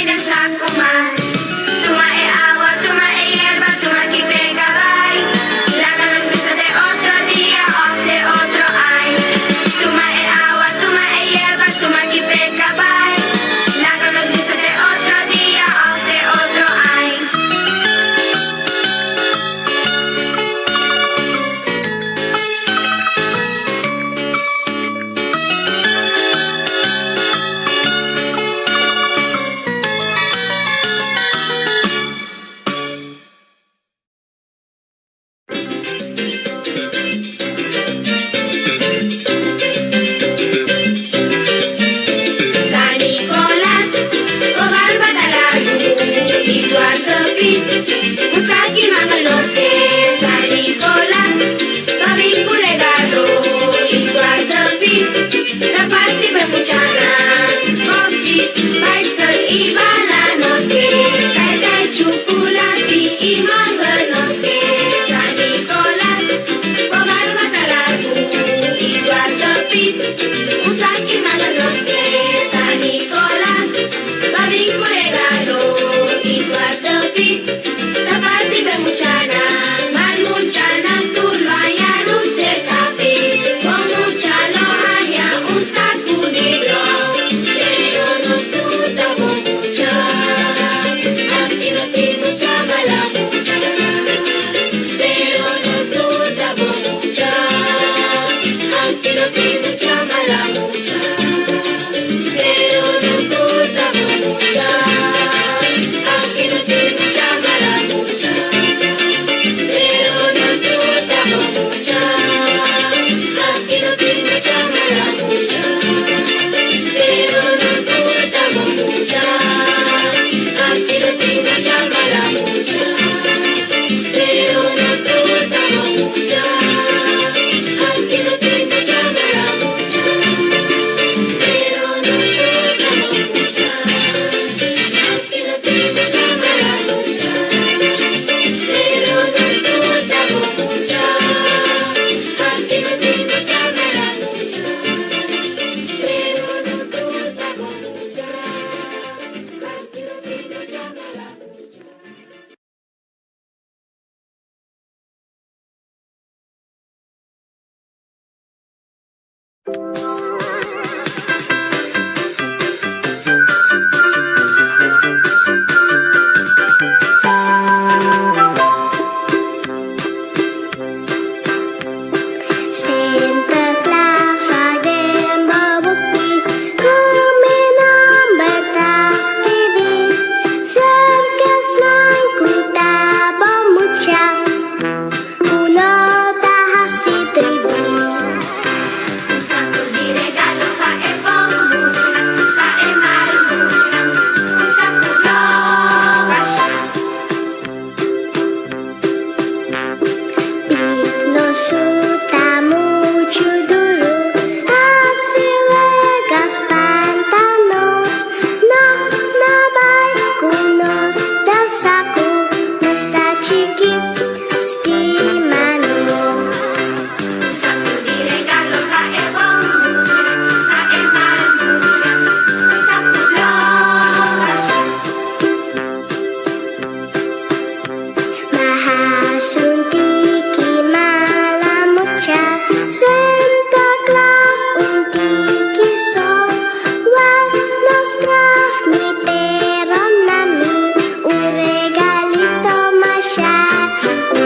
mi den saku mas. Tuma e awa, tuma e yerba, tuma ki pega bai. Laga nos bisa te otro dia of te otro ai. Tuma e awa, tuma e yerba, tuma ki pega bai. Laga nos bisa te otro dia of te otro ai. San Nicolas, bo barba ta largu i Zwarte Piet, un saki manga nos ke. San Nicolas, pa bin ku regalo i Zwarte Piet ta parti pa e muchanan. Bòmchi, baiskel i bala nos ke. Kai kai chukulati i manga nos ke. San Nicolas, bo barba ta largu i Zwarte Piet, un saki manga nos ke. San Nicolas, pa bin ku regalo i Zwarte Piet ta parti pa e muchanan. Mal muchanan tur lo haña ruse kapi, bon mucha lo haña un saku di blòk. Pero nos tur ta bon mucha, aki no tin mucha mala mucha. Pero nos tur ta bon mucha, aki no tin mucha mala mucha. Pero nos tur ta bon mucha, aki no tin mucha mala mucha. Pero nos tur ta bon mucha, aki no tin mucha mala mucha. Pero nos tur ta bon mucha, aki no tin mucha mala mucha. Pero nos tur ta bon mucha, aki no tin mucha mala mucha. Pero nos tur ta bon mucha, aki no tin mucha mala mucha. Pero nos tur ta bon mucha, aki no tin mucha mala mucha. Pero nos tur ta bon mucha, aki no tin mucha mala mucha. Sinterklaas wak den bo buki ku mi nomber ta skibí. Serka esnan ku ta bon mucha, ku no ta hasi tribi. Un saku di regalo pa e bon muchanan, pa e mal muchanan, un saku lo basha. Piet no suta muchu duru, hasi wega spanta nos. No, no bai ku nos den saku, nos ta chikí, stima nos. Un saku di regalo pa e bon muchanan, pa e mal muchanan, un saku lo basha. Mi a hasi un tiki mala mucha, Sinterklaas un tiki so. Wel, no straf mi, pero na mi un regalito masha chico.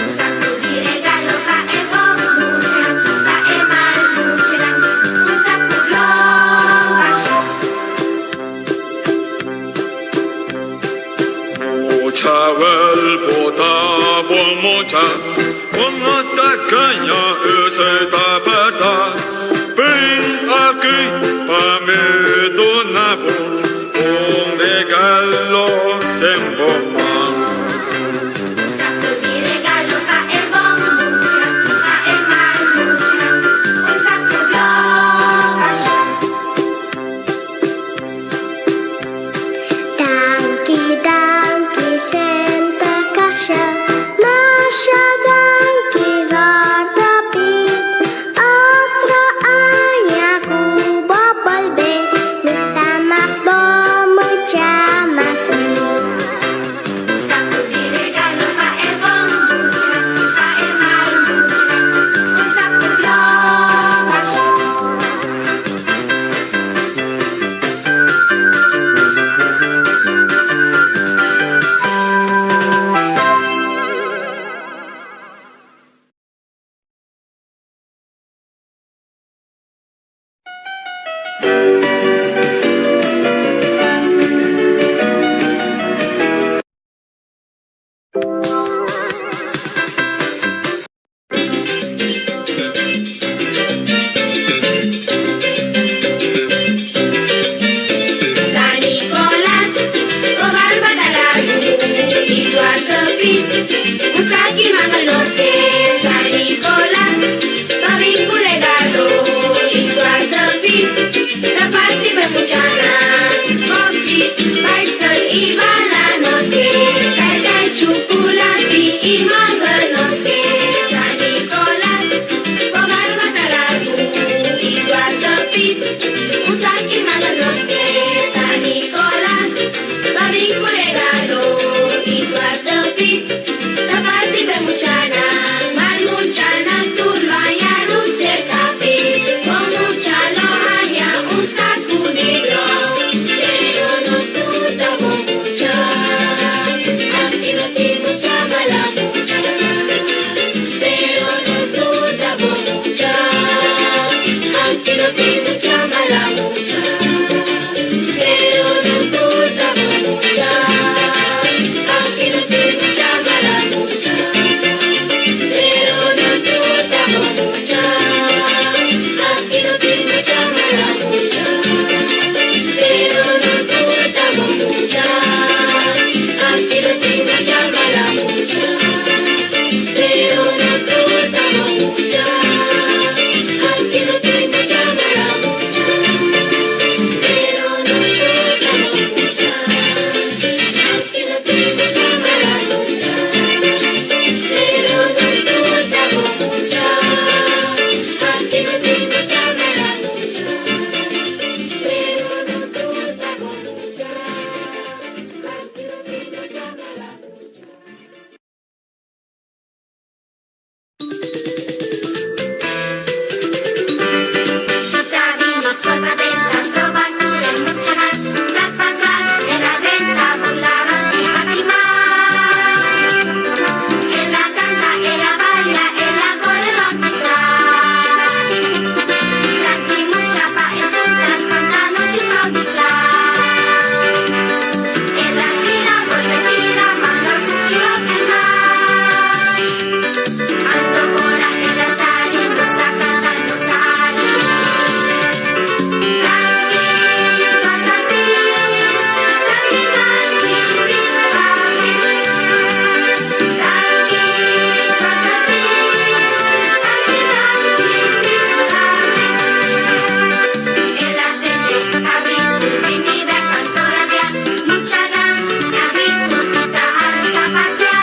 Un saku di regalo pa e bon muchanan, pa e mal muchanan, un saku lo basha. Mucha wel bo ta bon mucha, bo no ta gaña esei ta bèrdat. Bin aki pa mi duna bo un regalo den bo man. Un saku di regalo pa e bon muchanan, pa e mal muchanan, un saku lo basha. Danki, danki, Sinterklaasje, masha danki. San Nicolas, bo barba ta largu y Zwarte Piet, un saki manga loke. San Nicolas, pa bin cu regalo y Zwarte Piet, ta parti pa muchanan. Bobchi, baiskel y bala nos ke, kai kai chuculati y manga nos ke. San Nicolas, bo barba ta largu y Zwarte Piet, un saki manga nos ke. San Nicolas, pa bin cu regalo y Zwarte Piet, ta parti pa muchanan. Mal muchanan tur lo haña ruse kape, bon mucha lo haña un saku di gròf. Pero nos tur ta bon mucha, aunke no tin mucha mala mucha. Pero nos tur ta bon mucha, aunke no tin mucha mala mucha. Pero nos tur ta bon mucha, aunke no tin mucha mala mucha. Pero nos tur ta bon mucha, aunke no tin mucha mala mucha. Pero nos tur ta bon mucha, aunke no tin mucha mala mucha. Pero nos tur ta bon mucha, aunke no tin mucha mala mucha. Pero nos tur ta bon mucha, aunke no tin mucha mala mucha. Pero nos tur ta bon mucha, aunke no tin mucha mala mucha. Pero nos tur ta bon mucha, aunke no tin mucha mala mucha. Pita bini skol pa drenta, stroba tur e muchanan, Tras pa tras, el a drenta, bula rond di Fatima. El a canta, el a baila, el a core rond di klas. Tras di mucha pa e su tras, spanta nos juffrouw di klas. El a gira, bolbe tira, manga kuki hopi mas. Anto ora el a sali, nos a canta, nos a hari. Danki, Zwarte Piet, danki, danki, Piet Fabriek. Danki, Zwarte Piet, danki, danki, Piet Fabriek. El a tende kabritu bini bek anto rabia, muchanan kabritu pita alsa patia.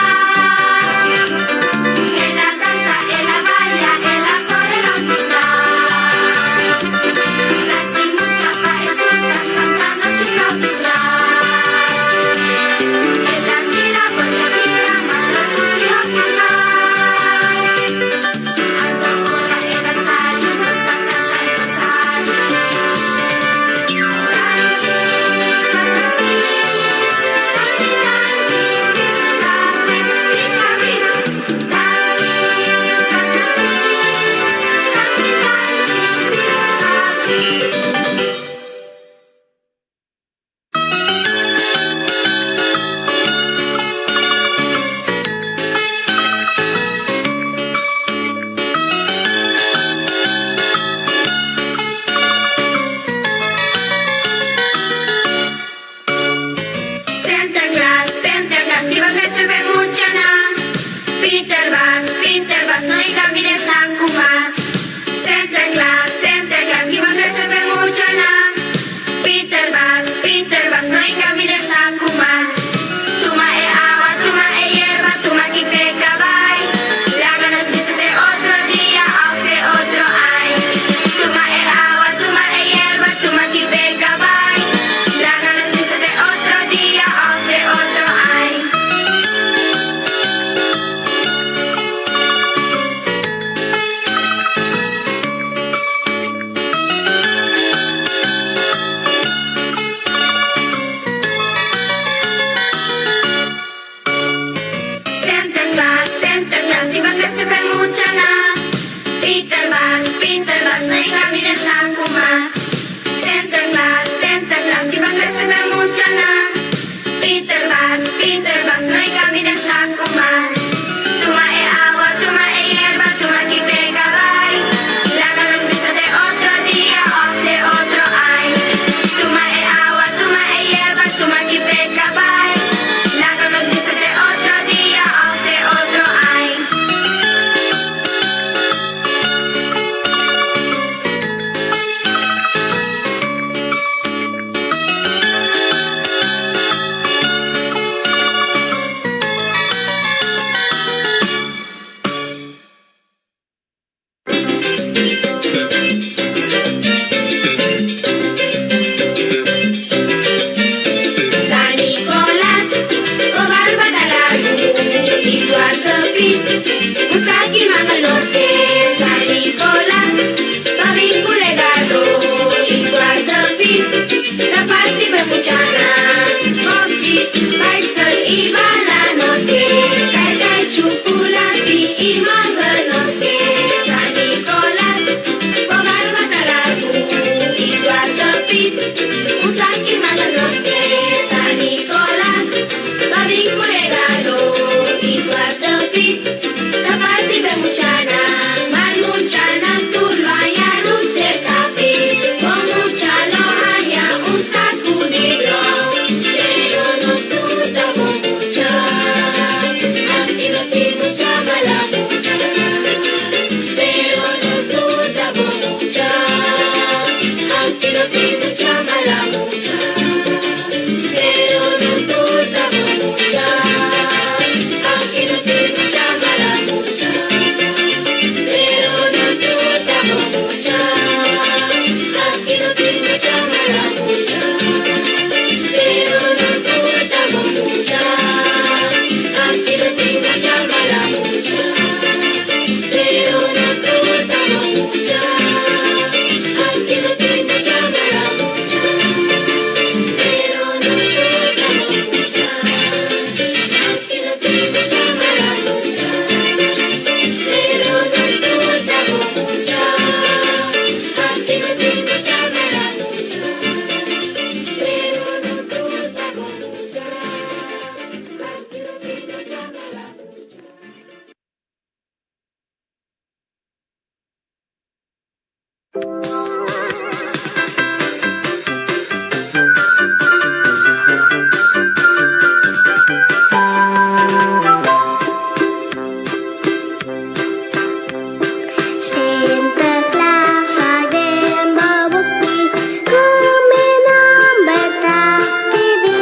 El a dansa, el a baila, el a kore rond di klas. Tras di mucha pa e surta, spanta nos juffrouw di klas. El a tira, bolbe tira, manda kuki hopi mas. Anto ora el a sali, nos a canta, nos a hari. Danki, Zwarte Piet, danki, danki, Piet Fabriek, Piet Fabriek. Danki, Zwarte Piet, danki, danki, Piet Fabriek. Sinterklaas, Sinterklaas, si bo reserve muchanan. Peter Bas, Peter Bas, no hinka mi den saku mas. Sinterklaas, Sinterklaas, si bo reserve muchanan. Peter Bas, Peter Bas, no hinka mi den saku mas. Tuma e awa, tuma e yerba, tuma ki peka bai. Laga nos bisa te otro dia of te otro ai. Tuma e awa, tuma e yerba, tuma ki peka bai. Laga nos bisa te otro dia of te otro ai. Sinterklaas, Sinterklaas, si bo crece pe muchanan. Peter Bas, Peter Bas, no hinka mi den saku mas. Sinterklaas, Sinterklaas, ki ban trese pa e muchanan? Peter Bas, Peter Bas, no e cami den saco mas. Tuma e awa, tuma e yerba, tuma ki pega bai. Laga nos bisa te otro dia of te otro ai. Tuma e awa, tuma e yerba, tuma ki pega bai. Laga nos bisa te otro dia of te otro ai. San Nicolas, bo barba ta largu i Zwarte Piet, un saki manga loke. San Nicolas, pa bin ku regalo i Zwarte Piet, ta parti pa e muchanan. Bobchi, baiskel i bala nos ke, kai kai chukulati i manga nos ke. San Nicolas, bo barba ta largu i Zwarte Piet, un saki manga nos ke. San Nicolas, pa bin ku regalo i Zwarte Piet, ta parti pa e muchanan. Mal muchanan tur lo haña rus serka Piet, bon mucha lo haña un saku di blòk. Pero nos tur ta bon mucha, aunke no tin mucha mala mucha. Pero nos tur ta bon mucha, aunke no tin mucha mala mucha. Pero nos tur ta bon mucha, aunke no tin mucha mala mucha. Pero nos tur ta bon mucha, aunke no tin mucha mala mucha. Pero nos tur ta bon mucha, aunke no tin mucha mala mucha. Pero nos tur ta bon mucha, aunke no tin mucha mala mucha. Pero nos tur ta bon mucha, aunke no tin mucha mala mucha. Pero nos tur ta bon mucha, aunke no tin mucha mala mucha. Pero nos tur ta bon mucha, aunke no tin mucha mala mucha. Sinterklaas wak den bo buki ku mi nomber ta skibí.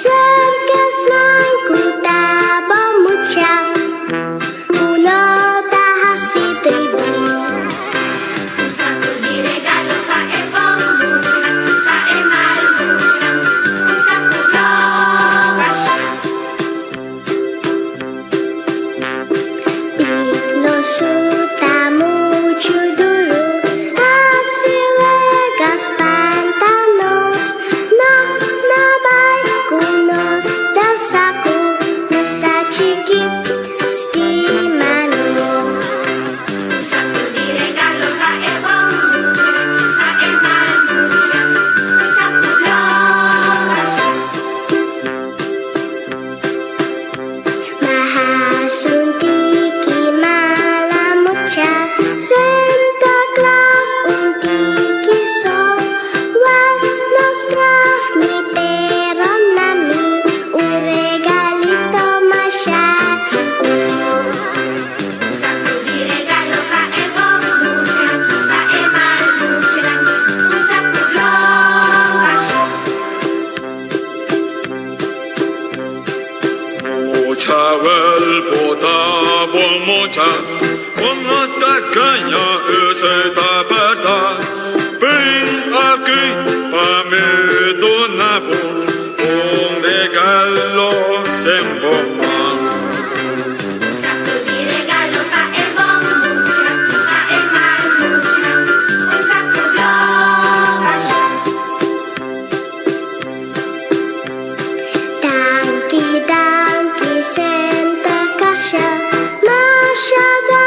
Serka esnan ku ta bon mucha, ku no ta hasi tribi. Un saku di regalo pa e bon muchanan, pa e mal muchanan, un saku blo basha. Piet no suta muchu duru, hasi wega spanta nos. No, no bai ku nos den saku, nos ta chikí, stima nos. Un saku di regalo pa e bon muchanan, pa e mal muchanan, un saku blo basha. M'a hasi un tiki mala mucha, Sinterklaas un tiki so. Wèl, no straf mi, pero na mi un regalito masha chiquito. Un saku di regalo pa e bon muchanan, pa e mal muchanan, un saku blo basha. Mucha wel bo ta bon mucha, bo no ta gaña esei ta bèrdat. Bin aki pa mi duna bo un regalo den bo man. Un saku di regalo pa e bon muchanan, pa e mal muchanan, un saku blo basha. Danki, danki Sinterklaasje, masha danki.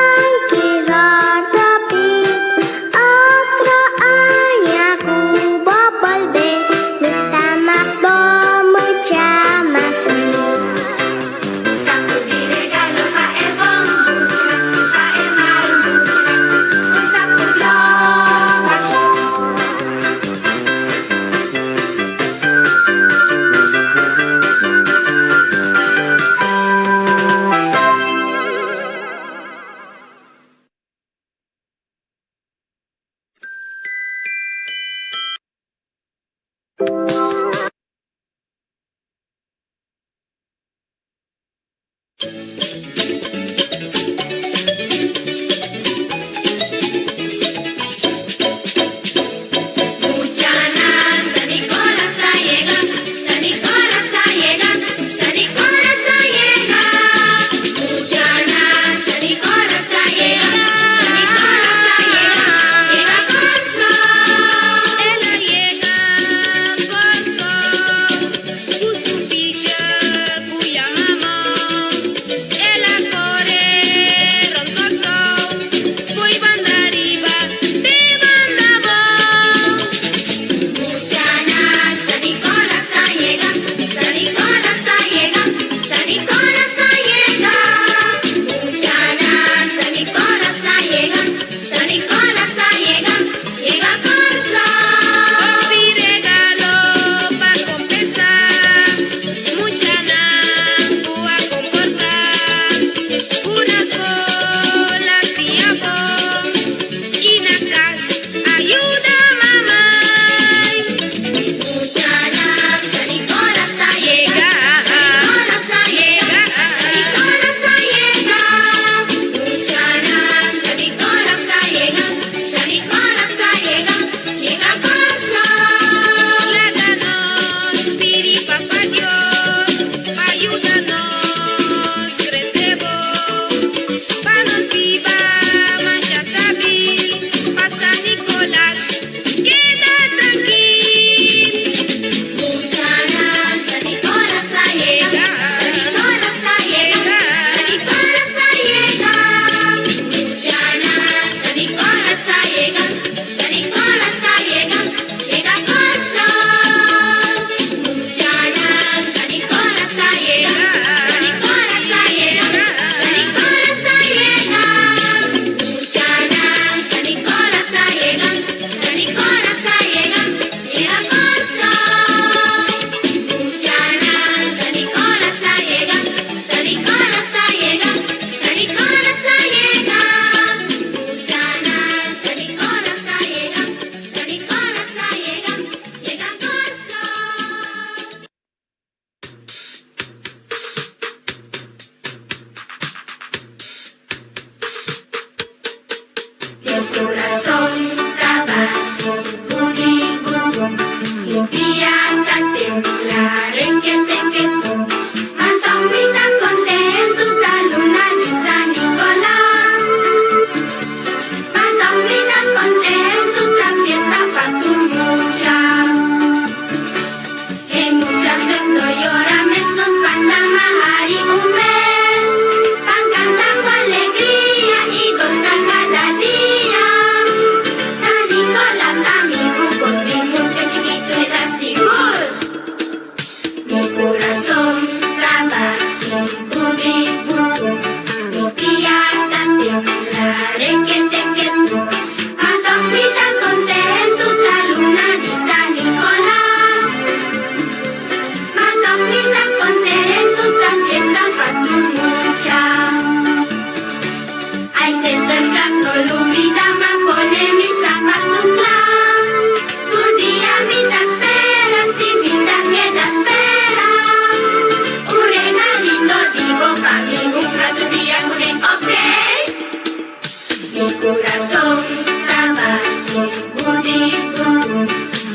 Tong tabako budi bum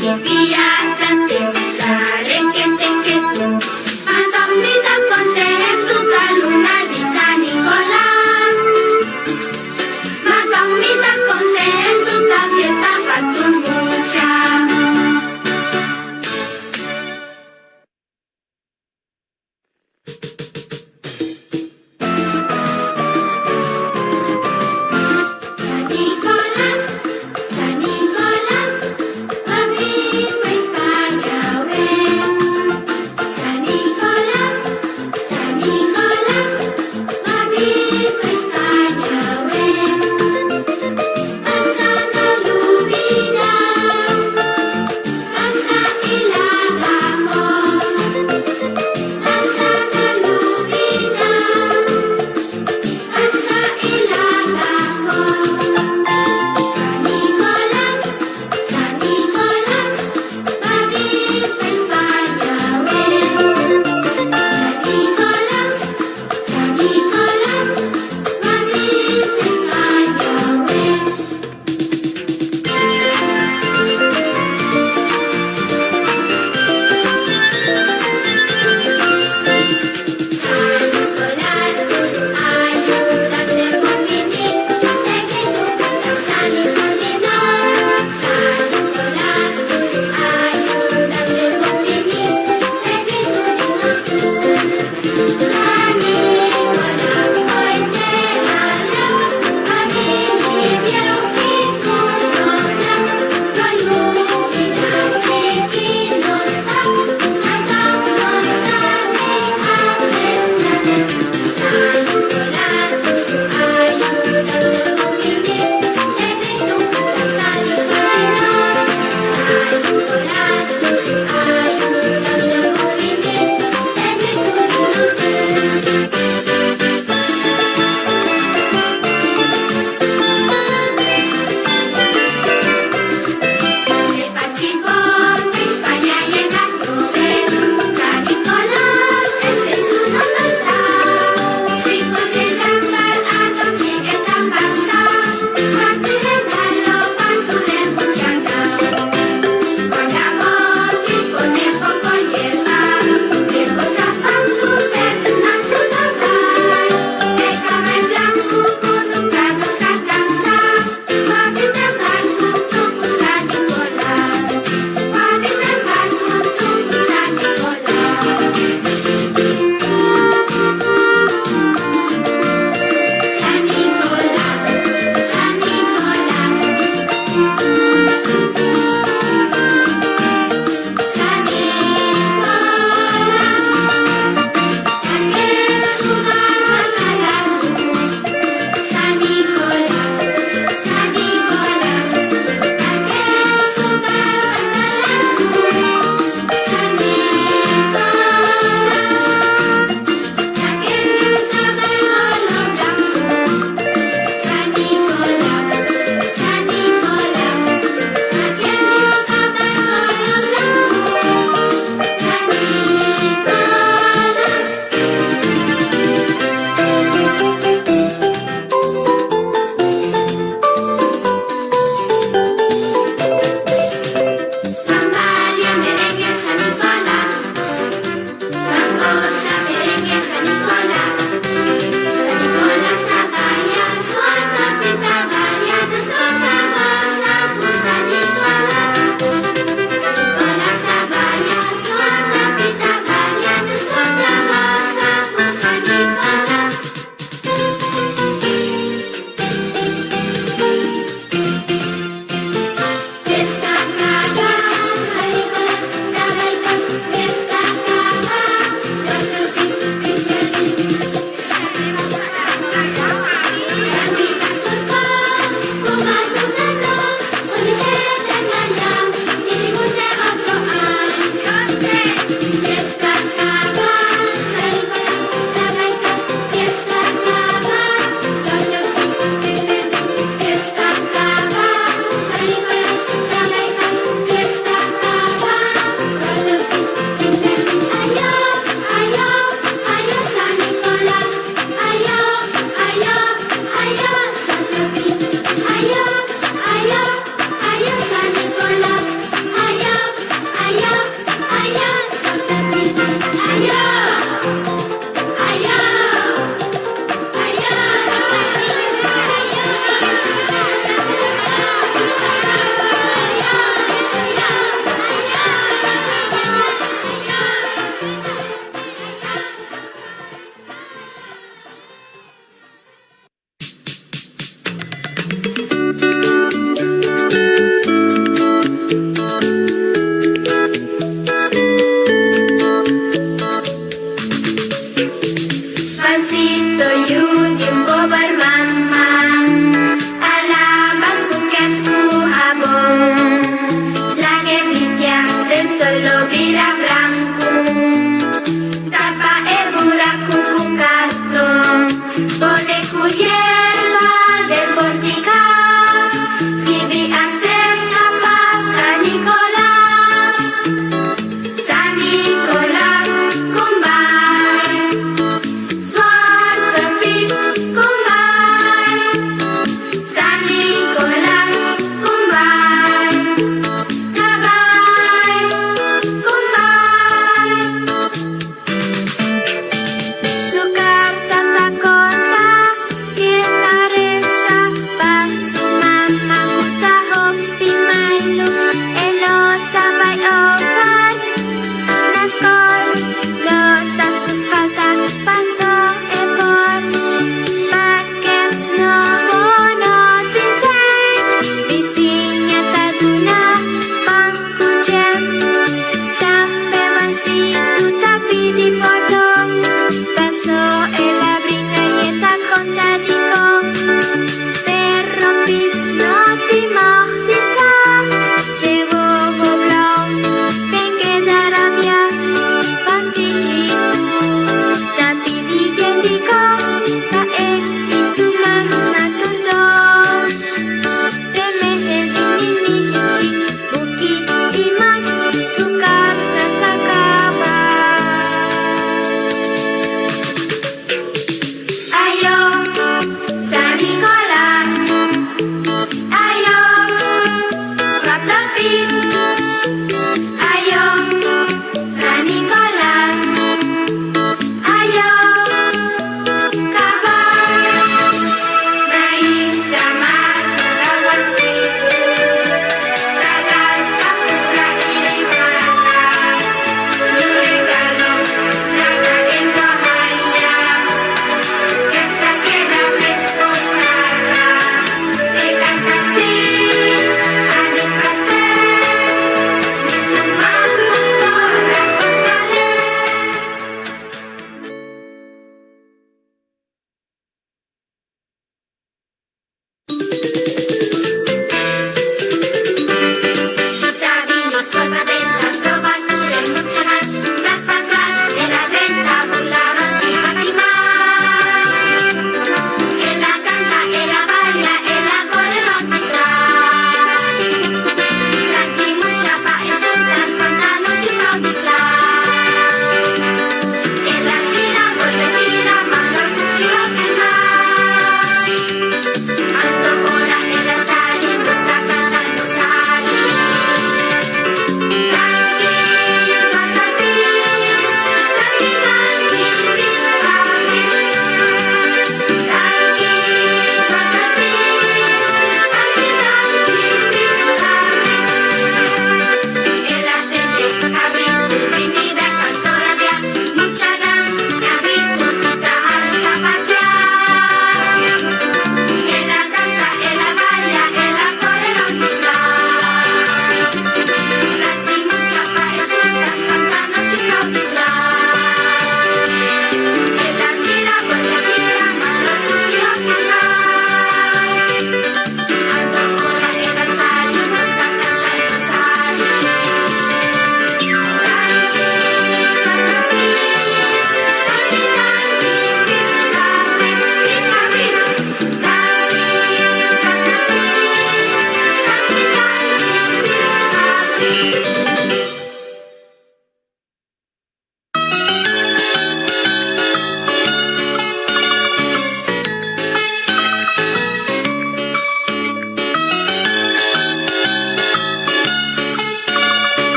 Mi pia ta tembla reketeketum. Anto mi ta kontentu ta luna di San Nicolas. Ma tong mi ta kontentu ta fiesta pa tur mucha. San Nicolas.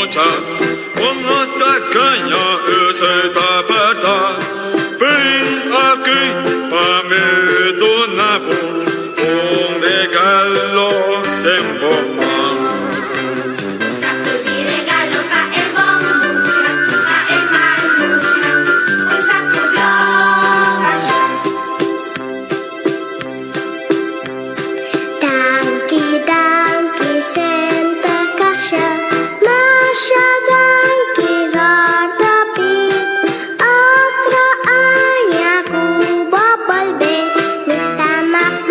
mucha. Bo no ta gaña, esei ta bèrdat. Bin aki pa mi duna bo un regalo den bo man. Un saku di regalo pa e bon mucha, pa e mal mucha. Un saku blo basha. Danki, danki Sinterklaasje, masha danki Zwarte Piet. Otro aña ku bo bolbe, mi ta mas blij.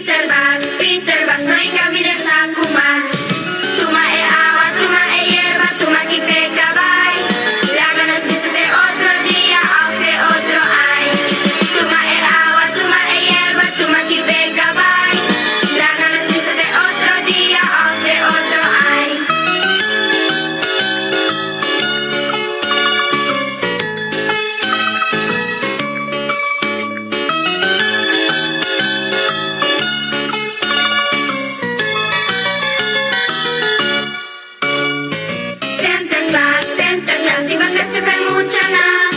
Peter Bas, Peter Bas, no hay camina saku mas. Tuma e awa, tuma e yerba, tuma ki peka bai. Laga nos bisa te otro dia, of te otro ai. Tuma e awa, tuma e yerba, tuma ki peka bai. Laga nos bisa te otro dia, of te otro ai. Sinterklaas, Sinterklaas, di vakantie bij muchanan.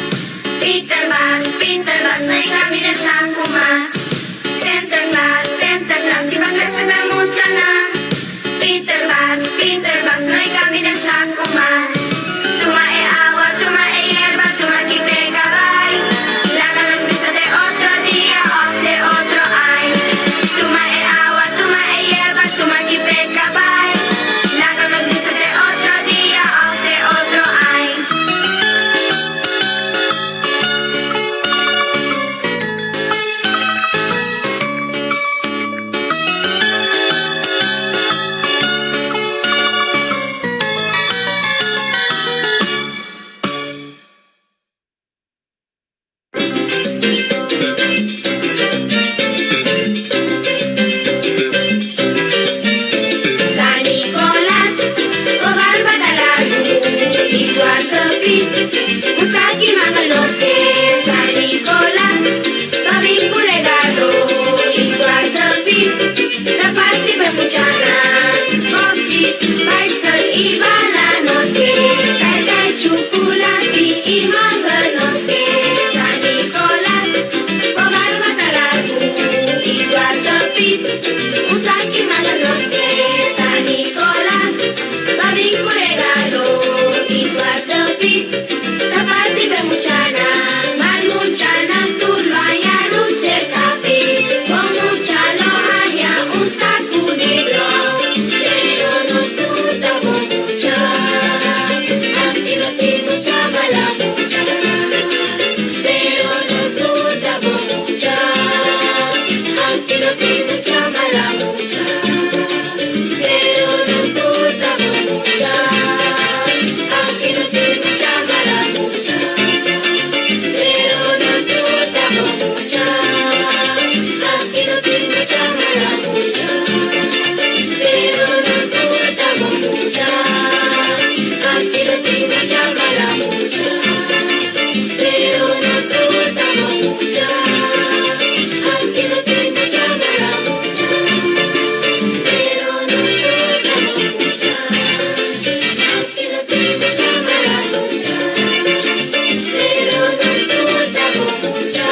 Pieter Bas, Pieter Bas, no hay camina saku mas. Sinterklaas, Sinterklaas, di vakantie bij muchanan. Pieter Bas, Pieter Bas, no hay camina saku mas. Tuma e awa, tuma e yerba, tuma ki pega bai. Laga nos bisa te otro dia of te otro ai. Tuma e awa, tuma e yerba, tuma ki pega bai. Laga nos bisa te otro dia of te otro ai. San Nicolas, bo barba ta largu i Zwarte Piet, un saki manga loke. San Nicolas, pa bin ku regalo i Zwarte Piet ta parti pa muchanan. Bòmchi, baiskel i bala nos ke, kai chukulati i manga nos ke. San Nicolas, bo barba ta largu i Zwarte Piet, un saki manga nos ke. San Nicolas, pa bin ku regalo i Zwarte Piet ta parti pa muchanan. Mal muchanan tur lo haña rus serka Piet, bon mucha lo haña un saku di bròk. Pero nos tur ta bon mucha, aunke no tin mucha mala mucha. Pero nos tur ta bon mucha, aunke no tin mucha mala mucha. Pero nos tur ta bon mucha, aunke no tin mucha mala mucha. Pero nos tur ta bon mucha, aunke no tin mucha mala mucha. Pero nos tur ta bon mucha, aunke no tin mucha mala mucha. Pero nos tur ta bon mucha, aunke no tin mucha mala mucha. Pero nos tur ta bon mucha, aunke no tin mucha mala mucha. Pero nos tur ta bon mucha.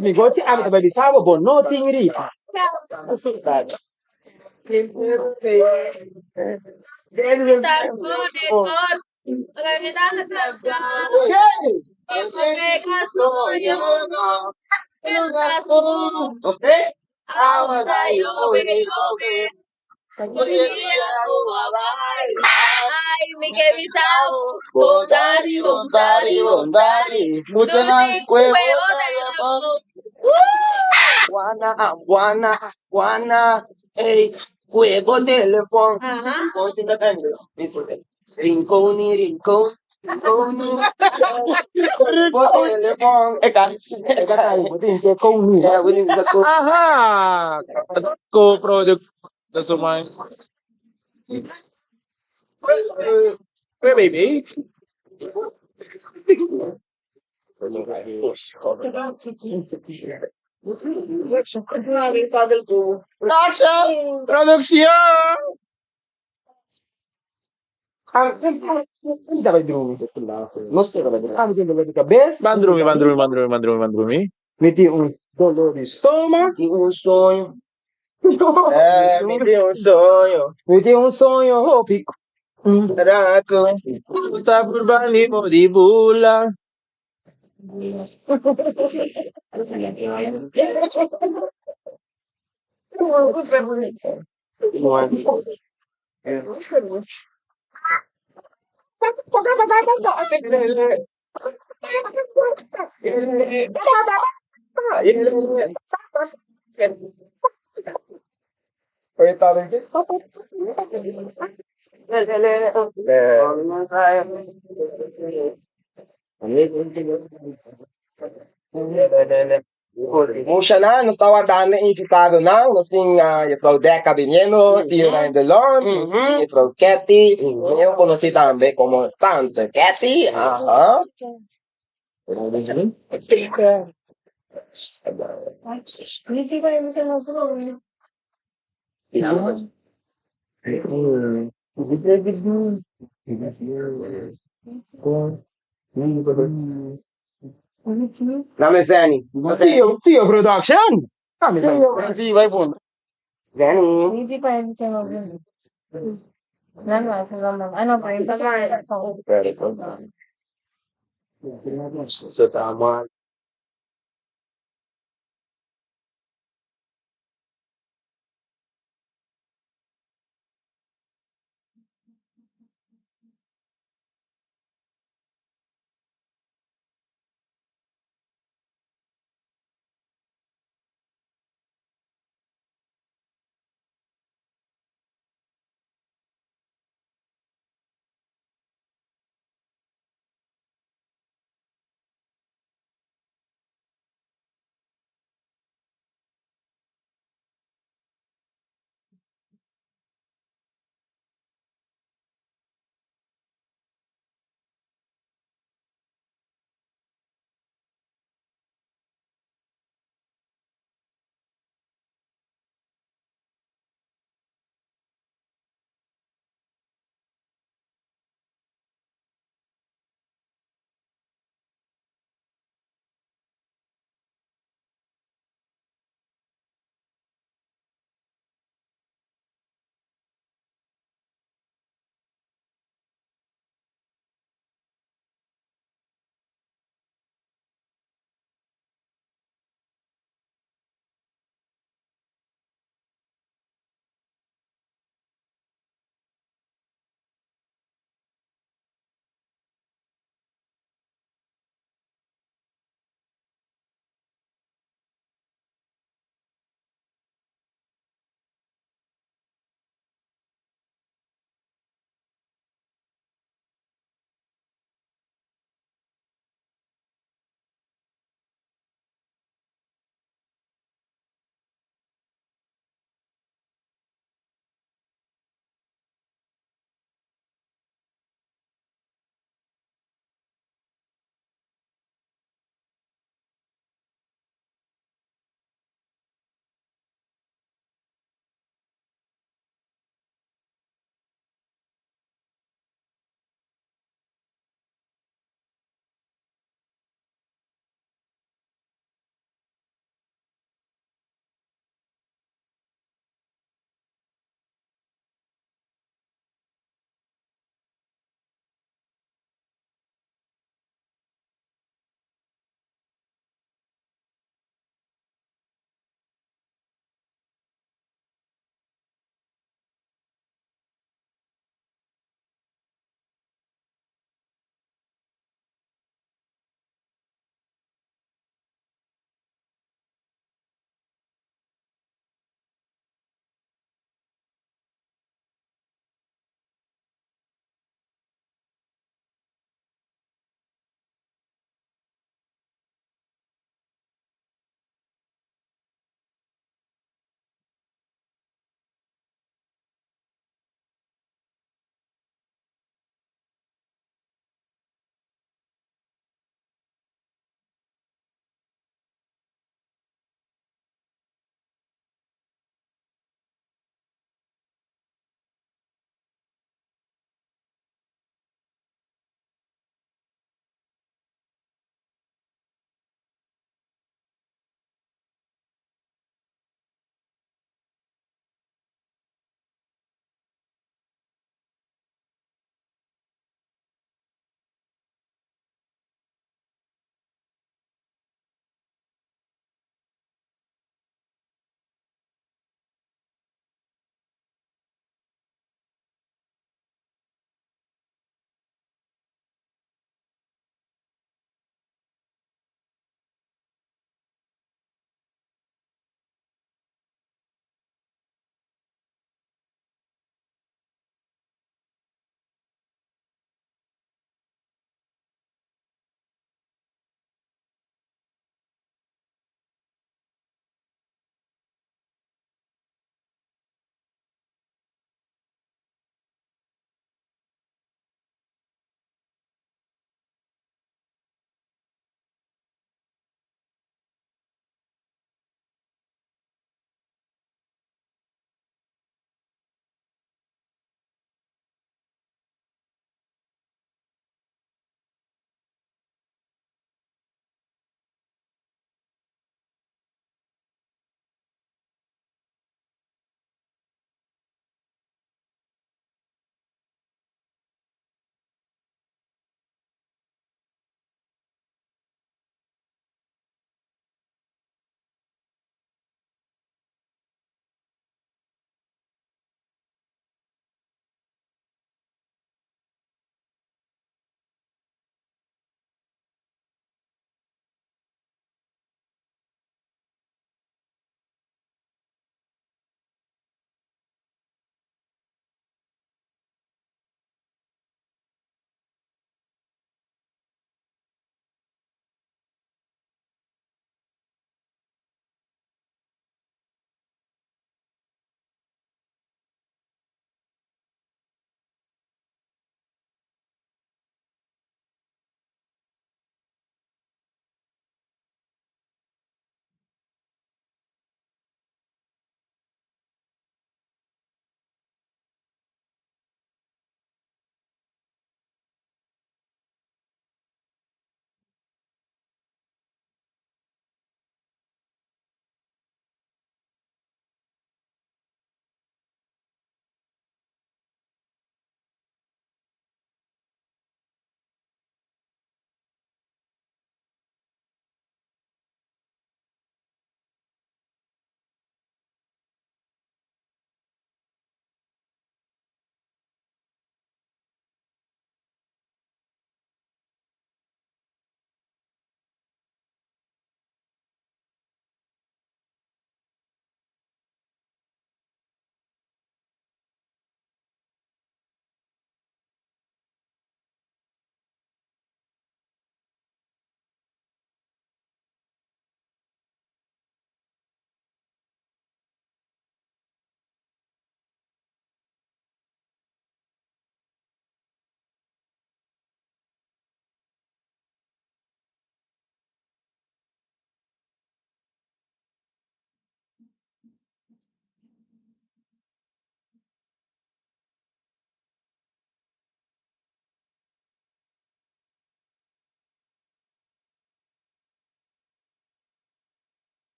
Mi gochi ami ta bai bisa bo, bo no tin rifa. Aha! Co-product. Dat is mijn. Hey, baby. Producción! Ban drumi, ban drumi, ban drumi, ban drumi, ban drumi. Mi tin un dolor di stoma. Mi tin un soño. Mi tin un soño. Mi tin un soño hopi Rato. Ta purba limo di bula. Mushanan, nos ta wardando e invitadonan. Nos tin Juffrouw Decca biniendo, Tio Ryan Delon, nos tin Juffrouw Ketty, mihó konosí tambe komo Tante Ketty. Aha. Name Venny. Tio, Tio Production. Venny. So ta mal.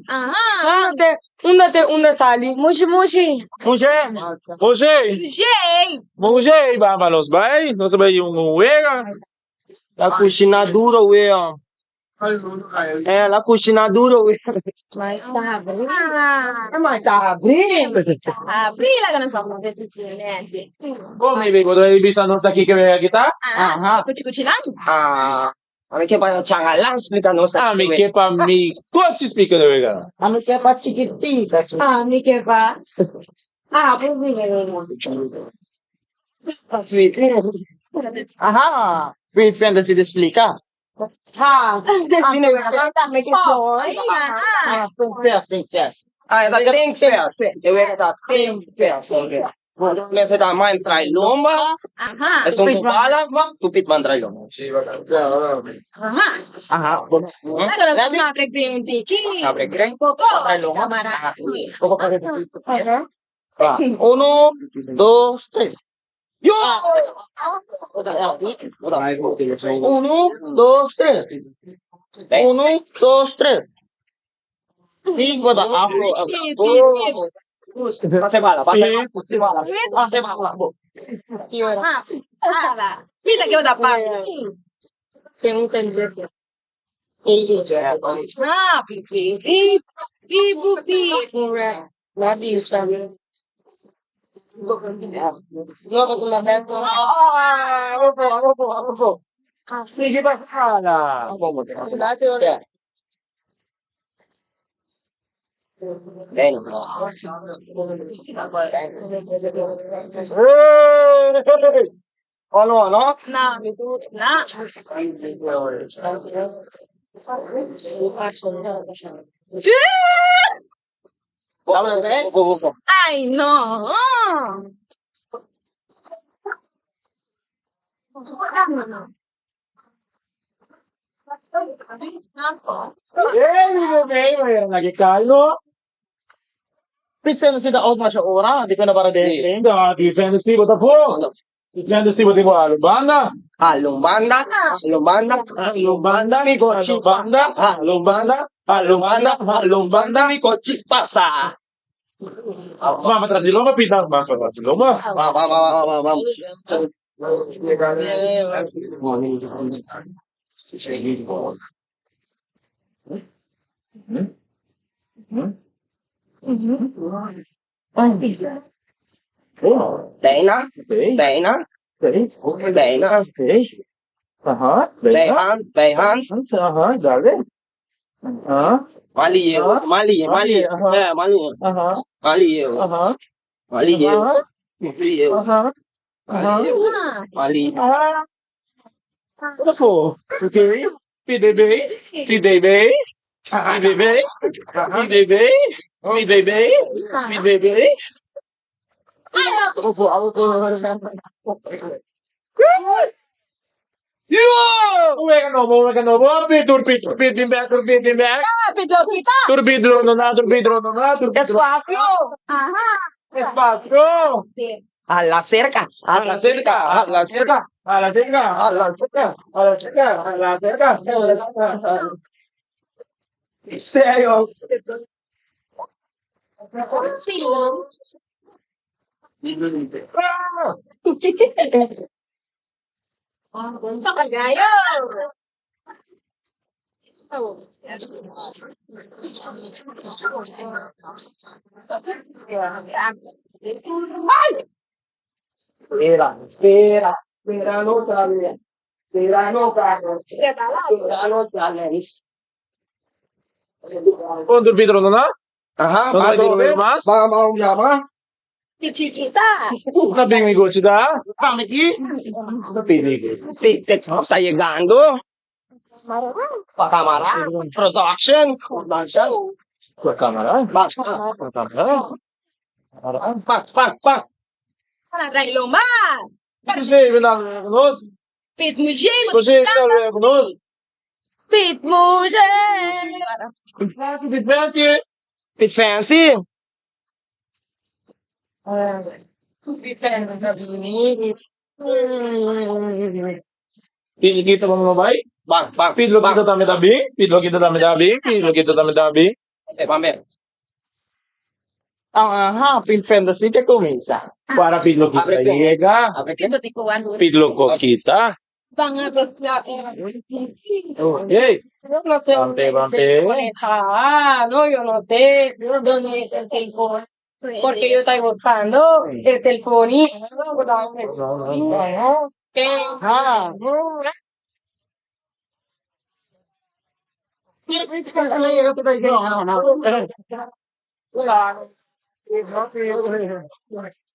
Aha. Unda te unda sali? Mushi mushi. Mushi. Mushi. Mushi. Mushi, ba nos bai, nos ta bai un wega. La cushina duro wea. Eh, la cushina duro wea. Mas ta habri. Ma ta habri. Habri laga nos bai. Bon, maybe bo ta bisa nos aki ke wega ki ta? Aha. Kuchi kuchi nan. Ah, ami ke pa Changalan splika nos aki Ami ke pa mi kochi splika de wega nan. Ami ke pa chikitita. Ami ke pa. Ah, pues Sweet. Aha. Sweet fantasy di splika. Ha. Asina wega ta. Ah, think fast, think fast. Ah, e ta think fast. E wega ta think fast. Mester ta man trai lomba. Esun ku bala, tu pit man trai lomba. Aha. Aha. Laga nos abre green un tiki. Abre green. Koko. Trai lomba. Kamara. Uno, dos, tres. Yo! Uno, dos, tres. Uno, dos, tres. Pase bala, pase bala, pase bala. Mira que otra parte. Ah, pipi. Pipi, pipi. Ah, opo, opo, opo. Sige pa sala. Hey! Ano, ano? Na, na. Ay, no. Hey, bebé, lagi kalmo. Pit fantasy ta out masha ora, di ko na para din. Da, Pit fantasy bo ta po. Pit fantasy bo tipo alumbanda. Alumbanda, alumbanda, alumbanda, mi coche alumbanda, alumbanda, alumbanda, alumbanda, mi coche pasa. Vamos atrás de loma, Pita, vamos atrás de loma. Vamos, vamos, vamos, vamos. Bijna, bijna, bijna. Aha, Bij hand, bij hand. Aha, dale. Aha. Mali, mali, mali, eh, mali. Aha. Mali, Aha. mali, Aha. mali, Aha. mali, mali. Aha. What for? Okay. PDB, PDB, PDB, PDB, PDB, PDB. Yo! Wega nobo, wega nobo, tur pit, pit din back, tur pit din back. Tur pit no na, tur pit no na, tur pit. Espacio. Ajá. Espacio. A la cerca, a la cerca, a la cerca, a la cerca, a la cerca, a la cerca, a la cerca, a la cerca. Serio. Papagayo. Ay! Espera, espera, espera, no sale. Espera, no sale. Espera, no sale. Un turbidro no na? Ajá, No vai más? Vamos, vamos. Que chiquita. Na bem amigo da? Vamos aquí. Na bem Está llegando. Pa cámara. Production. Production. Pa cámara. Pa, Pa cámara. pa, pa, pa. Para traerlo más. Você vem lá conosco? Pit muje. Você vem lá conosco? Pit muje. Pit fancy. Pit fancy. Kita mo mabay? Ban, ban. Pit Lokito tambe ta bin. Pit Lokito tambe ta bin. Pit Lokito tambe ta bin. E ban be. Aha, Pit Fantasy ke kuminsá. Para Pit Lokito Abre a kon. yega. Abre kon. Pit Lokokita. Ok. No sé Ban pe, ban pe. Ah, no, yo no sé dónde está el teléfono. Porque yo estoy buscando el teléfono. Ah.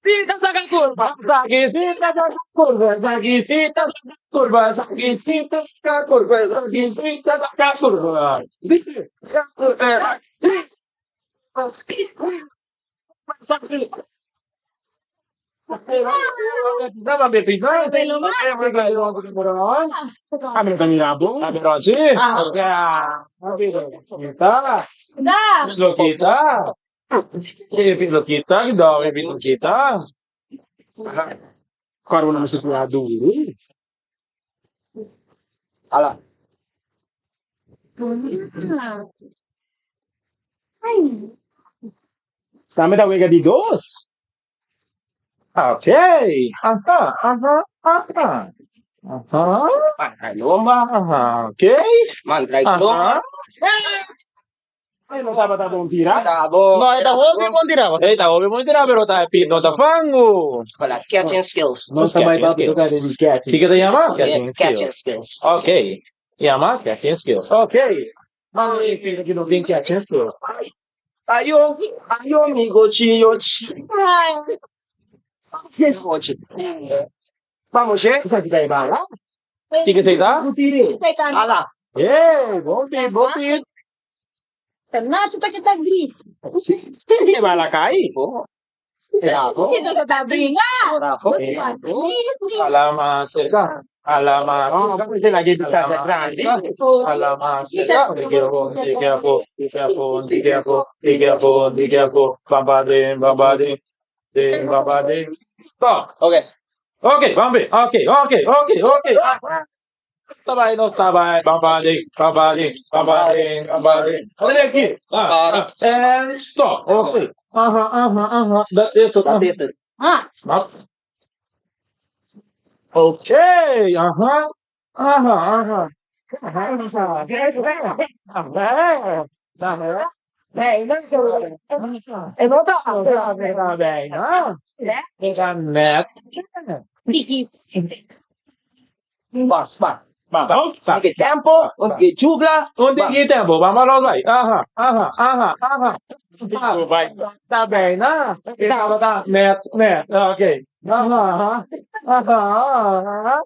Sita saca curva, saquicita saca curva, saquicita saca curva, saquicita saca curva, saquicita saca curva. Lokita. Lokita, Lokita. Corona mesti dulu. Ala. Tambe ta wega di dos. Ok. Aha, aha, aha. Aha. Man, trae lomba. Aha, ok. Man, trae Aha. lomba. Ay, no tabata bon tirá. Ta bon. No, e ta hopi bon tirá. E ta hopi bon tirá, pero ta no ta fangu. Hola, catching skills. No ta bai papi toca di catching. Kiko ta yama? Catching Catching skills. skills. Ok. Yama catching skills. Ok. Mano, e filho que não tem catching skills. Ayo, ayo, amigo, chi, chi. Ochi. Vamos, eh? Esaki ta e bala? Kiko ta ta? Ala. Eh, bon pit, bon pit. Nacho ta kita grita. E bala kai. Bravo. Kita ta brinca. Bravo. Ala mas cerca. Ala mas cerca. Ala mas cerca. Be careful, be careful, be careful, be careful, be careful, be careful. Bamba ding, bamba ding, ding, bamba ding. Stop. Ok. Ok, bambi. Ok, ok, ok, ok. Tá bem, não está bem. Bamba ding, bamba ding, bamba ding, bamba ding. Olha aqui. Ah, ah, and stop. Ok. Aham, aham, aham. Dat is het. Dat is het. Ah. Snap? Oké, aha. Aha, aha. Net. Bam, bam. Bam, Un ke tempo, un ke jugla. Un ke tempo, vamos los vai. Aha, aha, aha, aha. Vai. Tá bem, né? Tá, tá. Net, net. Ok. Aha, aha,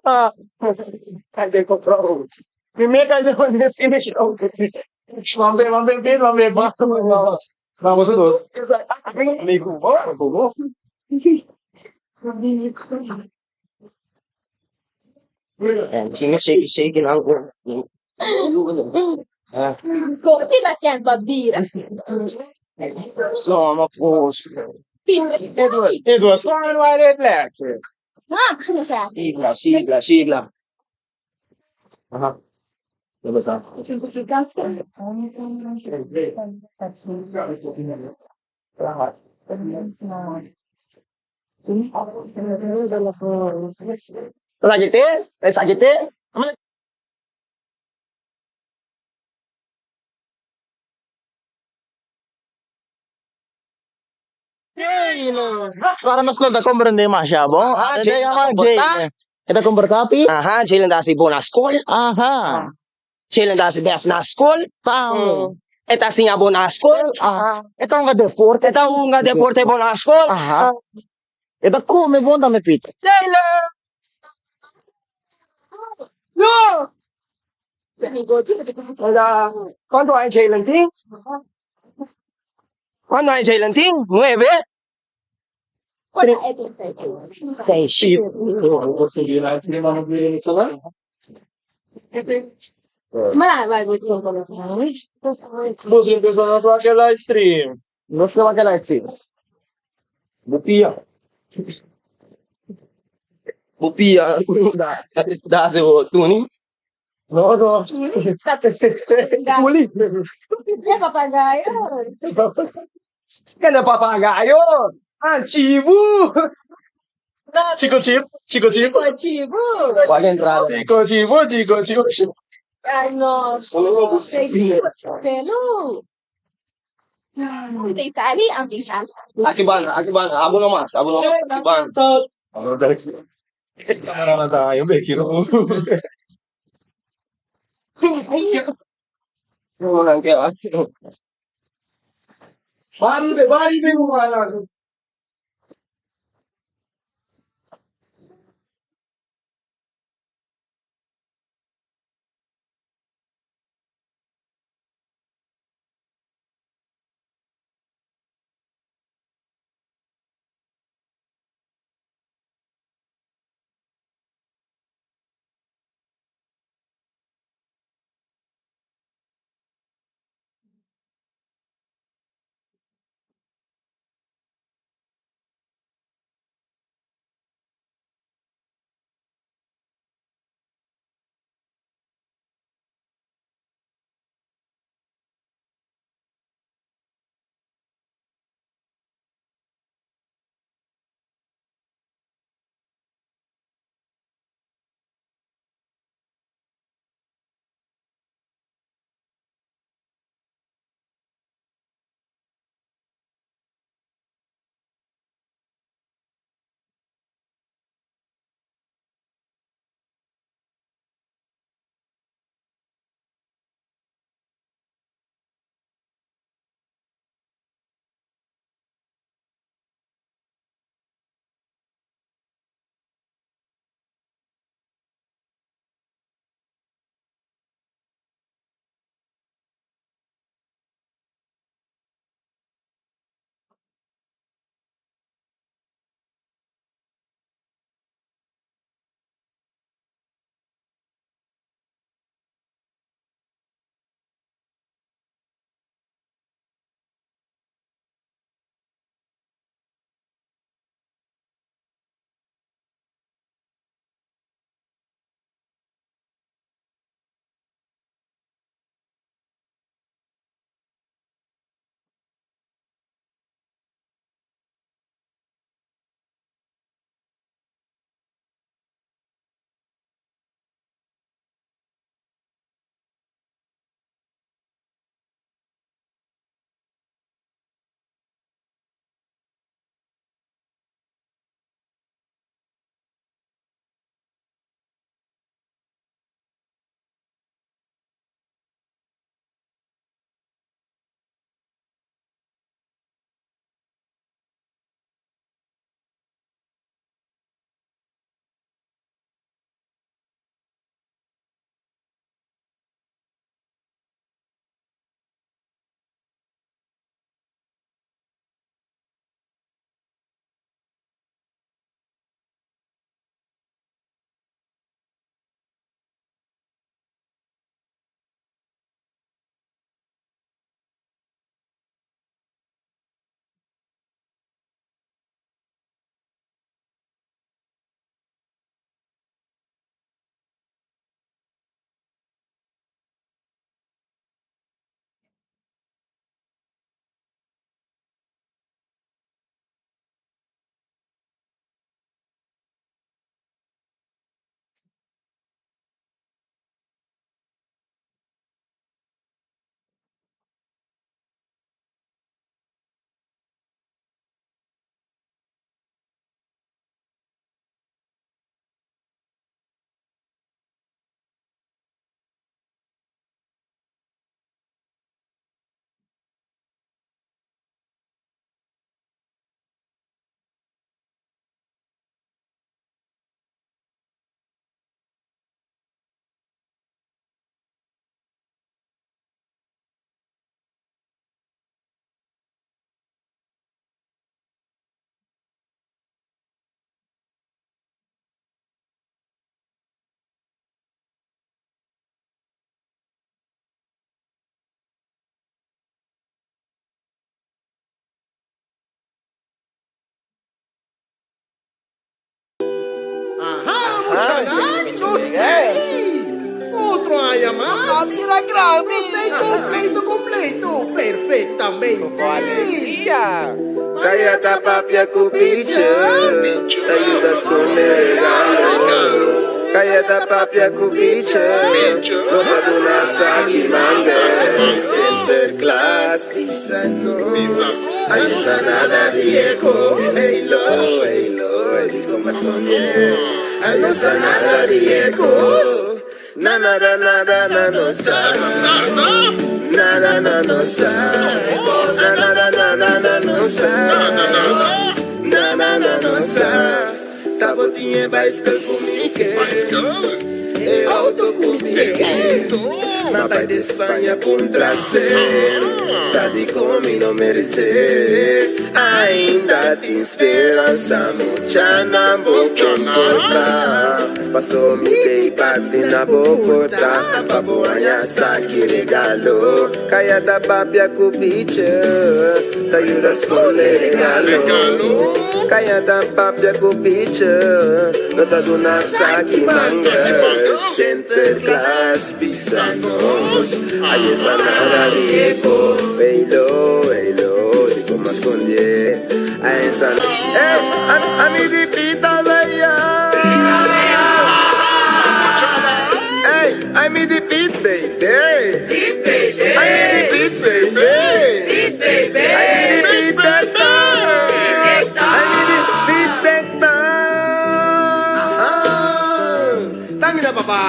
aha. Cadê control? Primeiro cadê o esse Vamos ver, vamos ver, vamos ver, vamos. Vamos dos. Amigo, vamos. Shake, shake, shake, no. Come ta tempo a bira? No, ma posso. Edward, sono in red Ah, cosa c'è? Sigla, sigla, sigla. Aha. Dove sta? Sakite? Sakite? Para nos lo comprende masha bon. Aha, Ate Jay, yama Jay. Ita comportapi? Aha, Jalen dasi bona school. Aha. Jalen dasi best na school. Paano? Eta singa bona school. Aha. Ito ang deporte. Eta unga deporte bona school. Aha. Ito come bon dame pita. Jalen! No! Hola. ¿Cuánto hay Jalen Ting? ¿Cuánto hay Jalen Ting? Nueve. Seis. Você pensou na sua live stream. No se va a live stream. Bupia. Bupia. Da, da, tuni. No, no. Uli. E papagayo. Kende papagayo? Ah, chibu. Chico chip, chico chip. Chico chibu. Cual entrada? Chico chibu, chico chibu. Ay, no. Pelu. Sali, ang bisa. Aki banda, aki banda. Abo nomás, abo nomás. Aki banda. Kamera na tayo, Becky. No, no, que Bari, bari, bari, Nos a bira grandi! Nos ta completo completo! Perfectamente! Cu alegria! Caya ta papia cu picher, ta yuda sconde regalo. Caya ta papia cu picher, no ta duna saki manga. Sinterklaas bisa nos, ay no sa nada di e cos. Ey lo, ey lo, e di con pa sconde. Ay no sa nada di e cos. Na nada nada na no sa. Nada na no sa. Na nada nada na no sa. Nada na no sa. Ta bo tin e baiskel ku mi ke. E auto ku mi ke. Ma bai di Spaña puntra ser. Ta dikon mi no meresé. Ainda tin speransa muchanan bo komportá. Paso mi t'ei bati na bo porta pa bo haña saki regalo. Kaya ta papia ku piche ta yuda skonde regalo. Kaya ta papia ku piche no ta duna saki manga. Sinterklaas bisa nos aye sa nada di e kos. Eilo, eilo, di kon a skonde aye sa. Ey, ami di pita baya. Ey, ay mi di pit baby. Ay mi di pit baby. Ay mi di pit tata. Ay mi di pit tata. Danki na papa,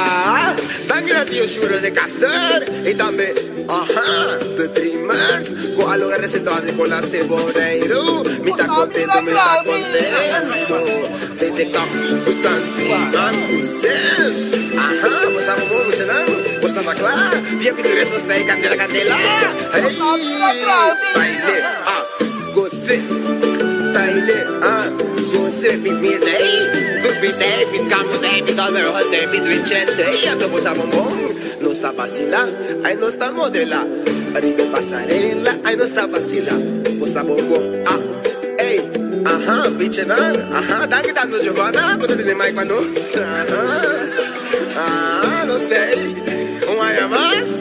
danki na tio Shurel de Caster y tambe aha The Dreamers cu a logra receta Nicolas te Boneiru. Mi ta contento, mi ta contento. Tete kap ku Santi man ku Sem. Aha, bo sa bo muchanan, bo sta na kla. Dia ku tur esos ta e kandela kandela. Hey, baile, ah, gose, baile, ah, gose. Pit mi tei, tur pit tei, pit kampo tei, pit Almerohal tei, pit Vincent tei. Anto bo sa bonbon, nos ta basila, ay nos ta modela. Riba e pasarela, ay nos ta basila. Bo sa bonbon, ah. Ey, aha, bichenan, aha, danki tanto Giovanna, bo ta tene mic pa nos, aha, ah, nos tey, un aña mas,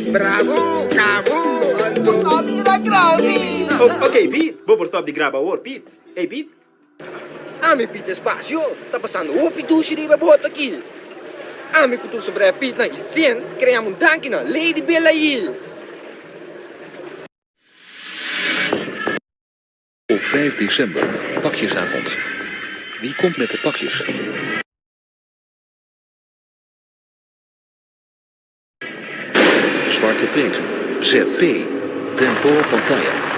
bravo, cabo, anto. Nos a bira grandi! Oh, ok, Piet, bo por stop di graba awor, Piet. Ey, Piet. Ami Piet Espacio ta pasando hopi dushi riba e boto aki. Ami ku tur sobrá Pietnan i Sint kream un danki na Lady Bella Hills. Op 5 december, pakjesavond. Wie komt met de pakjes? Zwarte Pretu, ZP, Tempo Pantalla.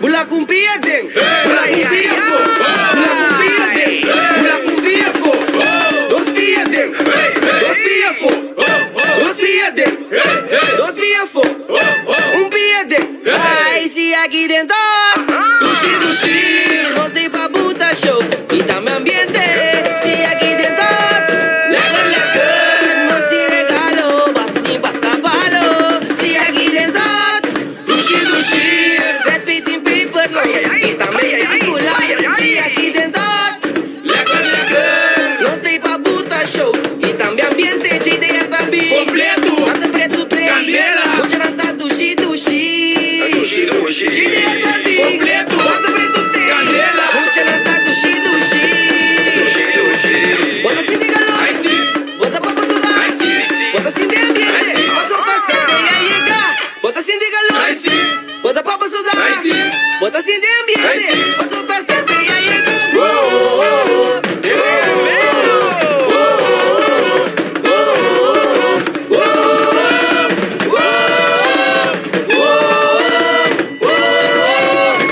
Bula ku un pia den, bula ku un pia afó, bula ku un pia den, bula ku un pia afó, dos pia den, dos pia afó, dos pia den, dos pia afó, un pia den, ai si aki den ta dushi dushi, nos di pa buta show i tambe ambiente, si aki den ta lekker lekker, nos di regalo, basta tin pasa palo, si aki den ta. Dushi dushi, zet pitin piper no i tambe spikula. Si aki den dat, lekker lekker. Nos dey pa buta show i tambe ambiente JDR ta bin. Completo, Tante pretu trei, candela. Muchanan ta dushi dushi. Dushi dushi, JDR ta bin. Completo, Tante pretu trei, candela. Muchanan ta dushi dushi. Dushi dushi. Bo ta sinti calor? Ai si. Bo ta pa pa suda? Ai si. Bo ta sinti ambiente? Ai si. Pasobra ta sete ya yega. Bo ta sinti calor? Ai si. Bo ta papa suda? Ai si. Bo ta sinti ambiente? Ai si. Paso ta sete ya yega.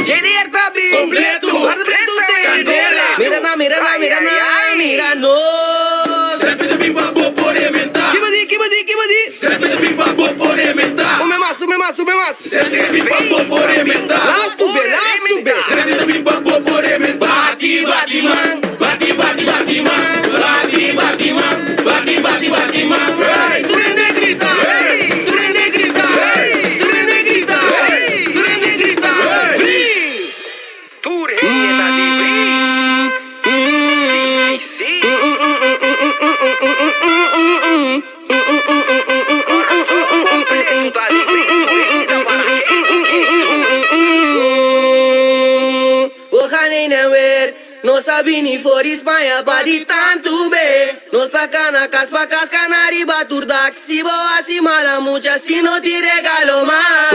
JDR ta bin. Completo. Zwarte pretu te. Candela. Mira na, mira na, mira na, mira nos. Semper ta bin pa bo por rementá. Kiba di, kiba di, kiba di. Semper ta bin pa bo por rementá. Un be mas, un be mas, un be mas. Semper ta bin pa bo por rementá. Lastu be, lastu be. Semper ta bin pa bo por rementá. Bati, bati man, bati, bati, bati man, bati, bati man, bati, bati, bati man. Hey, tur hende grita, tur hende grita, tur hende grita, tur hende grita, Freeze! Nos a bini for di Spaña pa di tantu be. Nos ta kana kas pa kas kana riba tur dak. Si bo hasi mala mucha si no tin regalo mas.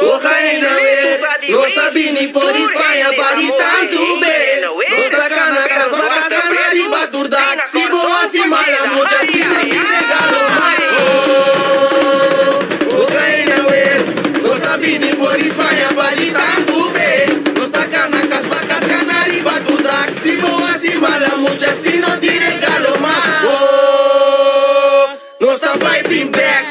Ojalá wer. Nos a bini for di Spaña pa di tantu be. Nos ta kana kas pa kas kana riba tur dak. Si bo hasi mala mucha si no tin regalo mas. Ojalá wer. Nos a bini for di Spaña pa di tantu be. Nos ta kana kas pa kas kana riba tur dak. Si bo hasi mala mucha si no tin regalo mas. Nos ta bai bin bek.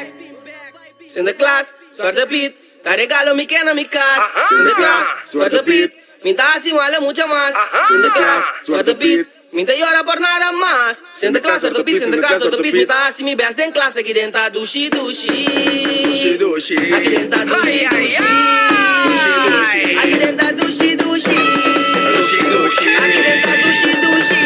Sinterklaas, Zwarte Piet, ta regalo mi ke na mi kas. Sinterklaas, Zwarte Piet, mi ta hasi mala mucha mas. Sinterklaas, Zwarte Piet, mi ta yora por nada mas. Sinterklaas, Zwarte Piet, Sinterklaas, Zwarte Piet, mi ta hasi mi best den klas. Aki den ta dushi dushi. Aki den ta dushi dushi. Aki den ta dushi dushi. Aki den ta dushi dushi.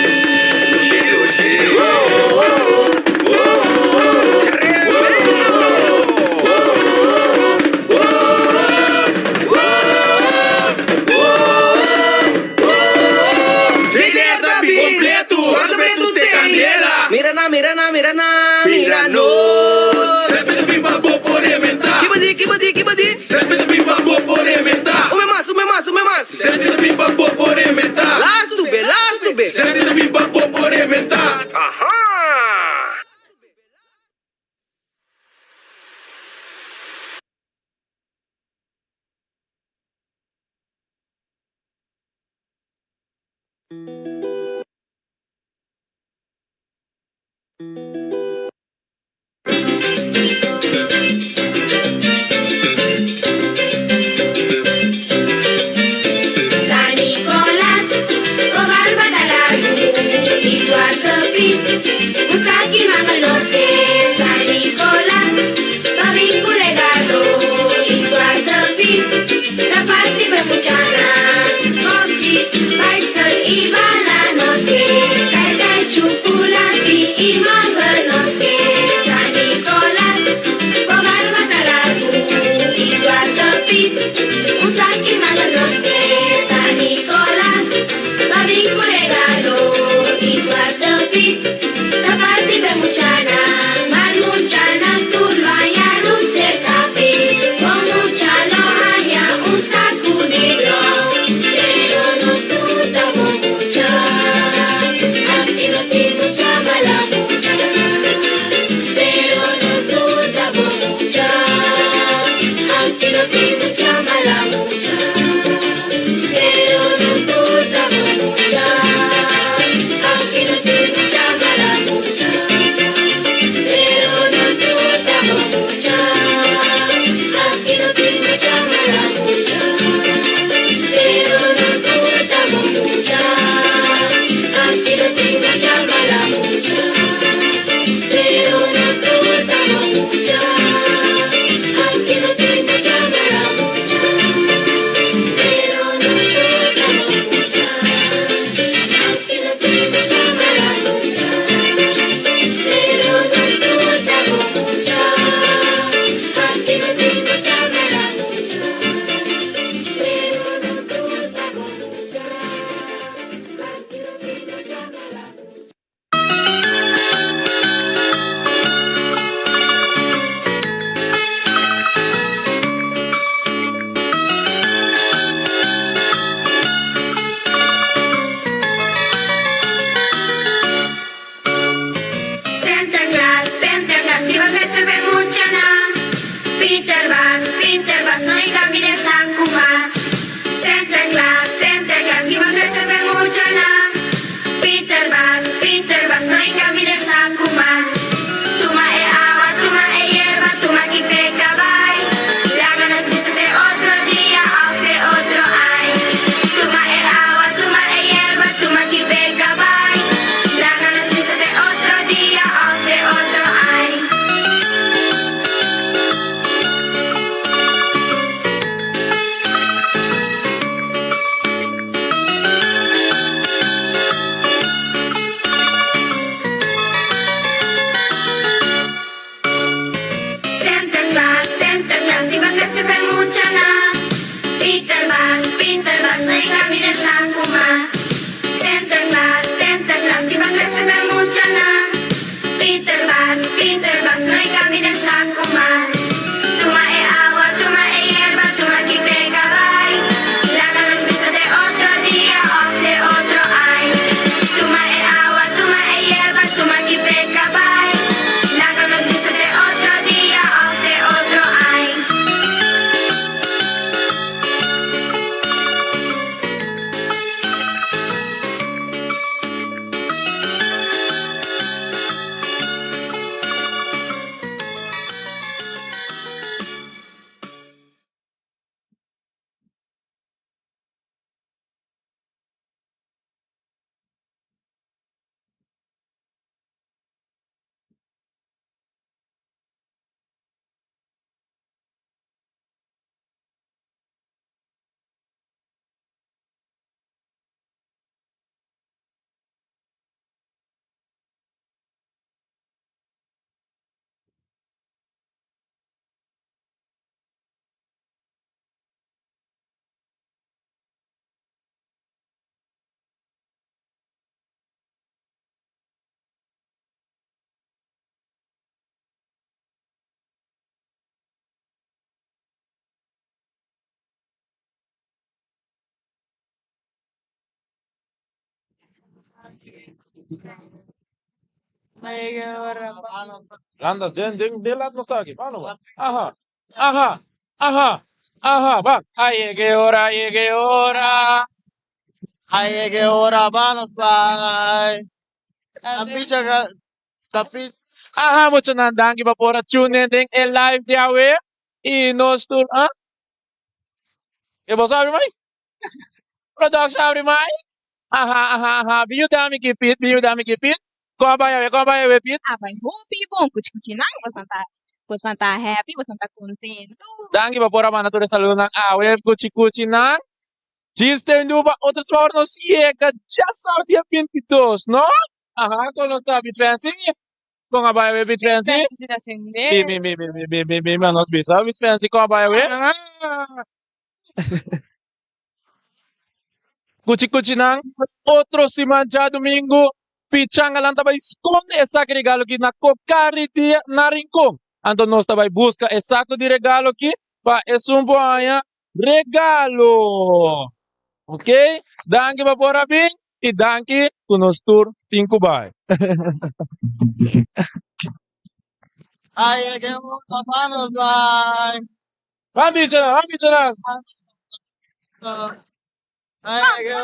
Mira nan, mira nan, mira nan, mira nos. Semper ta bin pa bo por rementá. Kiba di, kiba di, kiba di. Semper ta bin pa bo por rementá. Un be mas, un be mas, un be mas. Semper ta bin pa bo por rementá. Lastu be, lastu be. Semper ta bin pa bo por rementá. San Nicolas, bo barba ta largu y Zwarte Piet, un saki manga loke. San Nicolas, pa bin cu regalo y Zwarte Piet, ta parti pa muchanan. Popchi, baiskel y bala nos ke, kai kai, chuculati y manga. Landa den den den laat nos ta aki. Ban no. Aha. Aha. Aha. Aha. Ban. A yega e ora, a yega e ora. A yega e ora pa nos bai. Ta picha ka ta pi. Aha muchanan danki pa por a tune in den e live di awe y nos tur ah ke boso abri mic? Production abri mic? Aha aha aha bi yuda mi ki Pete bi yuda mi ki Pete kon a bai awe kon a bai awe Pete? A bai hopi bon kuchi kuchinan boso ta boso ta happy boso ta contento. Danki pa por a manda tur e saludonan awe kuchi kuchinan. Djis ten duba otro sma ora nos yega djasabra dia 22 no? Aha kon nos ta Bit Fancy? Kon a bai awe Bit Fancy? Fancy ta sende. Bi bi bi bi bi bi bi nos bisa Bit Fancy kon a bai awe? Kuchi kuchi nan otro siman djadumingu pichanganan ta bai skonde e sak regalo ki na kokari dia na Rincon. Anto nos ta bai buska e saku di regalo ki pa esun por haña regalo. Ok, danki pa por a bin y danki ku nos tur tin ku bai. Ay, que pa nos bai. Ban bichanan, ban bichanan. Ay, que.